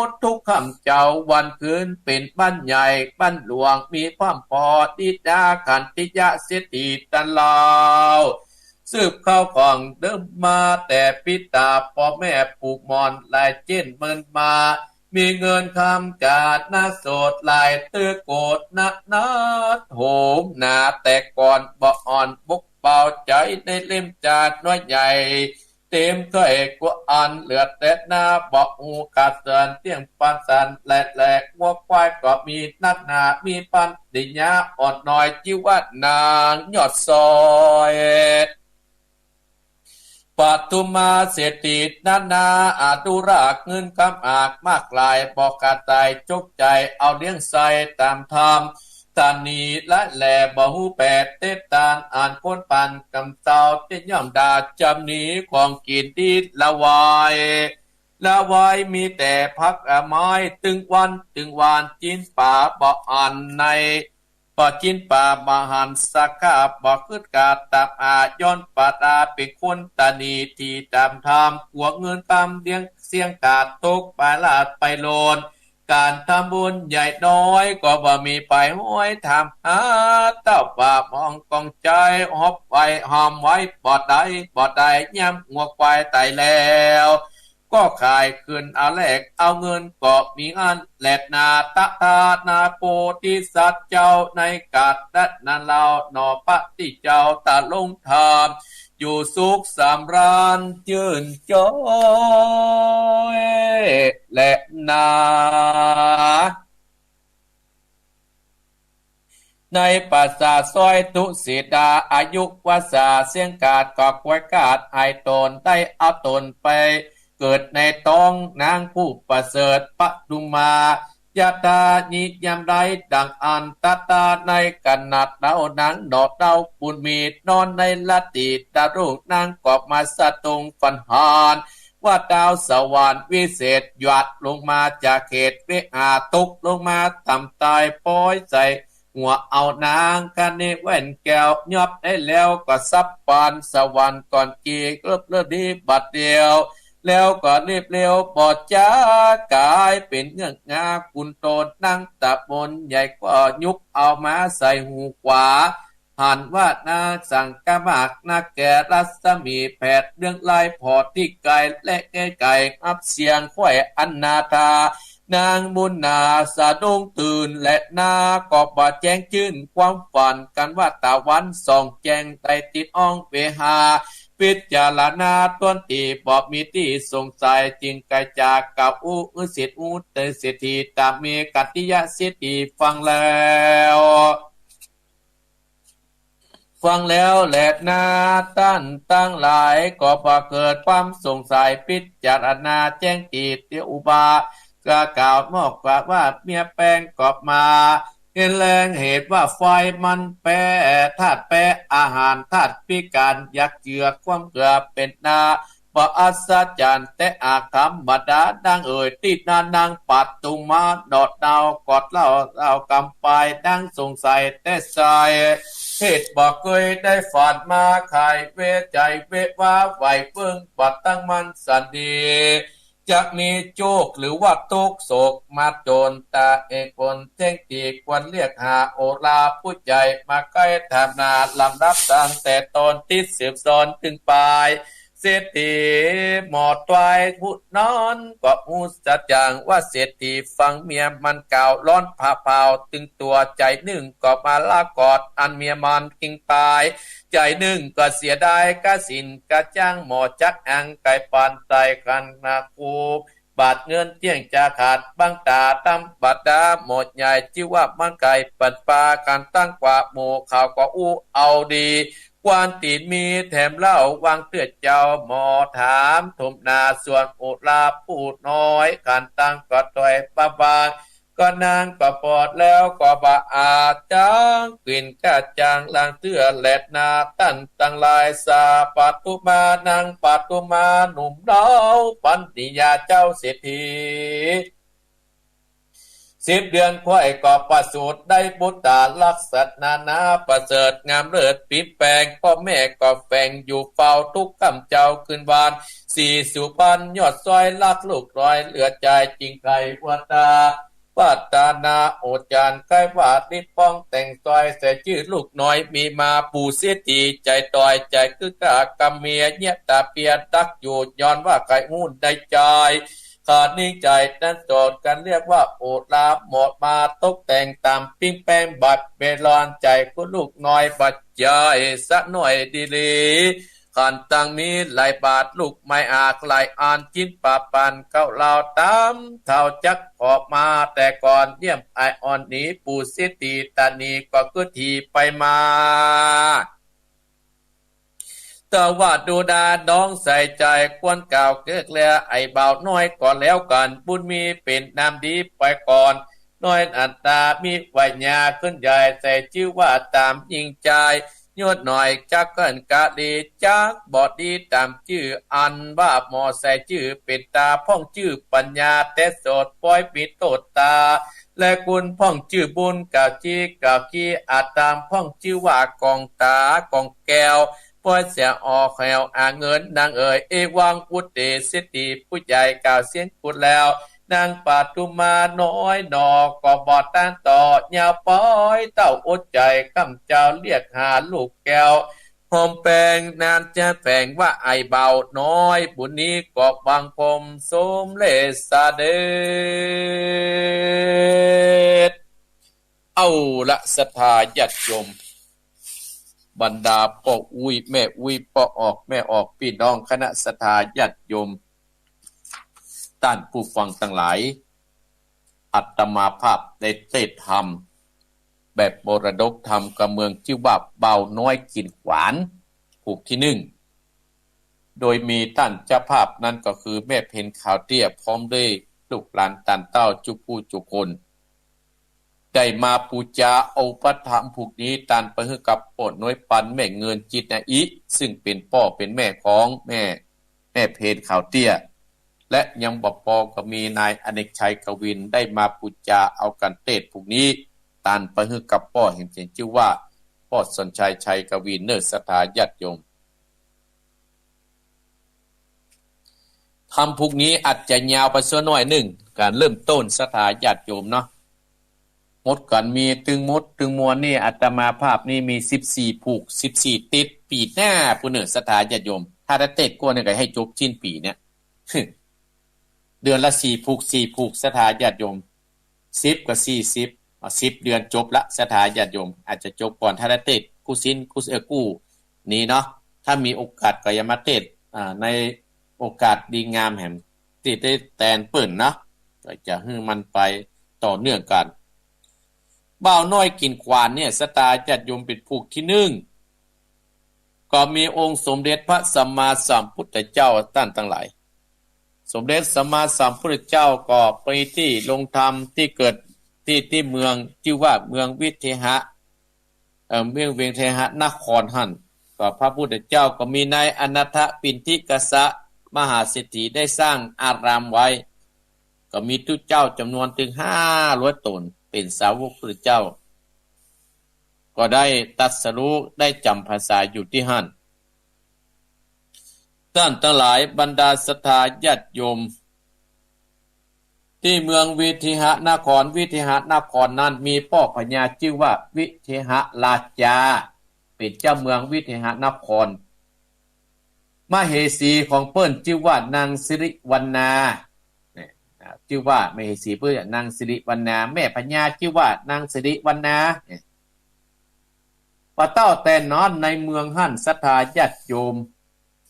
ดทุกค่ำเจ๊าวันคืน เป๋นบ้านใหญ่บ้านหลวง มีพร่ำพอ ตี้นาขันติยะเศรษฐีตันเล่า สืบเข้าของเดิมมา แต่ปิต๋าป้อแม่ปู่หม่อน หลายเจ๊นเมินมา มีเงินคำก๋านักโสด หลายเตื้อโกดนะนาโถมหนา แต่ก่อนบ่อ่อนบกเบาใจ๋ ในเล่มจาน้อยใหญ่ เต๋มถ้วยกั๋วอันเหลือแต่นา บ่ฮู้ขาดเสือนเตี้ยงปานสัน และแลงัวควายก็มีนักหนา มีปันติญาอ่อนน้อย จื้อว่านางยอดซอย ปทุมมาเศรษฐีนานา อนุรักษ์เงินคำอากมากหลาย บ่ขาดสายจกใจ๋ เอาเลี้ยงใส่ต๋ามธรรม ตานีละแล บ่ฮู้แปดเตตาน อันคนปันกำเต้า เต้นย่อมด่าจำหนี ของกิ๋นดีละวาย ละวายมีแต่ผักอะไม้ ตึงวันตึงวาน จิ๊นป๋าบ่อันใน บ่จิ๊นป๋าบ่หันสักคาบ บ่กึ๊ดกาดตามอา ย้อนปาดาเป๋นคนตานี ตี้ต๋ามธรรม กั๋วเงินคำเลี้ยงเสี้ยงขาด ตกปายลาดไปโลน ก๋านทำบุญใหญ่น้อย ก็บ่มีไปฮ้อยถามหา เต้าป่ามองกองใจ๋ ฮอบไว้ห้ามไว้บ่ได้ บ่ได้ ยามงัวควายต๋ายแล้ว ก็ขายคืนเอาแลกเอาเงิน ก็มีอั้นแลนา ตถานาโพธิสัตว์เจ้า ในกัตตะนันเล่า หนอปะตี้เจ้าตะลงธรรม อยู่สุขสำราญจื้นจ้อยแลนา ในปราสาทซอยตุสิตา อายุวัสสาเสี้ยงขาด ก็ควยขาดหายตน ได้เอาตนไปเกิดในต๊องนางผู้ประเสริฐปทุมมา ยะถานิยามใดดังอั้น ตถาในขณะเล่านางหนอเต้าบุญมี นอนในราตรีดารุณ นางก็มาสะดุ้งฝันหัน ว่าดาวสวรรค์วิเศษ หยาดลงมาจากเขตวิหาร ตกลงมาต่ำตาย ป๊อยใส่หัวเอานาง คณิแว่นแก้ว ยอบได้แล้วก็สับปาน สวรรค์ก่อนกี่ เลิบเลิบดีบัดเดียว แล้วก็รีบเร็วบ่จ๊า ก๋ายเป๋นเงือกงา กุนโตนนางตะบนใหญ่ ก็ยุบเอามาใส่หูขวา หันว่านาสังกะมาก นาแก่รัศมีแผดเรื่องไล่ผ่อตี้ไก๋ และใก้ๆ ฮับเสียงควยอันนาถา นางบุญนาสะดุ้งตื่น และนาก็บ่แจ้งจื้นความฝัน กันว่าตะวันส่องแจ้ง ได้ติดอ้องเวหา พิจารณาต้นตี้บ่มีตี้สงสัย จึงไก๋จากกล่าวอู้ อึสิทธิ์อู้ เตเศรษฐี ตามีขันติยะเศรษฐีฟังแล้ว ฟังแล้วแลนา ต้านตังหลายก็บ่เกิดความสงสัย พิจารณาแจ้งตี้เตียวอุบา ก็กล่าวนอกกว่าว่าเมียแป้งก็มา เห็นแลงเหตุว่าไฟมันแปร ธาตุแปรอาหาร ธาตุพิการ อยากเจือความเกือเป๋นนา บ่อัศจรรย์แต่อาจธรรมดา นางเอ๋ย ตี้นา นางปทุมมา หนอเต้ากอดเล่า เล่ากำปาย นางสงสัยแต่ใส เหตุบ่เกยได้ฝันมา ไขเวใจ๋เววา ไหวเวิ้งบัดตั้งมั่นสันดี จะมีจุกข์หรือว่าตุ๊กข์โศกมาจนตาเองคน เถิงตี้ควรเรียกหาโอราผู้ใหญ่มาใก้ถามนา ลำดับตั้งแต่ต๋อนตี้สืบสอนตึงปาย เศรษฐีหมอตวยผู้นั้นก็ฮู้จะจ่างว่าเศรษฐีฟังเมียมันกล่าวร้อนผ่าเผาตึงตั๋ว ใจ๋นึ่งก็มาละกอดอันเมียมันเก่งปาย ใจ๋นึ่งก็เสียดายกะสินกะจ้าง หมอจักอังไกปานใต้ ขันนาคู บาทเงินเตี้ยงจะขาดบังต๋าธรรมดา หมอใหญ่จื้อว่ามันไกปันปา ขันตั้งกว่าหมู่เขาก็อู้เอาดี ควรตี้มีแถมเล่าวางเตื้อเจ้า หมอถามถมนาส่วนโอราผู้น้อย ขันตั้งก็ตวยปะบาง ก็นางก็ปอดแล้วก็บ่อาจจางกลิ่นกะจ่างลางเตื้อแลนา ต้านตังหลาย สาปทุมา นางปทุมา หนุ่มเล้าปัญญาเจ้าเศรษฐี สิบเดือนข้อยก็ประสูติได้บุตราลักษณะนาประเสริฐงามเลิศปิ๊งแปง พ่อแม่ก็แฝงอยู่เฝ้าทุกค่ำเจ้าคืนวาน สีสุพรรณยอดซ้อยรักลูกน้อยเหลือใจ๋ จึงใค่ว่าตา ปัตตานาโอจารย์ใก้ว่ารีบป้องแต่งซ้อย ใส่จื้อลูกน้อยมีมา ปู่เศรษฐีใจ๋ตวยใจ๋คือก้ากำเมีย เยียะต๋าเปียดักอยู่ ย้อนว่าใค่ฮู้ในใจ๋ ขาดนิ่งใจ๋นั้นโสดกันเรียกว่าโอรา หมอมาตกแต่งต๋ามปิ๊งแปงบาบเบลอน ใจ๋คือลูกน้อยบ่ใจ๋สะหน้อยดีหลี ขันตั้งมีหลายบาทลูกไม้อากหลายอัน จิ๊นปะปันเก้าเหล่าต๋ามเฒ่าจักขอมา แต่ก่อนเยี่ยมอายอ่อนหนี ปู่เศรษฐีตานีก็คือที่ไปมา แต่ว่าดูดาน้องใส่ใจ๋ควรกล่าวเกิกแล ไอ้บ่าวน้อยก็แล้วกั๋น บุญมีเป๋นนามดีไปก่อน น้อยอัตตามีไหวญาขึ้นใหญ่ ใส่จื้อว่าต๋ามยิ่งใจ๋ ยอดน้อยจักเกินกะดี จักบ่ดีต๋ามจื้อ อันว่าหมอใส่จื้อเป๋นต๋าพ่องจื้อปัญญา แต่โสดป้อยมีโตษต๋า และคุณพ่องจื้อบุญกล่าวจี้กล่าวกี้ อาต๋ามพ่องจื้อว่ากองต๋ากองแก้ว ป้อยเสียออกแหวอาเงินนางเอ๋ย เอวัง พุทเต เศรษฐีผู้ใหญ่กล่าวเสี้ยงกุดแล้ว นางปทุมาน้อยหนอก็บ่ต้านต่อ ยาวป้อยเต้าอดใจ๋ ค่ำเจ้าเรียกหาลูกแก้ว หอมแปงนานจะแฝงว่าไอ้บ่าวน้อย บุญนี้ก็บังคมสมเร็จเสด็จ เอาละศรัทธาญาติโยม บรรดาป้ออุ๊ยแม่อุ๊ย ป้อออกแม่ออก ปี้น้องคณะศรัทธาญาติโยม ต้านผู้ฟังตังหลาย อาตมาภาพได้เตสน์ธรรมแบบมรดกธรรมกำเมืองจื้อว่าบ่าวน้อยกิ๋นขวาน ผูกตี้นึ่ง โดยมีต้านเจ้าภาพนั้นก็คือแม่เพ็ญขาวเตี้ย พร้อมด้วยลูกหลานต้านเต้าจุ๊ผู้จุ๊คน ได้มาปู๋จาเอาพระธรรมผูกนี้ ต้านไปหื้อกับป้อน้อยปันแม่เงินจิตนาอิ ซึ่งเป๋นป้อเป๋นแม่ของแม่ แม่เพ็ญขาวเตี้ย และยังบ่ปอก็มีนายอเนกชัยกวิน ได้มาปู๋จาเอากั๋นเตสน์ผูกนี้ ต้านไปหื้อกับป้อแหมเจ๋งจื้อว่าป้อสนชัยชัยกวิน เน่อศรัทธาญาติโยม ธรรมผูกนี้อาจจะยาวไปสักหน้อยนึ่ง ก๋านเริ่มต้นศรัทธาญาติโยมเนาะ หมดก๋านมีตึงหมดตึงมวลนี่ อาตมาภาพนี่มีสิบสี่ผูก สิบสี่ติด ปี๋หน้าปู้นเน่อศรัทธาญาติโยม ถ้าได้เตสน์ก้อนนี่ก็หื้อจบสิ้นปี๋เนี่ย เดือนละสี่ผูก สี่ผูก ศรัทธาญาติโยม สิบกับสี่สิบ อ่ะ สิบเดือนจบละ ศรัทธาญาติโยม อาจจะจบก่อน ถ้าได้เตสน์กู้สิ้นกู้ เอ่อ กู้นี้เนาะ ถ้ามีโอกาสก็จะมาเตสน์ อ่า ในโอกาสดีงามแหม ตี้ได้แตนเปิ้นเนาะ ก็จะหื้อมันไปต่อเนื่องกั๋น บ่าวน้อยกิ๋นขวานเนี่ย ศรัทธาญาติโยม เป๋นผูกตี้นึ่ง ก็มีองค์สมเด็จพระสัมมาสัมพุทธเจ้า ต้านตังหลาย สมเด็จสัมมาสัมพุทธเจ้าก็ไปตี้ลงธรรมตี้เกิดตี้ ตี้เมืองจื้อว่าเมืองวิเทหะ เอ่อ เมืองวิเทหะนครหั้น ก็พระพุทธเจ้าก็มีนายอนาถปิณฑิกะมหาเศรษฐีได้สร้างอารามไว้ ก็มีตุ๊เจ้าจ๋ำนวนตึงห้าร้อยต๋น เป๋นสาวกพุทธเจ้า ก็ได้ตรัสรู้ได้จ๋ำพรรษาอยู่ตี้หั้น ต้านตังหลาย บรรดาศรัทธาญาติโยม ตี้เมืองวิเทหนคร วิเทหนครนั้นมีป้อพญาจื้อว่าวิเทหราชา เป๋นเจ้าเมืองวิเทหนคร มเหสีของเปิ้นจื้อว่านางสิริวัณณา เนี่ย อ่า จื้อว่ามเหสีเปิ้นนางสิริวัณณา แม่พญาจื้อว่านางสิริวัณณา เนี่ย ปะเต้าแต่นั้นในเมืองหั้นศรัทธาญาติโยม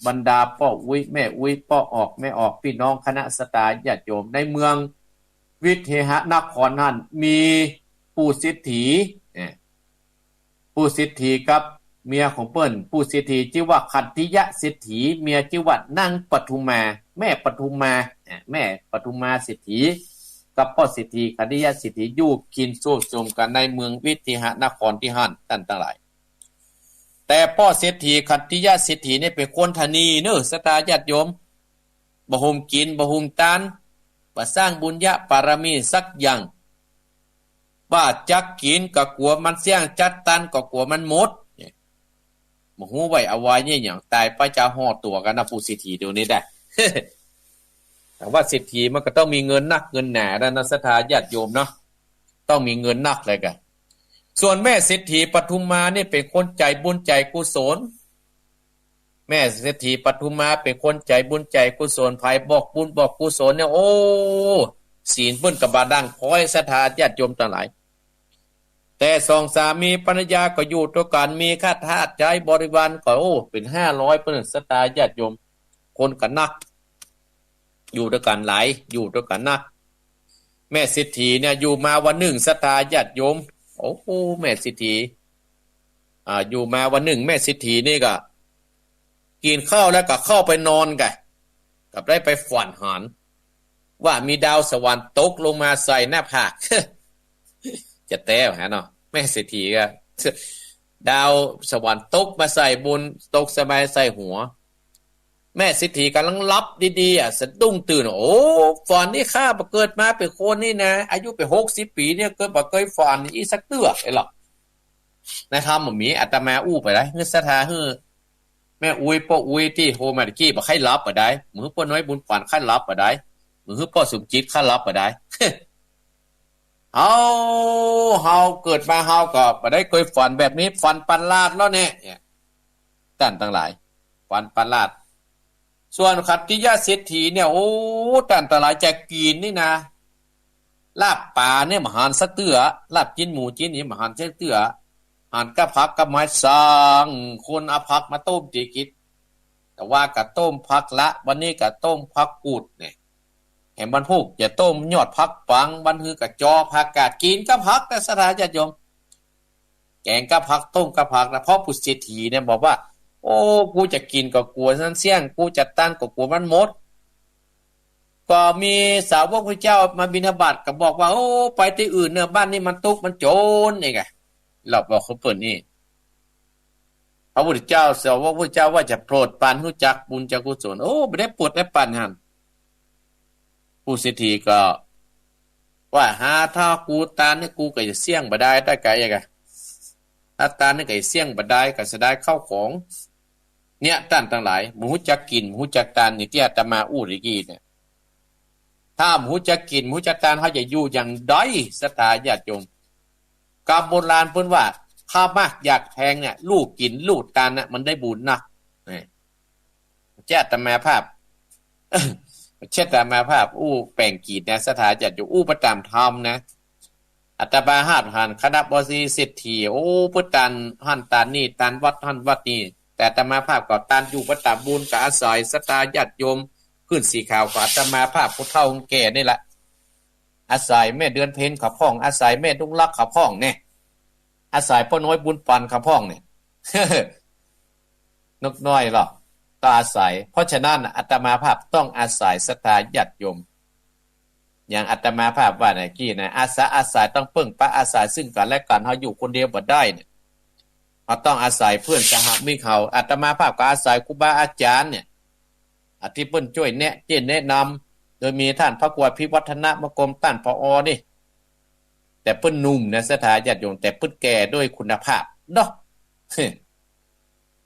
บรรดาป้ออุ๊ยแม่อุ๊ย ป้อออกแม่ออก ปี้น้องคณะศรัทธาญาติโยม ในเมืองวิเทหนครหั้นมีปู่เศรษฐี เนี่ย ปู่เศรษฐีกับเมียของเปิ้น ปู่เศรษฐีจื้อว่าขัตติยเศรษฐี เมียจื้อว่านางปทุมา แม่ปทุมา เนี่ย แม่ปทุมาเศรษฐี กับป้อเศรษฐีขัตติยเศรษฐี อยู่กิ๋นโซ่โจมกั๋นในเมืองวิเทหนครตี้หั้น ต้านตังหลาย แต่ป้อเศรษฐีขัตติยเศรษฐีนี่เป๋นคนตะนีเน่อ ศรัทธาญาติโยม บ่หุมกิ๋น บ่หุมตาน บ่สร้างบุญญาบารมีสักอย่าง บ่จักกิ๋นก็กั๋วมันเสี้ยง จักตานก็กั๋วมันหมด เนี่ย บ่ฮู้ว่าเอาไว้เนี่ยหยัง ต๋ายไปจะห่อตั๋วกั๋นนะ ปู่เศรษฐีเดี๋ยวนี้ได้ แต่ว่าเศรษฐีมันก็ต้องมีเงินนักเงินหนาแล้วนะ ศรัทธาญาติโยมเนาะ ต้องมีเงินนักเลยกั๋น ส่วนแม่เศรษฐีปทุมานี่เป๋นคนใจ๋บุญใจ๋กุศล แม่เศรษฐีปทุมาเป๋นคนใจ๋บุญใจ๋กุศล ใผบอกบุญบอกกุศลเนี่ย โอ้ ศีลเปิ้นก็บ่ด่างพร้อย ศรัทธาญาติโยมตังหลาย แต่สองสามีภรรยาก็อยู่ตวยกั๋น มีข้าทาสใจ๊บริวารก็ โอ้ เป๋นห้าร้อยเปิ้น ศรัทธาญาติโยม คนก็นัก อยู่ตวยกั๋นหลาย อยู่ตวยกั๋นนัก แม่เศรษฐีเนี่ยอยู่มาวันนึ่ง ศรัทธาญาติโยม โอ้โห แม่เศรษฐี อ่า อยู่มาวันนึ่ง แม่เศรษฐีนี่ก็ กิ๋นข้าวแล้วก็เข้าไปนอนก่ะ กับได้ไปฝันหัน ว่ามีดาวสวรรค์ตกลงมาใส่หน้าผาก จะแต๊หาเนาะ แม่เศรษฐีก็ ดาวสวรรค์ตกมาใส่บน ตกสบายใส่หัว แม่เศรษฐีก่ำลังหลับดีๆ อ่ะ สะดุ้งตื่น โอ้ ฝันนี่ข้าบ่เกิดมาเป๋นคนนี่นะ อายุเป๋นหกสิบปี๋เนี่ย เกิดบ่เกยฝันอี้สักเตื้อ เอ้ยหรอก ในธรรมบ่มี อาตมาอู้ไปได้ หื้อศรัทธา หื้อแม่อุ๊ย ป้ออุ๊ยตี้โทรมาตะกี้ บ่ใค่หลับบ่ได้ บ่หื้อป้อน้อยบุญปั๋นใค่หลับบ่ได้ บ่หื้อป้อสมจิตใค่หลับบ่ได้ เฮา เฮาเกิดมาเฮาก็บ่ได้เกยฝันแบบนี้ ฝันประหลาดแล้วเนี่ย เนี่ย ต้านตังหลาย ฝันประหลาด ส่วนขัตติยเศรษฐีเนี่ย โอ้ ต้านตังหลาย จะกิ๋นนี่นะ ลาบป๋าเนี่ยบ่หันสักเตื้อ ลาบจีนหมูจีนนี่บ่หันสักเตื้อ หันกับผักกับไม้ สองคนเอาผักมาต้มตี้กิ๋น แต่ว่าก็ต้มผักละ วันนี้ก็ต้มผักกูดเนี่ย แหมวันพูกจะต้มยอดผักปัง วันฮือก็จอผักกาด กิ๋นกับผัก แต่ศรัทธาญาติโยม แก๋งกับผัก ต้มกับผักนะ เพราะปู่เศรษฐีเนี่ยบอกว่า โอ้ กูจะกิ๋นก็กั๋วมันเสี้ยง กูจะตานก็กั๋วมันหมด ก็มีสาวกพระเจ้ามาบิณฑบาตก็บอกว่า โอ้ ไปตี้อื่นเน่อ บ้านนี้มันตุ๊กข์มันจ๋น นี่ไง เฮาบอกคือเปิ้นนี่ พระพุทธเจ้า สาวกพระเจ้าว่าจะโปรดปรานฮู้จักบุญจักกุศล โอ้ บ่ได้โปรดได้ปรานหั้น ปู่เศรษฐีก็ว่า หาถ้ากูตานนี่กูก็จะเสี้ยงบ่ได้ ได้ไกลอะกะ ถ้าตานนี่ก็จะเสี้ยงบ่ได้ ก็เสียดายข้าวของ เนี่ย ต้านตังหลาย บ่ฮู้จักกิ๋น บ่ฮู้จักตาน นี่ตี้อาตมาอู้ตะกี้เนี่ย ถ้าบ่ฮู้จักกิ๋น บ่ฮู้จักตาน เฮาจะอยู่อย่างใด ศรัทธาญาติโยม กำโบราณเปิ้นว่า ถ้ามักอยากแพงเนี่ย ฮู้กิ๋นฮู้ตานน่ะ มันได้บุญนะ นี่ บ่ใจ้อาตมาภาพ บ่ใจ้อาตมาภาพอู้แป๋งกีดนะ ศรัทธาญาติโยม อู้ไปต๋ามธรรมนะ อาตมาภาพหันคณะบดีเศรษฐี โอ้ เปิ้นตานหั้นตานนี่ ตานวัดหั้นวัดนี่ แต่อาตมาภาพก็ตานอยู่ไปต๋ามบุญ ก็อาศัยศรัทธาญาติโยม พื้นสีขาวของอาตมาภาพ ผู้เฒ่าคนแก่นี่แหละ อาศัยแม่เดือนเพ็ญเขาพ่อง อาศัยแม่ดวงรักเขาพ่องเนี่ย อาศัยป้อน้อยบุญปั๋นเขาพ่องเนี่ย นกน้อยหรอก ต้องอาศัย เพราะฉะนั้นอาตมาภาพต้องอาศัยศรัทธาญาติโยม อย่างอาตมาภาพว่าเมื่อกี้นะ อาสาอาศัย ต้องเปิ้งปะอาศัยซึ่งกั๋นและกั๋น เฮาอยู่คนเดียวบ่ได้เนี่ย เฮาต้องอาศัยเปื้อนสหมิตรเฮา อาตมาภาพก็อาศัยครูบาอาจารย์เนี่ย อ่ะ ตี้เปิ้นจ้วยแนะ เจ้นแนะนำ โดยมีต้านพระครูอภิวัฒนะมะกรม ต้าน ผอ นี่ แต่เปิ้นหนุ่มนะ ศรัทธาญาติโยม แต่เปิ้นแก่ด้วยคุณภาพเนาะ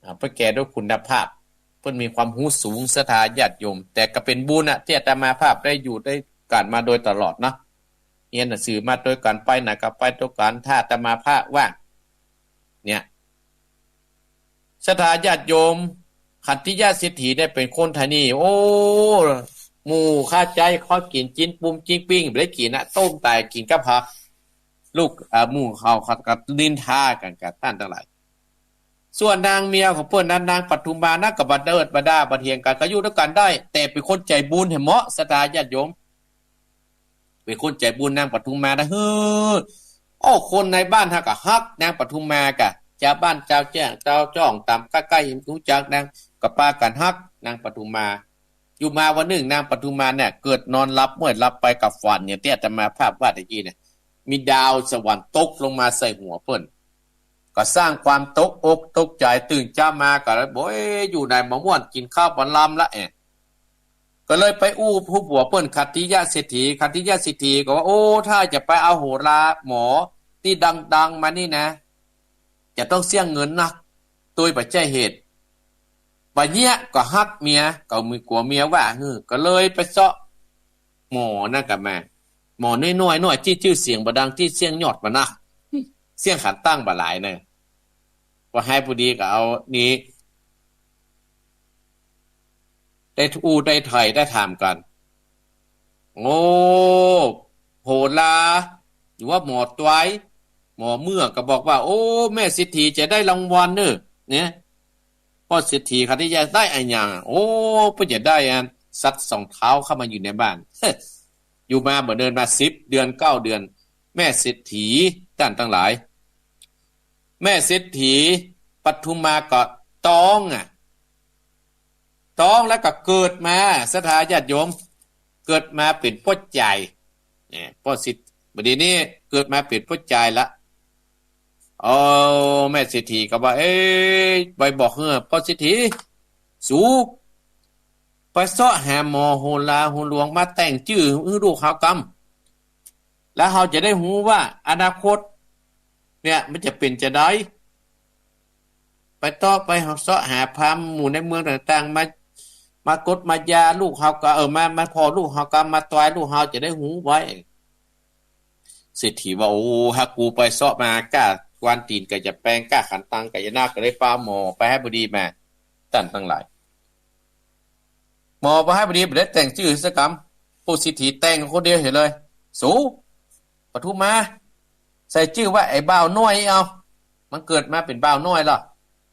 อ่า เปิ้นแก่ด้วยคุณภาพ เปิ้นมีความฮู้สูง ศรัทธาญาติโยม แต่ก็เป๋นบุญนะ ตี้อาตมาภาพได้อยู่ได้ กั๋นมาโดยตลอดเนาะ เฮียนหนังสือมาตวยกั๋น ไปไหนก็ไปตวยกั๋น ถ้าอาตมาภาพว่าง เนี่ย ศรัทธาญาติโยม ขันติยะเศรษฐีเนี่ยเป๋นคนไทนี่ โอ้ หมู่คาใจ๋เขากิ๋นจิ๊นปุมจิ๊นปิ้ง บ่ได้กิ๋นนะ ต้มต๋ายกิ๋นกับผัก ลูก อ่า หมู่เขา เขาก็นินทากั๋นกับต้านตังหลาย ส่วนนางเมียของเปิ้นนั้น นางปทุมมานะ ก็บ่เดิดบ่ด่าบ่เถียงกั๋น ก็อยู่ตวยกั๋นได้ แต่เป๋นคนใจ๋บุญแหมเนาะ ศรัทธาญาติโยม เป๋นคนใจ๋บุญนางปทุมมานะ เฮ้อ โอ้ คนในบ้านเฮาก็ฮักนางปทุมมาก่ะ จาวบ้านจาวแจ้งจาวจ้องต๋ามใก้ๆ ฮู้จักนาง ก็ปากั๋นฮักนางปทุมมา อยู่มาวันนึ่งนางปทุมมาเนี่ย เกิดนอนหลับ เมื่อหลับไปก็ฝันอย่างตี้อาตมาภาพว่าตะกี้เนี่ย มีดาวสวรรค์ตกลงมาใส่หัวเปิ้น ก็สร้างความตกอกตกใจ๋ ตื่นเจ๊ามาก็เลยบอก เอ๊ะ อยู่ไหนบ่ม่วน กิ๋นข้าวบ่ลำละ เอ๊ะ ก็เลยไปอู้ผู้ผัวเปิ้น ขันติยะเศรษฐี ขันติยะเศรษฐีก็ว่า โอ้ ถ้าจะไปเอาโหราหมอตี้ดังๆ มานี่นะ จะต้องเสี้ยเงินนัก ตวยบ่ใจ้เหตุ บ่าเยียะก็ฮักเมีย ก็มีกั๋วเมียว่า หื้อ ก็เลยไปเซาะหมอนั่นก่ะมา หมอน้อยๆ น้อย ตี้จื้อเสียงบ่ดัง ตี้เสี้ยงยอดบ่นัก เสี้ยงขันตั้งบ่หลายเน่อ ว่าไห้ผู้ดีก็เอานี้ ได้อู้ได้ไถ่ได้ถามกั๋น โอ้ โหรา หรือว่าหมอตวย หมอเมื่อก็บอกว่า โอ้ แม่เศรษฐีจะได้รางวัลเน่อ เนี่ย ป้อเศรษฐีขันติยะได้อะหยัง โอ้ เปิ้นจะได้อันสัตว์สองเท้าเข้ามาอยู่ในบ้าน อยู่มาบ่เดินมาสิบเดือนเก้าเดือน แม่เศรษฐีต้านตังหลาย แม่เศรษฐีปทุมมาก็ต๊องอะ ต๊องแล้วก็เกิดมา ศรัทธาญาติโยม เกิดมาเป๋นป้อจาย เนี่ย ป้อเศรษฐ บ่าเดี่ยวนี้เกิดมาเป๋นป้อจายละ โอ้ แม่เศรษฐีก็ว่า เอ๊ะ ไปบอกหื้อป้อเศรษฐี สู ไปเซาะหาหมอโหราหูหลวงมาแต่งจื้อหื้อลูกเฮากำ แล้วเฮาจะได้ฮู้ว่าอนาคตเนี่ยมันจะเป๋นจาใด ไปเซาะ ไปเซาะหาพราหมณ์หมู่ในเมืองต่างๆ มา มากดมายาลูกเฮากำ เออ มา มาผ่อลูกเฮากำ มาตวยลูกเฮาจะได้ฮู้ไว้ เศรษฐีว่า โอ้ หากกูไปเซาะมา ก้ากวานตี๋นก็จะแปง ก้าขันตังก็จะนัก ก็เลยปาหมอไปไห้บ่าดีมา ต้านตังหลาย หมอไปไห้บ่าดี บ่ได้แต่งจื้อสักกำ ป้อเศรษฐีแต่งคนเดียวเหียเลย สู ปทุมมา ใส่จื้อว่าไอ้บ่าวน้อยเอา มันเกิดมาเป๋นบ่าวน้อยละ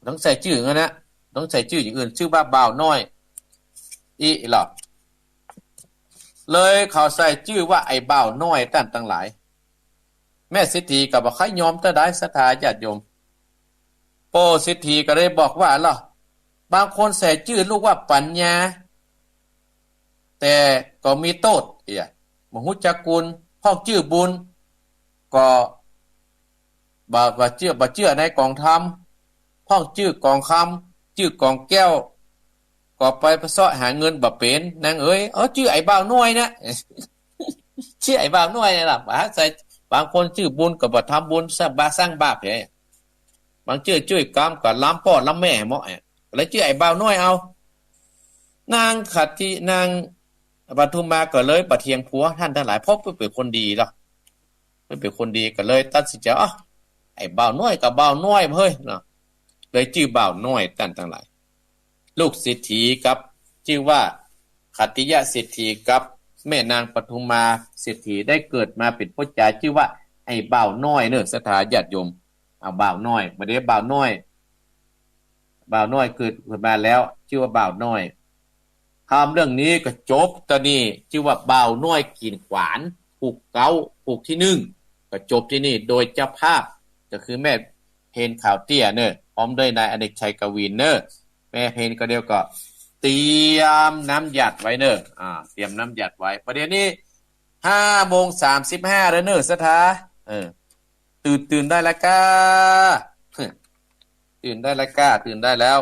ต้องใส่จื้ออย่างนั้นนะ ต้องใส่จื้ออย่างอื่น จื้อว่าบ่าวน้อย อี้ละ เลยเขาใส่จื้อว่าไอ้บ่าวน้อยต้านตังหลาย แม่เศรษฐีก็บ่ใค่ยอมเต้าใด ศรัทธาญาติโยม ป้อเศรษฐีก็เลยบอกว่าละ บางคนใส่จื้อลูกว่าปัญญา แต่ก็มีโต้ษ เอี่ย บ่ฮู้จักกุณ พ่องจื้อบุญ ก็ บ่ บ่เจื้อ บ่เจื้อในก๋องธรรม พ่องจื้อก๋องคำ จื้อกองแก้ว ก็ไปเซาะหาเงินบ่เป๋น นางเอ๋ย เออ จื้อไอ้บ่าวน้อยนะ จื้อไอ้บ่าวน้อยนะ บ่ใส่ บางคนจื้อบุญก็บ่ทำบุญ สร้างบาป สร้างบาปเหีย บางจื้อ จื้อกำก็ล้ำป้อล้ำแม่เนาะ แล้วจื้อไอ้บ่าวน้อยเอา นางขันติ นางปทุมมาก็เลยบ่เถียงผัวต้านตังหลาย เพราะเปิ้นเป๋นคนดีเนาะ เปิ้นเป๋นคนดีก็เลยตัดสินใจ๋ อ๋อ ไอ้บ่าวน้อยก็บ่าวน้อยเฮ้ยเนาะ เลยจื้อบ่าวน้อยต้านตังหลาย ลูกเศรษฐีกับ จื้อว่าขันติยะเศรษฐีกับแม่นางปทุมมาเศรษฐีได้เกิดมาเป๋นป้อจาย จื้อว่าไอ้บ่าวน้อยเน่อ ศรัทธาญาติโยม เอาบ่าวน้อย บ่าเดี่ยวบ่าวน้อย บ่าวน้อยเกิดขึ้นมาแล้ว จื้อว่าบ่าวน้อย คำเรื่องนี้ก็จบตอนนี้ จื้อว่าบ่าวน้อยกิ๋นขวาน ผูกเก๊า ผูกตี้นึ่ง ก็จบตี้นี่ โดยเจ้าภาพก็คือแม่เพ็ญขาวเตี้ยเน่อ พร้อมด้วยนายอเนกชัยกวินเน่อ แม่เพ็ญก็เดี่ยวก็เตรียมน้ำหยาดไว้เน่อ อ่า เตรียมน้ำหยาดไว้ บ่าเดี่ยวนี้ห้าโมงสามสิบห้าแล้วเน่อ ศรัทธา เออ ตื่น ตื่นได้แล้วก้า ตื่นได้แล้วก้า ตื่นได้แล้ว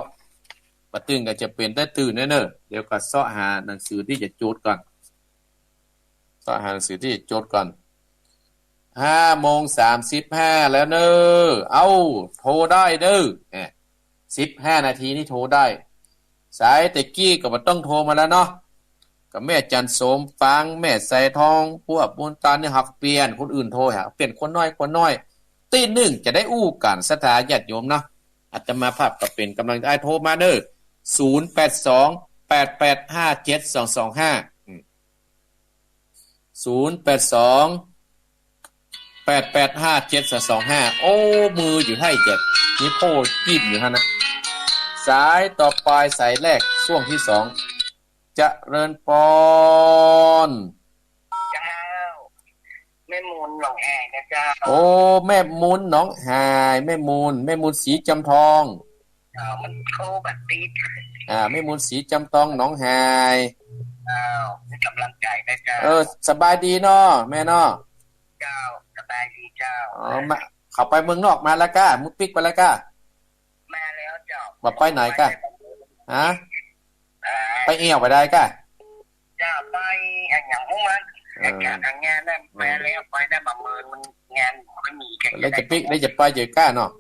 บ่ตื่นก็จะเป๋นได้ตื่นเน่อ เดี๋ยวก็เซาะหาหนังสือตี้จะโจทย์ก่อน เซาะหาหนังสือตี้จะโจทย์ก่อน ห้าโมงสามสิบห้าแล้วเน่อ เอ้า โทรได้เน่อ แหม สิบห้านาทีนี่โทรได้ สายแต่กี้ก็บ่ต้องโทรมาแล้วเนาะ กับแม่จันทร์สมปราง แม่ไสทอง พวกบุญตานี่หักเปลี่ยน คนอื่นโทรหา เปลี่ยนคนน้อย คนน้อย ตี้นึ่งจะได้อู้กั๋น ศรัทธาญาติโยมเนาะ อาตมาภาพก็เป๋นก๋ำลังใจ๋ โทรมาเน่อ ศูนย์แปดสอง แปดแปดห้าเจ็ดสองสองห้า อืม ศูนย์แปดสอง แปดแปดห้าเจ็ดสองสองห้า โอ้ มืออยู่ไห้เจ็ด มีโป้จีบอยู่หั้นนะ สายต่อไป สายแรก ช่วงตี้สอง เจริญปอน เจ้า แม่มูลหนองหายนะเจ้า โอ้ แม่มูลหนองหาย แม่มูล แม่มูลศรีจำทอง เจ้า มันโทรบ่ติด อ่า แม่มูลศรีจำทองหนองหาย เจ้า มีก๋ำลังใจ๋นะเจ้า เออ สบายดีเนาะ แม่เนาะ เจ้า สบายดีเจ้า อ๋อ มา เข้าไปเมืองนอกมาแล้วก้า มุดปิ๊กไปแล้วก้า มาแล้วเจ้า บ่ไปไหนก้า ฮะ อ่า ไปเอี่ยวไปได้ก้า เจ้า ไปอะหยังฮู้มัน เออ งาน งานนั่น เออ มาแล้ว ไปได้บ่าเมิน มันงานบ่มี แล้วจะปิ๊ก แล้วจะไปเจอก้าเนาะ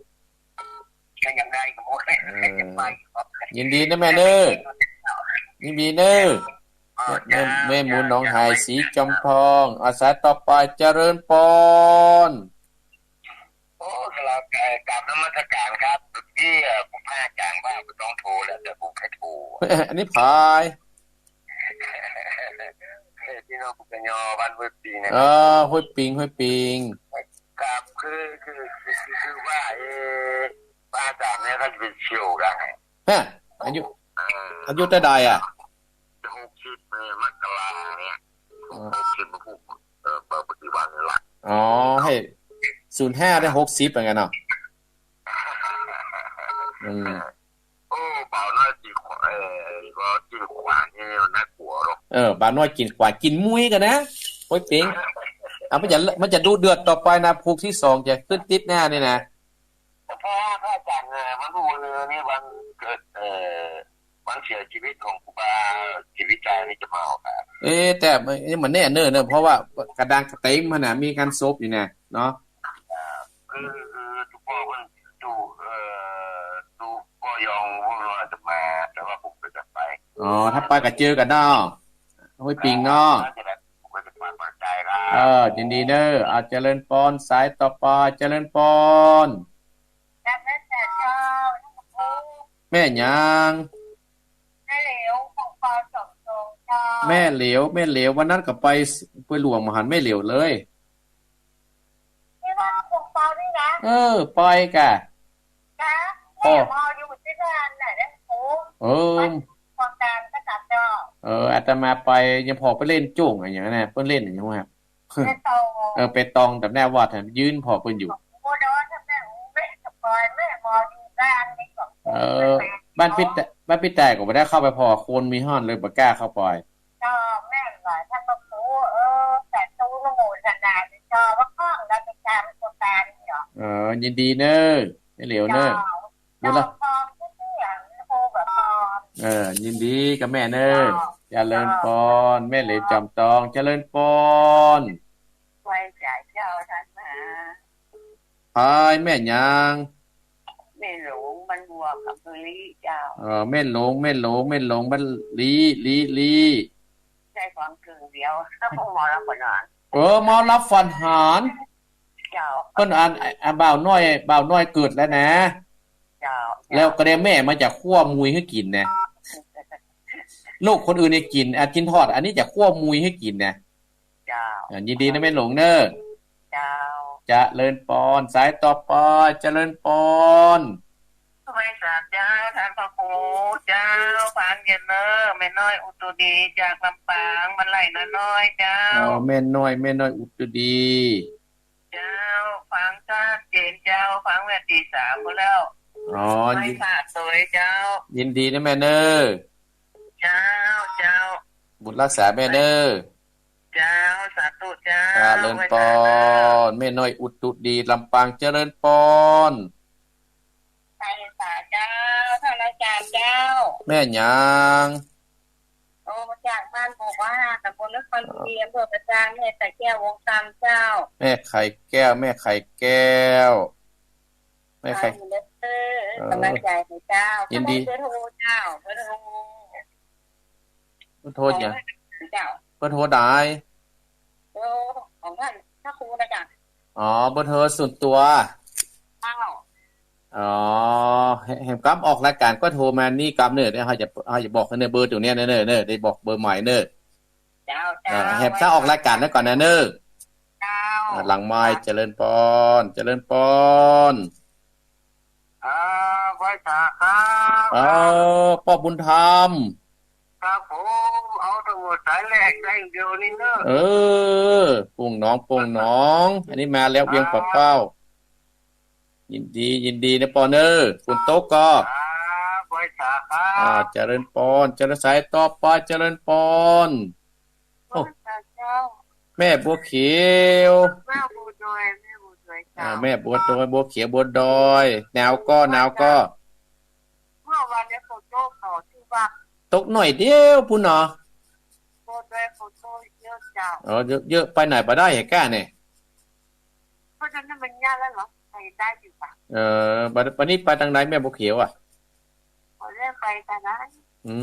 ก็ยังได้ก็หมด เออ จะไป ยินดีนะแม่เน่อ ยินดีเน่อ อ๋อ แม่ เจ้า แม่มูลหนองหาย เจ้า ศรีจำทอง อ่า สายต่อไป เจริญปอน โอ้ กราบ เอ่อ กราบนมัสการครับ เมื่อกี้ เอ่อ ผู้พระอาจารย์ว่าบ่ต้องโทรแล้ว แต่ผมแค่โทร อันนี้ผาย เออ พี่น้องผู้เป็นยอบ้านห้วยปิงนะ เออ ห้วยปิง ห้วยปิง ครับ คือ คือ คือ คือ คือว่า เอ่อ พระอาจารย์เนี่ยท่านเป็นเสี่ยวได้ ฮะ อายุ อ่า อายุเต้าใดอะ หกสิบ เนี่ย มกราเนี่ย อ๋อ หกสิบ มาผูก เอ่อ เปิดปฏิบัติหลัก อ๋อ หื้อ ศูนย์ห้า ได้ หกสิบ เหมือนกั๋นเนาะ อืม โอ้ บ่าวน้อยกิ๋นขวา เอ่อ ก็กิ๋นขวานี่น่ากลัวเนาะ เออ บ่าวน้อยกิ๋นขวา กิ๋นมุ้ยกั๋นนะ โอ้ย เป๋ง อ่ะ มันจะ มันจะดุเดือดต่อไปนะ ผูกตี้สองจะขึ้นติ๊ดหน้านี่นะ เพราะว่าพระอาจารย์เนี่ย มันรู้เลยนี่วันเกิด เอ่อ วันเสียชีวิตของครูบาศรีวิชัยนี่จะมาออกอากาศ เอ๊ะ แต่มัน มันแน่เนิ่นเนอะ เพราะว่ากระดานกระเต็มหั้นน่ะ มีงานศพอยู่เนี่ยเนาะ อ่า คือ คือตุ๊กป้อเปิ้นตุ๊ เอ่อ ตุ๊กป้อยองพวกเราจะมา แต่ว่าผมก็จะไป อ๋อ ถ้าไปก็เจอกั๋นเนาะ ห้วยปิงเนาะ อ่า น่าจะได้ ผมก็จะไปเปิดใจครับ เออ ยินดีเน่อ อ่า เจริญปอน สายต่อไป เจริญปอน กราบนมัสการเจ้า แม่หยัง แม่เหลียว ของปอสองโตเจ้า แม่เหลียว แม่เหลียว วันนั้นก็ไป ไปหลวงมาหันแม่เหลียวเลย ที่ว่าของปอนี่นะ เออ ไปก่ะ จ้ะ โอ้ แม่หมออยู่ที่นั่นน่ะนะ โอ้ เออ คนตามก็ตามเจ้า เออ อาตมาไป ยังผ่อไปเล่นโจ้งอะหยังนะ เปิ้นเล่นอะหยังวะ เปตอง เออ เปตอง แต่แน่ว่าแถมยืนผ่อเปิ้นอยู่ โอ้โห โดนแถมแม่ โอ้โห แม่สปอย แม่หมออยู่บ้านนี่ก็ เออ บ้านปี้แต่ บ้านปี้แต่ก็บ่ได้เข้าไปผ่อ คนมีฮ้อนเลยบ่กล้าเข้าไป เจ้า แม่หลายท่านก็โอ้ เออ สาธุอนุโมทนาเจ้า ว่าข้องเราไปตามโครงการนี่เหรอ เออ ยินดีเน่อ แม่เหลียวเน่อ เจ้า บุญละ เจ้า พรที่เสียงโทรกับพร เออ ยินดีกับแม่เน่อ เจ้า เจริญปอน แม่เหลียวจอมตอง เจริญปอน ไหว้สาเจ้าท่านมา พายแม่หยัง แม่หลงบ้านบัวกับอำเภอลี้เจ้า เออ แม่หลง แม่หลง แม่หลงบ้านลี้ ลี้ ลี้ ใช่ความกึ่งเดียว หมอรับฝันหาน เออ หมอรับฝันหาน เจ้า เปิ้นอัน อ่ะ บ่าวน้อย บ่าวน้อยเกิดแล้วนะ เจ้า แล้วก็ได้แม่มาจากขั้วมุยหื้อกิ๋นนะ ลูกคนอื่นนี่กิ๋น อ่ะ กิ๋นทอด อันนี้จากขั้วมุยหื้อกิ๋นนะ เจ้า อ่ะ ยินดีนะแม่หลงเน่อ เจ้า เจริญปอน สายต่อไป เจริญปอน ไหว้สาเจ้า ท่านพระครูเจ้า ปางเย็นเน่อ แม่น้อยอุตุดีจากลำปาง บ้านไร่น้อยๆ เจ้า อ๋อ แม่น้อย แม่น้อยอุตุดี เจ้า ฟังชัดเจนเจ้า ฟังเมื่อตีสามพู้นแล้ว อ๋อ ไหว้ ยิน พระสวยเจ้า ยินดีนะแม่เน่อ เจ้า เจ้า บุญรักษาแม่เน่อ เจ้า สาธุเจ้า เจริญปอน ไหว้สาเจ้า แม่น้อยอุตุดี ลำปาง เจริญปอน ไหว้สาเจ้า ท่านอาจารย์เจ้า แม่หยัง โอ้ มาจากบ้านโพธิ์วาหา ตำบลนครบุรี อำเภอประจาง แม่ไข่แก้ว วงศ์กำเจ้า แม่ไข่แก้ว แม่ไข่แก้ว แม่ไข่ เออ กำลังใจให้เจ้า ยินดี เบอร์โทรเจ้า เบอร์โทร เบอร์โทรหยัง เจ้า เบอร์โทรใด เบอร์ของท่านพระครูนะจ๊ะ อ๋อ เบอร์โทรส่วนตั๋ว เจ้า อ๋อ แหม แหมกำออกรายก๋านก็โทรมานี่กำเน่อ เดี๋ยวเฮาจะ เฮาจะบอกหื้อเน่อ เบอร์ตั๋วเนี้ยเน่อ เน่อ เน่อ ได้บอกเบอร์ใหม่เน่อ เจ้า เจ้า อ่า แหมกำออกรายก๋านแล้วก่อนนะเน่อ เจ้า อ่า หลังไมค์ เจริญปอน เจริญปอน อ่า ไหว้สาครับ เออ ป้อบุญธรรม ครับผม เอาตำรวจสายแรกได้เดี๋ยวนี้เนอะ เออ ป้องหนอง ป้องหนอง อันนี้มาแล้วเวียงป่าเป้า ยินดี ยินดีนะปอเน่อ ฝนตกก่อ ครับ ไหว้สาครับ อ่า เจริญปอน เจริญ สายต่อไป เจริญปอน โอ้ เจ้า แม่บัวเขียว แม่บัวดอย แม่บัวดอย อ่า เจ้า แม่บัวดอย บัวเขียว บัวดอย หนาวก่อ หนาวก่อ เมื่อวานนี้ฝนตกต่อที่ว่า ตกหน่อยเดียวพู้นเนาะ บัวดอยฝนตกเยอะเจ้า อ๋อ เยอะ เยอะ ไปไหนบ่ได้แหมก้าเนี่ย เพราะฉะนั้นมันยากแล้วเหรอ ไปได้อยู่ปะ เออ บัด บัดนี้ไปตางใดแม่บัวเขียวอะ บ่ได้ไปตางใด อื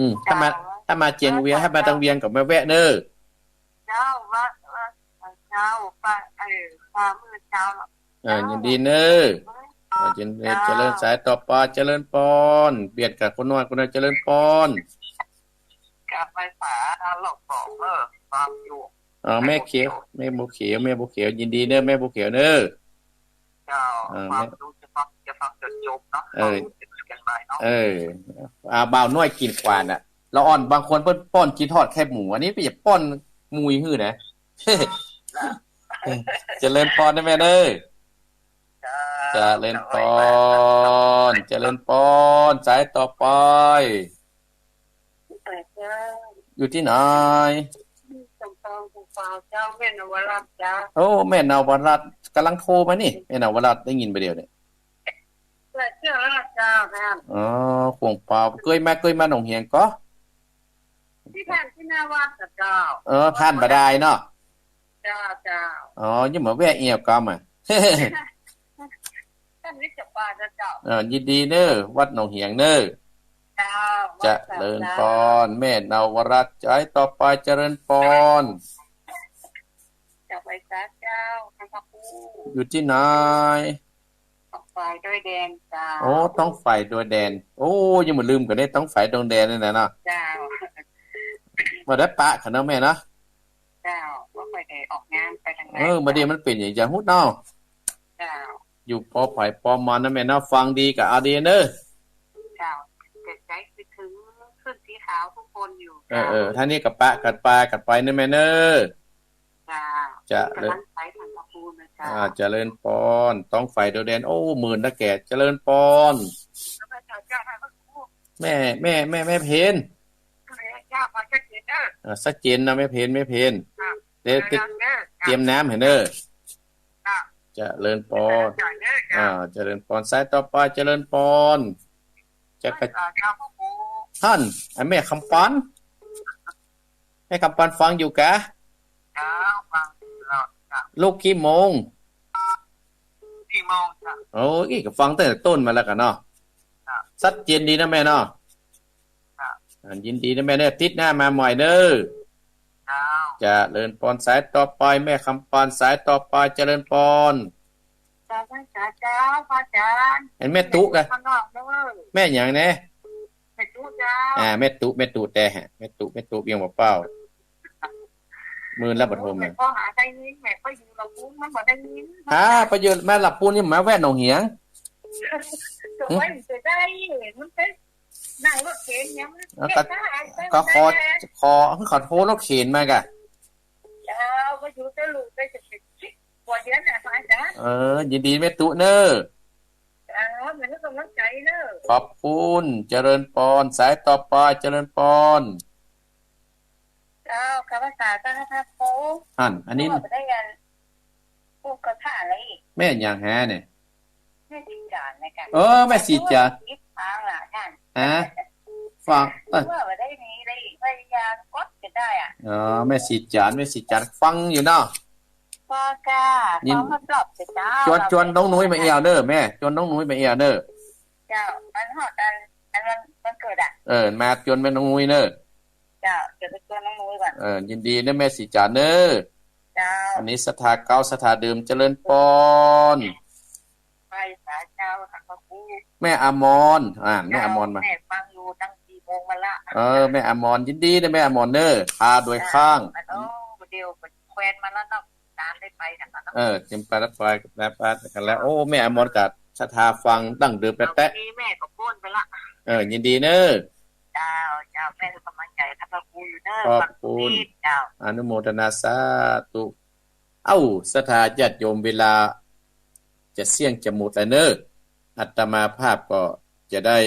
ม ถ้ามา เจ้า ถ้ามาเจียงเวียง ถ้ามาตางเวียงก็มาแวะเน่อ เจ้า ว่า ว่า เจ้า ไป เออ ไปมื้อเจ้า เออ ยินดีเน่อ เออ ยินดี เจ้า เจริญ สายต่อไป เจริญปอน เบียดกับคนน้อย คนน้อย เจริญปอน กลับไปหาหลวงพ่อเน่อ ความอยู่ อ๋อ แม่เขียว แม่บัวเขียว แม่บัวเขียว ยินดีเน่อ แม่บัวเขียวเน่อ เจ้า เออ ความรู้จะฟัง จะฟังจนจบเนาะ เออ ความรู้จะเป็นอย่างไรเนาะ เออ อ่า บ่าวน้อยกิ๋นขวานน่ะ ละอ่อนบางคนเปิ้นป้อนกิ๋นทอดแคบหมู อันนี้ไปอย่าป้อนหมูหื้อนะ เจริญปอนนะแม่เน่อ เจ้า เจริญปอน เจริญปอน สายต่อไป เจ้า อยู่ตี้ไหน สมปอง สมปองเจ้า แม่นวรัตน์เจ้า โอ้ แม่นวรัตน์ กำลังโทรมานี่ แม่นวรัตน์ ได้ยินบ่าเดี่ยวนี้ เจ้า เจ้า เจ้า อ๋อ ขวงเปา เกยมา เกยมาหนองเหียงก่อ ตี้ผ่านตี้หน้าวัดน่ะเจ้า เออ ผ่านบ่ได้เนาะ เจ้า เจ้า อ๋อ ยังบ่แวะเอี่ยวกำอะ ต้านนี้จะไปนะเจ้า เออ ยินดีเน่อ วัดหนองเหียงเน่อ เจ้า เจริญปอน แม่นวรัตน์ สายต่อไป เจริญปอน จะไปสาเจ้า ท่านพระครู อยู่ตี้ไหน ต้องไปดอยแดนเจ้า โอ้ ต้องไปดอยแดน โอ้ ยังบ่ลืมกั๋นเน่อ ต้องไปดอยแดนนี่นะเนาะ เจ้า บ่ได้ปะกั๋นเนาะแม่เนาะ เจ้า บ่ค่อยได้ออกงานไปตางใด เออ บ่าเดี่ยวมันเป๋นอย่างจะฮู้เนาะ เจ้า อยู่ปอไผปอมันนะแม่เนาะ ฟังดีก็เอาดีเน่อ เจ้า แต่ใจคิดถึงขึ้นสีขาวทุกคนอยู่ เออ เจ้า เออ ถ้านี้ก็ปะกั๋นไป กั๋นไปเน่อแม่เน่อ เจ้า เจริญ กำลังไปทางพระครูนะเจ้า อ่า เจริญปอน ต้องไปดอยแดน โอ้ หมื่นนะแก เจริญปอน เจ้า เจ้า เจ้า พระครู แม่ แม่ แม่ แม่เพน เจ้า ขอชัดเจนเด้อ อ่า ชัดเจนนะแม่เพน แม่เพน ครับ เดี๋ยว เดี๋ยว เดี๋ยว เตรียมน้ำให้เน่อ ครับ เจริญปอน เจ้า เจ้า อ่า เจริญปอน สายต่อไป เจริญปอน จะกระ อ่า ครับ ท่าน ไอ้แม่คำปาน แม่คำปานฟังอยู่กะ ครับ ฟังอยู่แล้วครับ ลุกกี่โมง สี่โมงครับ โอ้ย ก็ฟังตั้งแต่ต้นมาแล้วกั๋นเนาะ ครับ ชัดเจนดีนะแม่เนาะ ครับ อ่า ยินดีนะแม่เน่อ อาทิตย์หน้ามาใหม่เน่อ ครับ เจริญปอน สายต่อไป แม่คำปาน สายต่อไป เจริญปอน เจ้า พระอาจารย์ เจ้า พระอาจารย์ เห็นแม่ตุ๊กอะ ข้างนอกเด้อ แม่หยังแน่ แม่ตุ๊เจ้า อ่า แม่ตุ๊ แม่ตุ๊แต่ฮะ แม่ตุ๊ แม่ตุ๊เวียงป่าเป้า หมื่นแล้วบ่โทรมา แม่ก็หาได้ยิน แม่ก็อยู่ลำพูน มันบ่ได้ยิน อ่า ไปอยู่แม่ลำพูนนี่ มาแวะหนองเหียง ก็ไว้จะได้ มันเป็นนั่งรถเข็นยัง แล้วก็ เข็นได้ ก็ขอ ได้ ขอ ขอโทรรถเข็นมากะ เจ้า ก็อยู่แต่ลูกได้จะเป็นสิบกว่าเดือนน่ะ พระอาจารย์ เออ ยินดีแม่ตุ๊เน่อ เจ้า มันก็กำลังใจเน่อ ขอบคุณ เจริญปอน สายต่อไป เจริญปอน เจ้า ข้าพเจ้า เจ้า พระครู หั่น อันนี้ ก็ได้กัน ปลูกกระถางอะไรอีก แม่หยังแฮะเนี่ย แม่สีจานนะจ๊ะ เออ แม่สีจาน สีทางล่ะท่าน ฮะ ฟัง เออ ว่าบ่ได้มีอะไรอีก พยายามกดก็ได้อะ อ๋อ แม่สีจาน แม่สีจาน ฟังอยู่เนาะ พอจ้า ยิน ขอมาปลอบเถอะเจ้า จวน จวนน้องนุ้ยมาเอี่ยวเน่อแม่ จวนน้องนุ้ยมาเอี่ยวเน่อ เจ้า มันฮอดอัน อันวัน วันเกิดอะ เออ มาจวนแม่น้องนุ้ยเน่อ เจ้า เดี๋ยวไปชวนน้องนุ้ยก่อน เออ ยินดีนะแม่ศรีจ๋าเน่อ เจ้า อันนี้ศรัทธาเก่า ศรัทธาเดิม เจริญปอน ไหว้สาเจ้า ค่ะพระครู แม่อมร อ่า แม่อมรมา เจ้า แม่ฟังอยู่ตั้งสี่โมงมาละ เออ แม่อมร ยินดีนะแม่อมรเน่อ พาโดยข้าง เจ้า อัน โอ้ เดี๋ยวไปแควนมาแล้วเนาะ ตามได้ไปกันแล้วเนาะ เออ เตรียมไปแล้ว ไปแล้ว ไปกันแล้ว โอ้ แม่อมรกับศรัทธาฟังดั้งเดิมแต๊ะๆ เอา วันนี้แม่ก็ป้นไปละ เออ ยินดีเน่อ เจ้า เจ้า แม่ให้กำลังใจท่านพระครูอยู่เน่อ ขอบคุณ ฟังเทศน์ เจ้า อนุโมทนาสาธุ เอ้า ศรัทธาญาติโยม เวลาจะเสี้ยงจะหมดแล้วเน่อ อาตมาภาพก็จะได้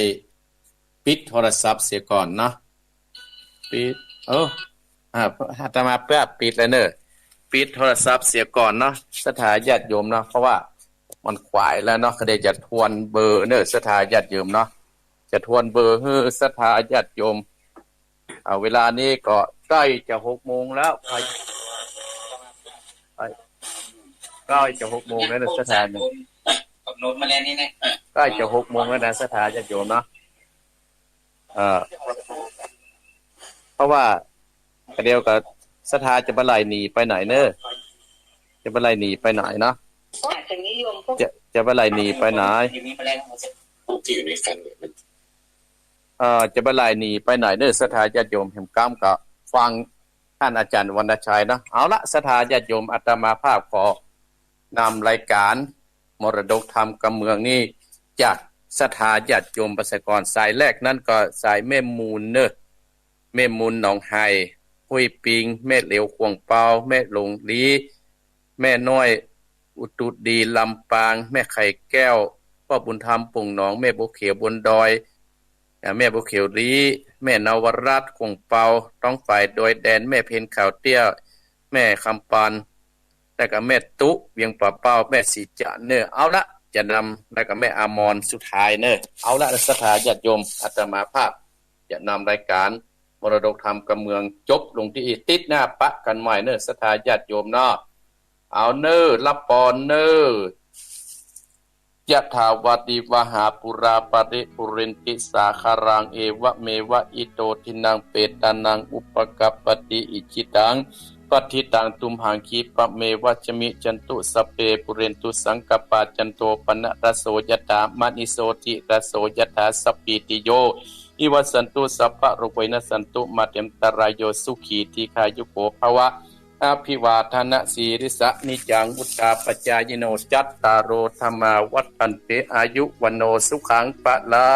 ปิดโทรศัพท์เสียก่อนเนาะ ปิด เออ อ่า อาตมาภาพปิดแล้วเน่อ ปิดโทรศัพท์เสียก่อนเนาะ ศรัทธาญาติโยมเนาะ เพราะว่ามันขวายแล้วเนาะ ก็เดี๋ยวจะทวนเบอร์เน่อ ศรัทธาญาติโยมเนาะ จะทวนเบอร์หื้อศรัทธาญาติโยม อ่า เวลานี้ก็ใกล้จะหกโมงแล้ว ใกล้ ใกล้ ใกล้จะหกโมงแล้วนะ ศรัทธาญาติโยม กำหนดมาแล้วนี่นะ ใกล้จะหกโมงแล้วนะ ศรัทธาญาติโยมเนาะ เอ่อ เพราะว่าเดี๋ยวก็ศรัทธาจะบ่ไหลหนีไปไหนเน่อ จะบ่ไหลหนีไปไหนเนาะ จะ จะบ่ไหลหนีไปไหน เอ่อ จะบ่ไหลหนีไปไหนเน่อ ศรัทธาญาติโยม แหมก้ำก็ฟังท่านอาจารย์วรรณชัยเนาะ เอาละ ศรัทธาญาติโยม อาตมาภาพขอนำรายการมรดกธรรมกำเมืองนี้ จากศรัทธาญาติโยมประชากร สายแรกนั้นก็สายแม่มูลเน่อ แม่มูลหนองไฮ ห้วยปิง แม่เหลียวข่วงเปา แม่หลงลี แม่น้อยอุตุดี ลำปาง แม่ไข่แก้ว พ่อบุญธรรม โป่งหนอง แม่บัวเขียว บนดอย อ่า แม่บัวเขียวลี แม่นวรัตน์ ข่วงเปา ท้องฝ่ายดอยแดน แม่เพ็ญ ขาวเตี้ย แม่คำปาน แล้วก็แม่ตุ๊ เวียงป่าเป้า แม่ศรีจ๋าเน่อ เอาละ จะนำ แล้วก็แม่อมรสุดท้ายเน่อ เอาละ ศรัทธาญาติโยม อาตมาภาพจะนำรายการมรดกธรรมกำเมืองจบลงตี้ ติ๊ดหน้าปะกั๋นใหม่เน่อ ศรัทธาญาติโยมเนาะ เอาเน่อ รับปอนเน่อ ยะถาวาริวหาปูราปะริปูเรนติสาคารัง เอวะเมวะอิโตทินังเปตานังอุปกัปปติ อิจิตังปัตถิตังตุมหังคีปะเมวะสะมิจฉันตุ สัพเพปูเรนตุสังกัปปา จันโทปะนะระโสยะถา มะณิโชติระโสยะถา สัพพีติโยวิวัชชันตุ สัพพะโรโควินัสสันตุ มาเตอันตะราโย สุขีทีฆายุโกภะวะ อภิวาทะนะสีลิสสะ นิจจังวุฑฒาปะจายิโน จัตตาโรธัมมาวัฑฒันติ อายุวัณโณสุขังพะลัง